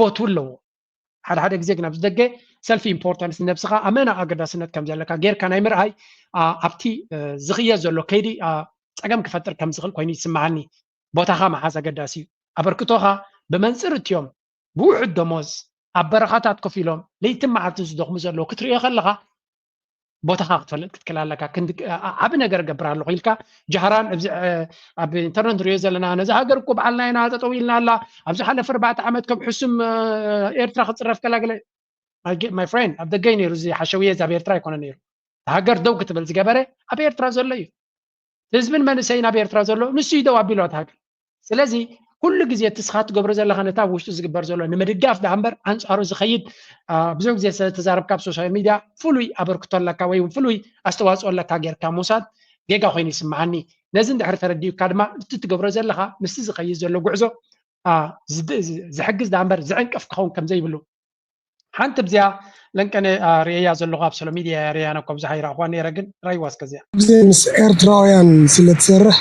ቦቱ ኣለዎ ሓደ ሓደ ግዜ ግን ኣብዚ ደገ ሰልፊ ኢምፖርታንስ ንነብስኻ ኣመና ኣገዳስነት ከም ዘለካ ጌርካ ናይ ምርኣይ ኣብቲ ዝኽየ ዘሎ ከይዲ ፀገም ክፈጥር ከም ዝኽእል ኮይኑ ይስምዓኒ ቦታኻ መሓዝ ኣገዳሲ እዩ ኣበርክቶኻ ብመንፅር እትዮም ብውሑድ ደሞዝ ኣብ በረኻታት ኮፍ ኢሎም ለይትን መዓልትን ዝደኽሙ ዘለዉ ክትርእዮ ከለኻ ቦታኻ ክትፈልጥ ክትክእል ኣለካ ክንዲ ዓቢ ነገር እገብር ኣለኹ ኢልካ ጃህራን ኣብዚ ኣብ ኢንተርነት ንሪኦ ዘለና ነዚ ሃገር እኮ በዓልና ኢና ጠጠው ኢልና ኣላ ኣብ ዝሓለፈ ኣርባዕተ ዓመት ከም ሕሱም ኤርትራ ክፅረፍ ከላ ገለ my friend ኣብ ደገ እዩ ነይሩ። እዚ ሓሸውየ እዚ ኣብ ኤርትራ ኣይኮነ ነይሩ። ሃገር ደው ክትብል ዝገበረ ኣብ ኤርትራ ዘሎ እዩ። ህዝብን መንእሰይን ኣብ ኤርትራ ዘሎ ንሱ እዩ ደው ኣቢሉ። ሃገር ስለዚ ኩሉ ግዜ እቲ ስኻ ትገብሮ ዘለኻ ነታ ኣብ ውሽጡ ዝግበር ዘሎ ንምድጋፍ ደኣ እምበር ኣንጻሩ ዝኸይድ ብዙሕ ግዜ ስለተዛረብካ ኣብ ሶሻል ሚድያ ፍሉይ ኣበርክቶ ኣለካ ወይ ፍሉይ ኣስተዋፅኦ ኣለካ ጌርካ ምውሳድ ጌጋ ኮይኑ ይስምዓኒ። ነዚ እንድሕር ተረዲኡካ ድማ እቲ ትገብሮ ዘለኻ ምስቲ ዝኸይድ ዘሎ ጉዕዞ ዝሕግዝ ደኣ እምበር ዝዕንቅፍ ክኸውን ከምዘይብሉ ሓንቲ ብዚኣ ለንቀነ ርእያ ዘለኹ ኣብ ሶሎ ሚድያ ርእያ ነኮ ብዙሓ ይረእኹዋ ነይረ ግን ራይዋ እስከዚኣ ኣብዚ ምስ ኤርትራውያን ስለ ትሰርሕ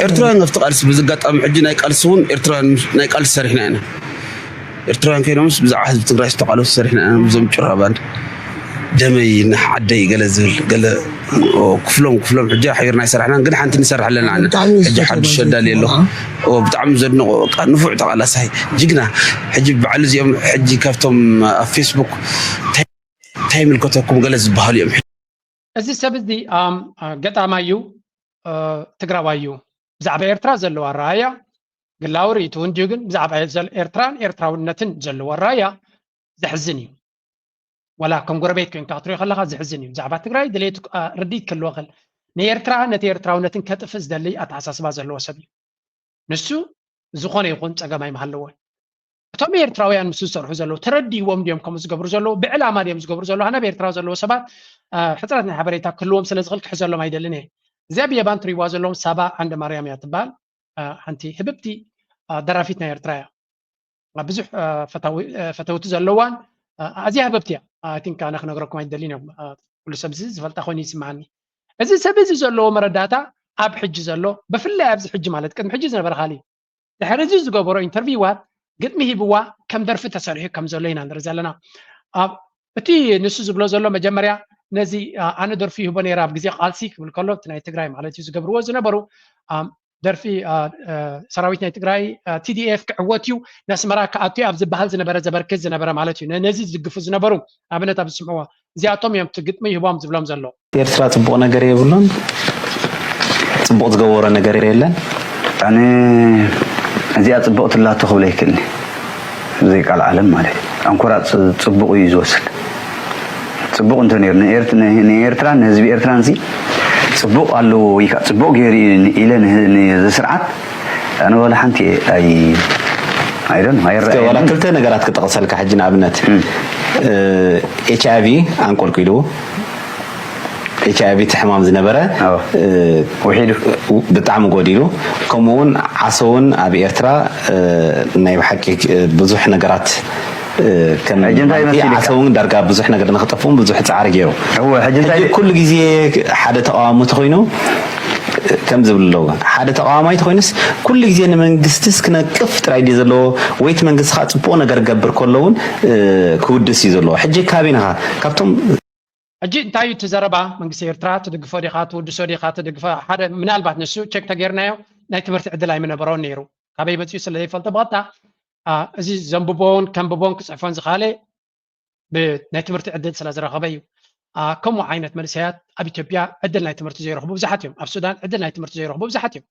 ኤርትራውያን ኣብቲ ቃልሲ ብዚ ኣጋጣሚ ሕጂ ናይ ቃልሲ እውን ኤርትራውያን ናይ ቃልሲ ሰሪሕና ኢና። ኤርትራውያን ከይኖምስ ብዛዕባ ህዝቢ ትግራይ ዝተቃለሱ ሰሪሕና ኢና። ብዞም ጭራ ባንድ ደመይ ንዓደይ ገለ ዝብል ገለ ክፍሎም ክፍሎም ሕጂ ሓቢርና ኣይሰራሕናን ግን ሓንቲ ንሰርሕ ኣለና። ሕጂ ሓዱሽ ኣዳሊ ኣሎ። ብጣዕሚ ዘድንቆ ንፉዕ ተቃላሳይ ጅግና። ሕጂ በዓል እዚኦም ሕጂ ካብቶም ኣብ ፌስቡክ እንታይ ይምልከተኩም ገለ ዝበሃሉ እዮም። እዚ ሰብ እዚ ገጣማይ እዩ፣ ትግራዋይ እዩ። ብዛዕባ ኤርትራ ዘለዎ ኣረኣእያ ግላዊ ርእይትኡ እንድዩ፣ ግን ብዛዕባ ኤርትራን ኤርትራውነትን ዘለዎ ኣረኣእያ ዘሕዝን እዩ። ዋላ ከም ጎረቤት ኮይንካ ክትሪኦ ከለኻ ዘሕዝን እዩ። ብዛዕባ ትግራይ ድሌት ርድኢት ክህልዎ ክእል፣ ንኤርትራ ነቲ ኤርትራውነትን ከጥፍእ ዝደሊ ኣተሓሳስባ ዘለዎ ሰብ እዩ። ንሱ ዝኾነ ይኹን ጸገም ኣይምሃለዎን። እቶም ኤርትራውያን ምስ ዝሰርሑ ዘለዉ ተረዲዎም ድዮም ከምኡ ዝገብሩ ዘለዉ? ብዕላማ ድዮም ዝገብሩ ዘለዉ? ኣነ ኣብ ኤርትራ ዘለዉ ሰባት ሕፅረት ናይ ሓበሬታ ክህልዎም ስለ ዝኽእል ክሕዘሎም ኣይደልን እየ። እዚኣ ብየማን ትሪእዋ ዘለዎም ሳባ ዓንደ ማርያም እያ ትበሃል። ሓንቲ ህብብቲ ደራፊት ናይ ኤርትራ እያ። ብዙሕ ፈተውቲ ዘለዋን ኣዝያ ህብብቲ እያ። ቲንክ ኣነ ክነግረኩም ኣይደልን እዮም። ኩሉ ሰብ እዚ ዝፈልጣ ኮይኑ ይስምዓኒ። እዚ ሰብ እዚ ዘለዎ መረዳእታ ኣብ ሕጂ ዘሎ ብፍላይ ኣብዚ ሕጂ ማለት ቅድሚ ሕጂ ዝነበረ ካሊ ድሕሪ እዚ ዝገበሮ ኢንተርቪዋት ግጥሚ ሂብዋ ከም ደርፊ ተሰሪሑ ከም ዘሎ ኢና ንርኢ ዘለና። እቲ ንሱ ዝብሎ ዘሎ መጀመርያ ነዚ ኣነ ደርፊ ይህቦ ነይረ ኣብ ግዜ ቃልሲ ክብል ከሎ እቲ ናይ ትግራይ ማለት እዩ ዝገብርዎ ዝነበሩ ደርፊ ሰራዊት ናይ ትግራይ ቲዲኤፍ ክዕወት እዩ ነስመራ ክኣቱ ኣብ ዝበሃል ዝነበረ ዘበርክት ዝነበረ ማለት እዩ ነዚ ዝድግፉ ዝነበሩ ኣብነት ኣብ ዝስምዕዎ እዚኣቶም እዮም እቲ ግጥሚ ይህቦም ዝብሎም ዘሎ። ኤርትራ ጽቡቕ ነገር የብሉን፣ ጽቡቕ ዝገበሮ ነገር የለን። ኣነ እዚኣ ጽቡቕ ትላቶ ክብለ ይክእልኒ ብዘይ ቃል ዓለም ማለት እዩ። ኣንኮራ ጽቡቕ እዩ ዝወስድ። ጽቡቕ እንተ ነይሩ ንኤርትራን ንህዝቢ ኤርትራን ሲ ጽቡቕ ኣለዎ ወይ ከዓ ጽቡቕ ገይሩ ኢለ ንዚ ስርዓት ኣነ ዋላ ሓንቲ ኣይ ኣይደን ኣይረኣየን። ክልተ ነገራት ክጠቕሰልካ ሕጂ ንኣብነት ኤች ኣይቪ ኣንቆልቂሉ ኤች ኣይቪ እቲ ሕማም ዝነበረ ውሒዱ ብጣዕሚ ጎዲሉ። ከምኡ እውን ዓሰውን ኣብ ኤርትራ ናይ ብሓቂ ብዙሕ ነገራት ከም ዓሰውን ዳርጋ ብዙሕ ነገር ንክጠፍኡን ብዙሕ ፃዕሪ ገይሩ። ኩሉ ግዜ ሓደ ተቃዋሚ ተኮይኑ ከም ዝብል ኣለዎ ሓደ ተቃዋማይ ተኮይኑስ ኩሉ ግዜ ንመንግስትስ ክነቅፍ ጥራይ ድዩ ዘለዎ ወይ እቲ መንግስቲ ከዓ ፅቡቅ ነገር ክገብር ከሎ እውን ክውድስ እዩ ዘለዎ። ሕጂ ካበይ ንኻ ካብቶም ሕጂ እንታይ እዩ እቲ ዘረባ? መንግስቲ ኤርትራ ትድግፎ ዲኻ ትውድሶ ዲኻ ትድግፎ? ሓደ ምናልባት ንሱ ቸክ ተገይርናዮ ናይ ትምህርቲ ዕድል ኣይምነበሮን ነይሩ። ካበይ መፂኡ ስለ ዘይፈልጦ ብቐጥታ እዚ ዘንብቦን ከንብቦን ክፅሕፎን ዝኻለ ብናይ ትምህርቲ ዕድል ስለ ዝረኸበ እዩ። ከምኡ ዓይነት መንእሰያት ኣብ ኢትዮጵያ ዕድል ናይ ትምህርቲ ዘይረኽቡ ብዙሓት እዮም። ኣብ ሱዳን ዕድል ናይ ትምህርቲ ዘይረኽቡ ብዙሓት እዮም።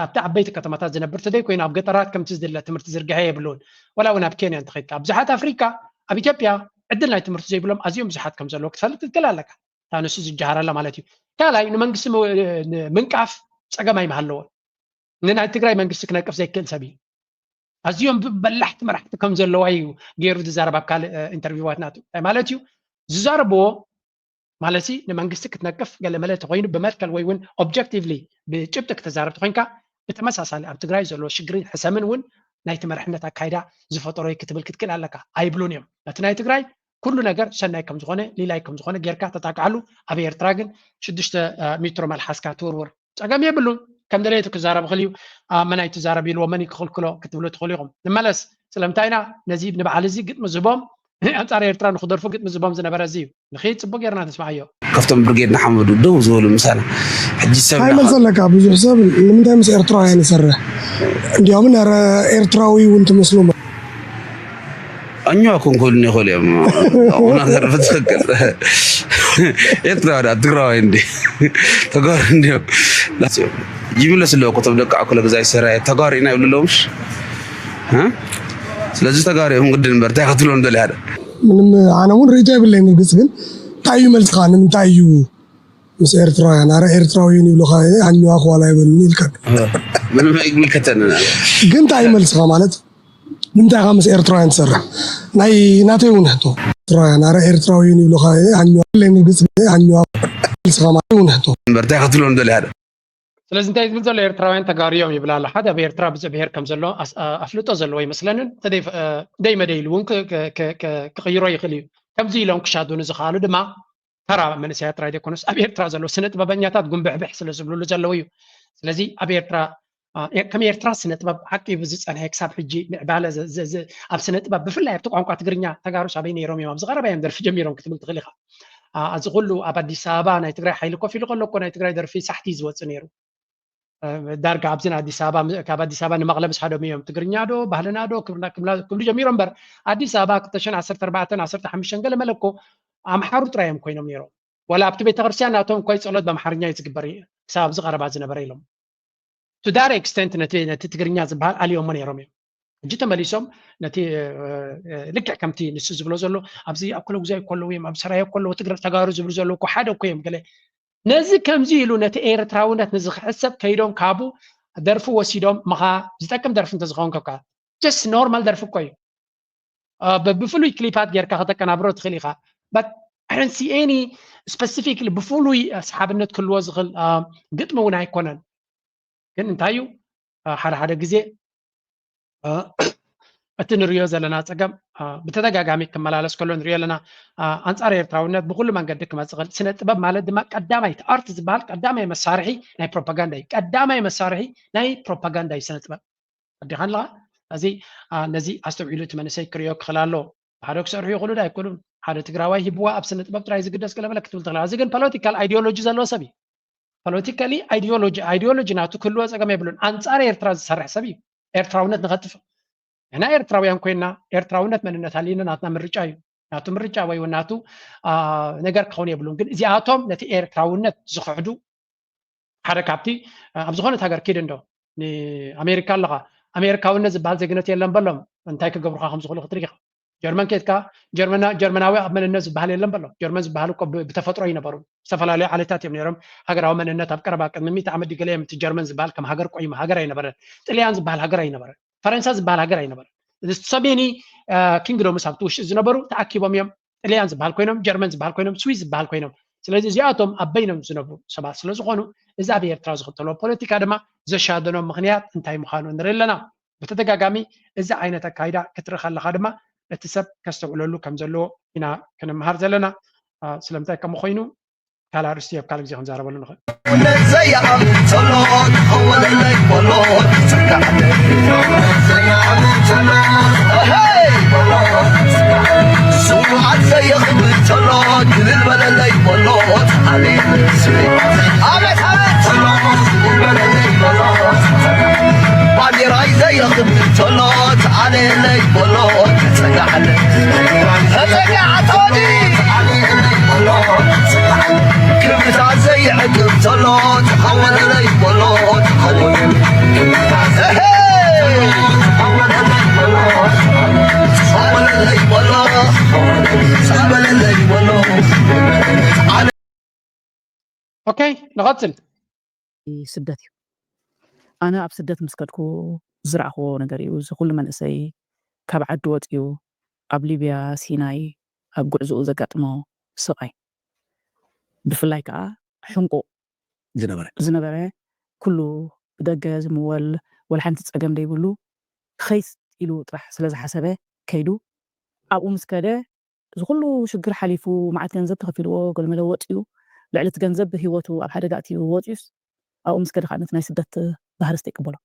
ኣብቲ ዓበይቲ ከተማታት ዝነብር ተደይ ኮይኑ ኣብ ገጠራት ከምቲ ዝድለ ትምህርቲ ዝርግሐ የብሉን። ወላ እውን ኣብ ኬንያ እንተኸድካ ብዙሓት ኣፍሪካ ኣብ ኢትዮጵያ ዕድል ናይ ትምህርቲ ዘይብሎም ኣዝዮም ብዙሓት ከም ዘለዉ ክትፈልጥ ትክእል ኣለካ። እታ ንሱ ዝጀሃረላ ማለት እዩ። ካልኣይ ንመንግስቲ ምንቃፍ ፀገም ኣይምሃለዎን። ንናይ ትግራይ መንግስቲ ክነቅፍ ዘይክእል ሰብ እዩ። ኣዝዮም በላሕቲ መራሕቲ ከም ዘለዋ እዩ ገይሩ ዝዛረብ ኣብ ካልእ ኢንተርቪዋት ናቱ። እንታይ ማለት እዩ ዝዛረብዎ ማለት ንመንግስቲ ክትነቅፍ ገለመለ ተኮይኑ ብመትከል ወይ እውን ኦብጀክቲቭሊ ብጭብጢ ክትዛረብ ተኮይንካ ብተመሳሳሊ ኣብ ትግራይ ዘሎ ሽግርን ሕሰምን እውን ናይቲ መራሕነት ኣካይዳ ዝፈጠሮ እዩ ክትብል ክትክእል ኣለካ። ኣይብሉን እዮም ነቲ ናይ ትግራይ ኩሉ ነገር ሰናይ ከምዝኾነ ሊላይ ከምዝኾነ ጌርካ ተጣቅዓሉ። ኣብ ኤርትራ ግን ሽዱሽተ ሚትሮ መልሓስካ ትውርውር ጸገም የብሉን። ከም ደለየቱ ክዛረብ ይኽእል እዩ። መን ኣይትዛረብ ኢልዎ መን እዩ ክኽልክሎ ክትብሉ ትኽእሉ ኢኹም። ንመለስ ስለምንታይ ኢና ነዚ ንበዓል እዚ ግጥሚ ዝህቦም ኣንጻር ኤርትራ ንክደርፉ ግጥሚ ዝህቦም ዝነበረ እዚ እዩ። ንኺድ ጽቡቅ ጌርና ንስምዓዮ። ካብቶም ብርጌድ ንሓመዱ ደው ዝበሉ ምሳና ሕጂ ሰብ እንታይ መልሲ ኣለካ? ብዙሕ ሰብ ንምንታይ ምስ ኤርትራውያን ይሰርሕ? እንዲያውም ነረ ኤርትራዊ እውን ትመስሉ። ኣኛ ኮንኮል ይኽእል እዮም። ኣቁና ተርፍ ትክክል ኤርትራ ዳ ትግራዋይ እንዲ ተጋሩ እንዲዮም። ይምለስ ኣለዎ እኮ ቶም ደቂ ኣኩለ ግዛይ ሰራየ ተጋሩ ኢና ይብሉ ኣለዉ ምሽ? ስለዚ ተጋሩ እዮም ግድን እምበር እንታይ ክትብሎም ደሊ ሓደ ምንም ኣነ እውን ርእይቶ የብለይ። ምርግፅ ግን እንታይ እዩ መልስኻ? ንምንታይ እዩ ምስ ኤርትራውያን ኣረ ኤርትራውያን ይብሉኻ ኣኛዋ ክዋላ ይበሉኒ ኢልካ? ምንም ኣይምልከተንን። ግን እንታይ እዩ መልስኻ ማለት ንምንታይ ኢኻ ምስ ኤርትራውያን ትሰርሕ? ናይ ናተይ እውን ሕቶ ኤርትራውያን ኣረ ኤርትራውያን ይብሉኻ ኣኛዋ ለይ ምርግፅ ኣኛዋ መልስኻ ማለት እውን ሕቶ እምበር እንታይ ክትብሎም ደሊ ሓደ ስለዚ እንታይ ዝብል ዘሎ ኤርትራውያን ተጋሩ እዮም ይብል ኣሎ። ሓደ ኣብ ኤርትራ ብዙሕ ብሄር ከም ዘሎ ኣፍልጦ ዘለዎ ይመስለንን ደይ መደይ ኢሉ እውን ክቕይሮ ይኽእል እዩ። ከምዚ ኢሎም ክሻዱኑ ዝኽኣሉ ድማ ተራ መንእሰያት ጥራይ ዘይኮነስ ኣብ ኤርትራ ዘለዉ ስነ ጥበበኛታት ጉንብሕብሕ ስለ ዝብልሉ ዘለዉ እዩ። ስለዚ ኣብ ኤርትራ ከም ኤርትራ ስነ ጥበብ ዓቂቡ ዝፀንሐ ክሳብ ሕጂ ምዕባለ ኣብ ስነ ጥበብ ብፍላይ ኣብቲ ቋንቋ ትግርኛ ተጋሩ ሳበይ ነይሮም እዮም ኣብዚ ቀረባ እዮም ደርፊ ጀሚሮም ክትብል ትኽእል ኢኻ። እዚ ኩሉ ኣብ ኣዲስ ኣበባ ናይ ትግራይ ሓይሊ ኮፍ ኢሉ ከሎ እኮ ናይ ትግራይ ደርፊ ሳሕቲ ዝወፅእ ነይሩ። ዳርጋ ኣብዚ ኣዲስ ኣበባ ካብ ኣዲስ ኣበባ ንመቐለ ምስ ሓደሙ እዮም ትግርኛ ዶ ባህልና ዶ ክብሉ ጀሚሮም እምበር ኣዲስ ኣበባ ክልተ ሽሕን ዓሰርተ ኣርባዕተን ዓሰርተ ሓሙሽተን ገለ መለ እኮ ኣምሓሩ ጥራይ እዮም ኮይኖም ነይሮም። ዋላ ኣብቲ ቤተክርስትያን ናቶም እኳ ጸሎት ብኣምሓርኛ እዩ ዝግበር ክሳብ ኣብዚ ቀረባ ዝነበረ ኢሎም። To that extent ነቲ ነቲ ትግርኛ ዝበሃል ኣልዮሞ ነይሮም እዮም። ሕጂ ተመሊሶም ነቲ ልክዕ ከምቲ ንሱ ዝብሎ ዘሎ ኣብዚ ኣብ ኮለጉዛይ ከለዉ እዮም ኣብ ሰራየ ከለዉ ትግረ ተጋሩ ዝብሉ ዘለዉ እኮ ሓደ እኮ እዮም ገለ ነዚ ከምዚ ኢሉ ነቲ ኤርትራውነት ንዝኽሕሰብ ከይዶም ካቡ ደርፊ ወሲዶም ምኻ ዝጠቅም ደርፊ እንተዝኸውን ከካ just normal ደርፊ እኮ እዩ። ብፍሉይ ክሊፓት ጌርካ ከተቀናብሮ ትኽእል ኢኻ። But I don't see any specifically ብፍሉይ ሰሓብነት ክህልዎ ዝኽእል ግጥሚ እውን ኣይኮነን። ግን እንታይ እዩ ሓደ ሓደ ግዜ እቲ ንሪኦ ዘለና ፀገም ብተደጋጋሚ ክመላለስ ከሎ ንሪኦ ኣለና። ኣንፃር ኤርትራውነት ብኩሉ መንገዲ ክመፅእ ክእል ስነ ጥበብ ማለት ድማ ቀዳማይ ኣርት ዝበሃል ቀዳማይ መሳርሒ ናይ ፕሮፓጋንዳ እዩ። ቀዳማይ መሳርሒ ናይ ፕሮፓጋንዳ እዩ ስነ ጥበብ። ኣዲኻ ኣለኻ እዚ ነዚ ኣስተውዒሉ እቲ መንእሰይ ክሪኦ ክኽእል ኣሎ። ሓደ ክሰርሑ ይኽእሉ ዶ ኣይክእሉን ሓደ ትግራዋይ ሂብዋ ኣብ ስነ ጥበብ ጥራይ ዝግደስ ገለመለ ክትብል ትኽእል። እዚ ግን ፖለቲካል ኣይዲዮሎጂ ዘለዎ ሰብ እዩ። ፖለቲካሊ ኣይዲዮሎጂ ኣይዲዮሎጂ ናቱ ክህልዎ ፀገም የብሉን። ኣንፃር ኤርትራ ዝሰርሕ ሰብ እዩ ኤርትራውነት ንኸጥፍእ። ንሕና ኤርትራውያን ኮይና ኤርትራውነት መንነት ሃልዩና ናትና ምርጫ እዩ። ናቱ ምርጫ ወይ እውን ናቱ ነገር ክኸውን የብሉን። ግን እዚኣቶም ነቲ ኤርትራውነት ዝኽሕዱ ሓደ ካብቲ ኣብ ዝኾነት ሃገር ኪድ እንዶ ንኣሜሪካ ኣለኻ ኣሜሪካውነት ዝበሃል ዜግነት የለን በሎም እንታይ ክገብሩካ ከም ዝኽእሉ ክትርኢ ኢኻ። ጀርመን ኬድካ ጀርመናዊ ኣብ መንነት ዝበሃል የለን በሎ። ጀርመን ዝበሃል እኮ ብተፈጥሮ ይነበሩ ዝተፈላለዩ ዓሌታት እዮም ነይሮም። ሃገራዊ መንነት ኣብ ቀረባ ቅድሚ ሚእቲ ዓመት ገለ እዮም እቲ ጀርመን ዝበሃል ከም ሃገር ቆይሙ ሃገር ኣይነበረን። ጥልያን ዝበሃል ሃገር ኣይነበረን። ፈረንሳ ዝበሃል ሃገር ኣይነበረን። ሰሜኒ ኪንግዶምስ ኣብቲ ውሽጢ ዝነበሩ ተኣኪቦም እዮም ጥልያን ዝበሃል ኮይኖም ጀርመን ዝበሃል ኮይኖም ስዊስ ዝበሃል ኮይኖም። ስለዚ እዚኣቶም ኣብ በይኖም ዝነብሩ ሰባት ስለ ዝኾኑ እዚ ኣብ ኤርትራ ዝኽተሎ ፖለቲካ ድማ ዘሻደኖም ምኽንያት እንታይ ምዃኑ ንርኢ ኣለና። ብተደጋጋሚ እዚ ዓይነት ኣካይዳ ክትርኢ ከለኻ ድማ እቲ ሰብ ከስተውዕለሉ ከም ዘለዎ ኢና ክንምሃር ዘለና። ስለምንታይ ከምኡ ኮይኑ ካልእ ኣርእስቲ ኣብ ካልእ ግዜ ክንዛረበሉ ንኽእል። ዘይኣምን ዘሎ ተኸወለለይ በሎ ዘይኣምን ዘሎ ስውኣት ዘየኽብር ዘሎ ድልል በለለይ በሎ ተዓሌ ኣቤት ኣቤት ዘሎ ድልል በለለይ በሎ ባንዴራይ ዘየኽብር ዘሎ ተዓሌለይ በሎ ተጸጋዕለ ተጸጋዕቶኒ ክብርታት ዘይዕቅብ ዘሎ ተኸወለለይ በሎ ተኸወለለይ ኦኬ ንቐጽል። ስደት እዩ። ኣነ ኣብ ስደት ምስ ከድኩ ዝረኣኽዎ ነገር እዩ። እዚ ኩሉ መንእሰይ ካብ ዓዲ ወፂኡ ኣብ ሊብያ፣ ሲናይ ኣብ ጉዕዝኡ ዘጋጥሞ ስቓይ ብፍላይ ከዓ ሕንቁቕ ዝነበረ ዝነበረ ኩሉ ብደገ ዝምወል ወላ ሓንቲ ፀገም ዘይብሉ ኸይስ ኢሉ ጥራሕ ስለ ዝሓሰበ ከይዱ ኣብኡ ምስ ከደ እዚ ኩሉ ሽግር ሓሊፉ መዓት ገንዘብ ተኸፊልዎ ገለመለ ወፂኡ ልዕሊ እቲ ገንዘብ ብሂወቱ ኣብ ሓደጋ ኣትዩ ወፂኡስ ኣብኡ ምስ ከደ ከዓ ነቲ ናይ ስደት ባህርስ ይቅበሎ።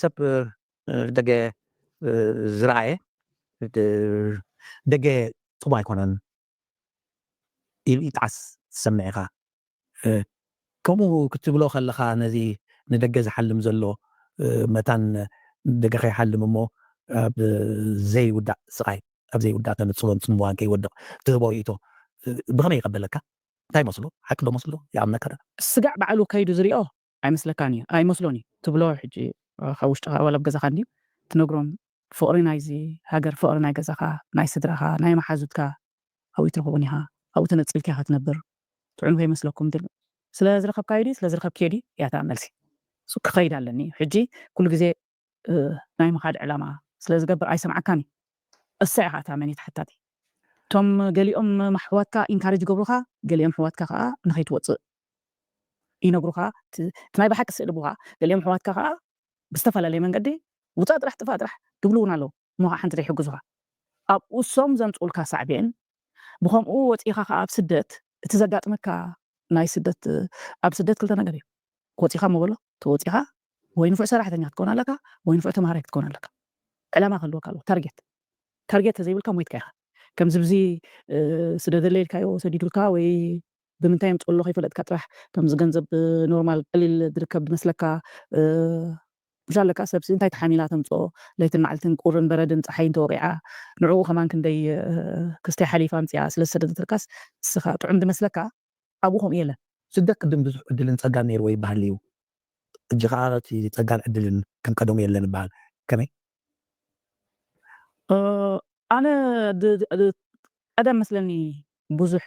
ሰብ ደገ ዝረኣየ ደገ ጥቡ ኣይኮነን ኢሉ ይጠዓስ ትሰምዕ ኢኻ። ከምኡ ክትብሎ ከለኻ ነዚ ንደገ ዝሓልም ዘሎ መታን ደገ ከይሓልም እሞ ኣብ ዘይውዳእ ስቓይ ኣብ ዘይውዳእ ተነፅሎን ፅምዋን ከይወድቕ ትህቦ ርእይቶ ብኸመይ ይቐበለካ? እንታይ መስሎ ሓቂ ዶ መስሎ ይኣምነካ ዶ? ስጋዕ ባዕሉ ከይዱ ዝሪኦ ኣይመስለካን እዩ ኣይመስሎን እዩ ትብሎ ሕጂ ካብ ውሽጥኻ ዋላ ኣብ ገዛኻ እንድዩ ትነግሮም ፍቕሪ ናይዚ ሃገር ፍቕሪ ናይ ገዛኻ ናይ ስድራኻ ናይ መሓዙትካ ኣብኡ ትረኽቦን ኢኻ፣ ኣብኡ ተነጽልካ ኢኻ ትነብር። ጥዑም ከይመስለኩም ድል ስለ ዝረኸብካዮ ድዩ ስለ ዝረኸብክዮ ድዩ እያ እታ መልሲ። እሱ ክኸይድ ኣለኒ እዩ። ሕጂ ኩሉ ግዜ ናይ ምኻድ ዕላማ ስለ ዝገብር ኣይሰምዓካን እዩ። እሳ ኢኻ እታ መን ተሓታቲ። እቶም ገሊኦም ኣሕዋትካ ኢንካሬጅ ይገብሩኻ፣ ገሊኦም ኣሕዋትካ ከዓ ንኸይትወፅእ ይነግሩኻ። እቲ ናይ ብሓቂ ስእሊ ብኻ ገሊኦም ኣሕዋትካ ከዓ ብዝተፈላለየ መንገዲ ውፃእ ጥራሕ ጥፋእ ጥራሕ ትብሉ እውን ኣለዉ። እሞ ከዓ ሓንቲ ዘይሕግዙኻ ኣብኡ እሶም ዘምፅኡልካ ሳዕቤን ብኸምኡ ወፂኻ ከዓ ኣብ ስደት እቲ ዘጋጥመካ ናይ ስደት ኣብ ስደት ክልተ ነገር እዩ። ወፂኻ እሞ በሎ ተወፂኻ ወይ ንፉዕ ሰራሕተኛ ክትከውን ኣለካ ወይ ንፉዕ ተምሃራይ ክትከውን ኣለካ። ዕላማ ክህልወካ ኣለዎ። ታርጌት ታርጌት ተዘይብልካ ሞይትካ ኢኻ። ከምዚ ብዚ ስደደለ ኢልካዮ ሰዲዱልካ ወይ ብምንታይ የምፅኡ ኣሎ ከይፈለጥካ ጥራሕ ከምዚ ገንዘብ ኖርማል ቀሊል ዝርከብ ዝመስለካ። ምሻ ኣለካ ሰብሲ እንታይ ተሓሚላ ተምፅኦ ለይትን መዓልትን ቁርን በረድን ፀሓይን ተወቂዓ ንዕኡ ከማን ክንደይ ክስታይ ሓሊፋ ኣምፅኣ ስለ ዝሰደደትልካስ ንስኻ ጥዑም ዝመስለካ ኣብኡ ከምኡ የለን። ስደት ቅድም ብዙሕ ዕድልን ፀጋን ነይርዎ ይበሃል እዩ። ሕጂ ከዓ እቲ ፀጋን ዕድልን ከም ቀደሙ የለን ይበሃል። ከመይ? ኣነ ቀደም መስለኒ ብዙሕ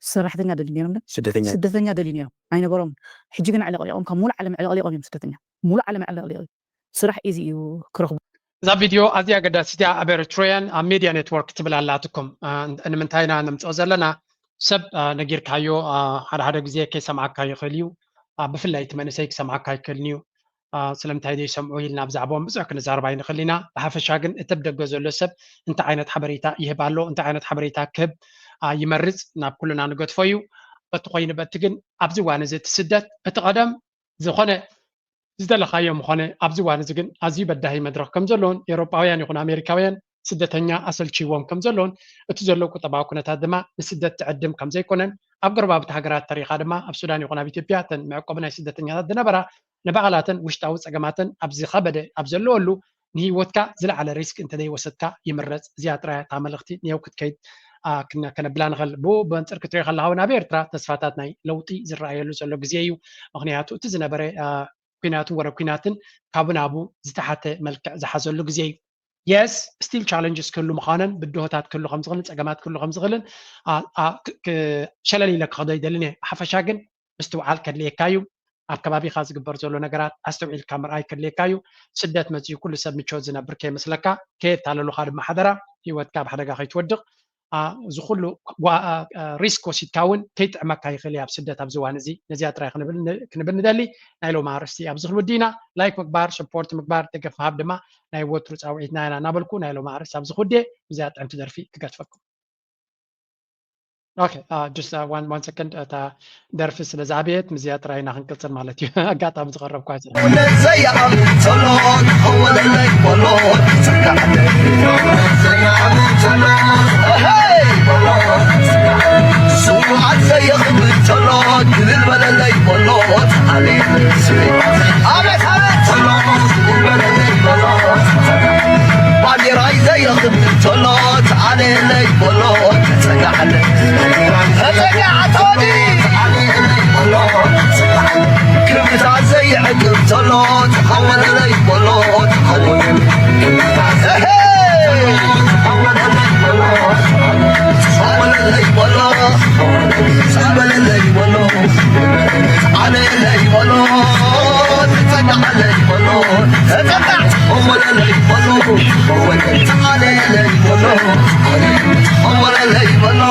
ሰራሕተኛ ደልዩ ነይሮም ስደተኛ ስደተኛ ደልዩ ነይሮም ኣይነበሮም። ሕጂ ግን ዕለቅሊቆም ካብ ሙሉእ ዓለም ዕለቅሊቆም እዮም ስደተኛ ሙሉእ ዓለም ዕለቅሊቆም ስራሕ ኢዚ እዩ ክረኽቡ። እዛ ቪድዮ ኣዝያ ኣገዳሲት እያ። ኣብ ኤርትራውያን ኣብ ሜድያ ኔትወርክ ትብል ኣላትኩም። ንምንታይ ኢና ነምፅኦ ዘለና? ሰብ ነጊርካዮ ሓደ ሓደ ግዜ ከይሰምዓካ ይኽእል እዩ። ብፍላይ እቲ መንእሰይ ክሰምዓካ ኣይክእልን እዩ። ስለምንታይ ዘይሰምዑ ኢልና ብዛዕባኦም ብዙሕ ክንዛረብ ኣይንኽእል ኢና። ብሓፈሻ ግን እቲ ብደገ ዘሎ ሰብ እንታይ ዓይነት ሓበሬታ ይህብ ኣሎ፣ እንታይ ዓይነት ሓበሬታ ክህብ ይመርፅ ናብ ኩልና ንገድፎ እዩ። በቲ ኮይኑ በቲ ግን ኣብዚ እዋን እዚ እቲ ስደት እቲ ቀደም ዝኾነ ዝደለኻዮ ምኾነ ኣብዚ እዋን እዚ ግን ኣዝዩ በዳሂ መድረኽ ከም ዘለውን ኤውሮጳውያን ይኹን ኣሜሪካውያን ስደተኛ ኣሰልችዎም ከም ዘለውን እቲ ዘሎ ቁጠባዊ ኩነታት ድማ ንስደት ትዕድም ከም ዘይኮነን ኣብ ጎረባብቲ ሃገራት ተሪኻ ድማ ኣብ ሱዳን ይኹን ኣብ ኢትዮጵያ እተን መዕቆቢ ናይ ስደተኛታት ዝነበራ ንባዕላተን ውሽጣዊ ጸገማተን ኣብ ዝኸበደ ኣብ ዘለወሉ ንህይወትካ ዝለዓለ ሪስክ እንተዘይወሰድካ ይምረጽ። እዚኣ ጥራይ እታ መልእኽቲ ንየው ክትከይድ ከነብላ ንኽእል። ብኡ ብመንጽር ክትሪኦ ከለኻ እውን ኣብ ኤርትራ ተስፋታት ናይ ለውጢ ዝረኣየሉ ዘሎ ግዜ እዩ። ምኽንያቱ እቲ ዝነበረ ኩናትን ወረ ኩናትን ካብኡ ናብኡ ዝተሓተ መልክዕ ዝሓዘሉ ግዜ እዩ። የስ ስቲል ቻለንጅስ ክህሉ ምዃነን ብድሆታት ክህሉ ከምዝኽእልን ፀገማት ክህሉ ከምዝኽእልን ሸለል ኢለ ክኸዶ ይደልን እየ። ብሓፈሻ ግን ምስትውዓል ከድልየካ እዩ። ኣብ ከባቢኻ ዝግበር ዘሎ ነገራት ኣስተውዒልካ ምርኣይ ከድልየካ እዩ። ስደት መፅዩ ኩሉ ሰብ ምቾት ዝነብር ከይመስለካ፣ ከየታለሉኻ ድማ ሓደራ ህይወትካ ኣብ ሓደጋ ከይትወድቕ። እዚ ኩሉ ሪስክ ወሲድካ እውን ከይጥዕመካ ይኽእል እዩ ኣብ ስደት ኣብዚ እዋን እዚ። ነዚኣ ጥራይ ክንብል ንደሊ። ናይ ሎሚ ኣርእስቲ ኣብዚ ክንውዲ ኢና። ላይክ ምግባር፣ ሰፖርት ምግባር፣ ደገፍ ምሃብ ድማ ናይ ወትሩ ፃውዒትና ኢና እናበልኩ ናይ ሎሚ ኣርእስቲ ኣብዚ ክውዲ። ብዚኣ ጥዕምቲ ደርፊ ክገድፈኩም። ኦኬ ጀስት ዋን ዋን ሰከንድ እታ ደርፊ ስለ ዝዓበየት ምስዚኣ ጥራይ ኢና ክንቅፅል ማለት እዩ። ኣጋጣሚ ዝቐረብኳ ዘይኣምን ዘሎ ተወለለይ በሎ ጸጋዕለይ ዘይኣምን ዘሎ ስውዓት ዘየኽብር ዘሎ ግልል በለለይ በሎ ተዓለየለይ ኣቤት ኣቤት ዘሎ ግልል በለለይ በሎ ባንዴራይ ዘየኽብር ዘሎ ተዓለየለይ በሎ ተጸጋዕለይ ተጸጋዕቶኒ ክብርታት ዘይዕቅብ ዘሎ ተኸወለለይ በሎ ተኸወለለይ በሎ ጸበለለይ በሎ ጸበለለይ በሎ ተጸጋዕለይ በሎ ተጸጋዕ ተኸወለለይ በሎ ተዓለየለይ በሎ ተኸወለለይ በሎ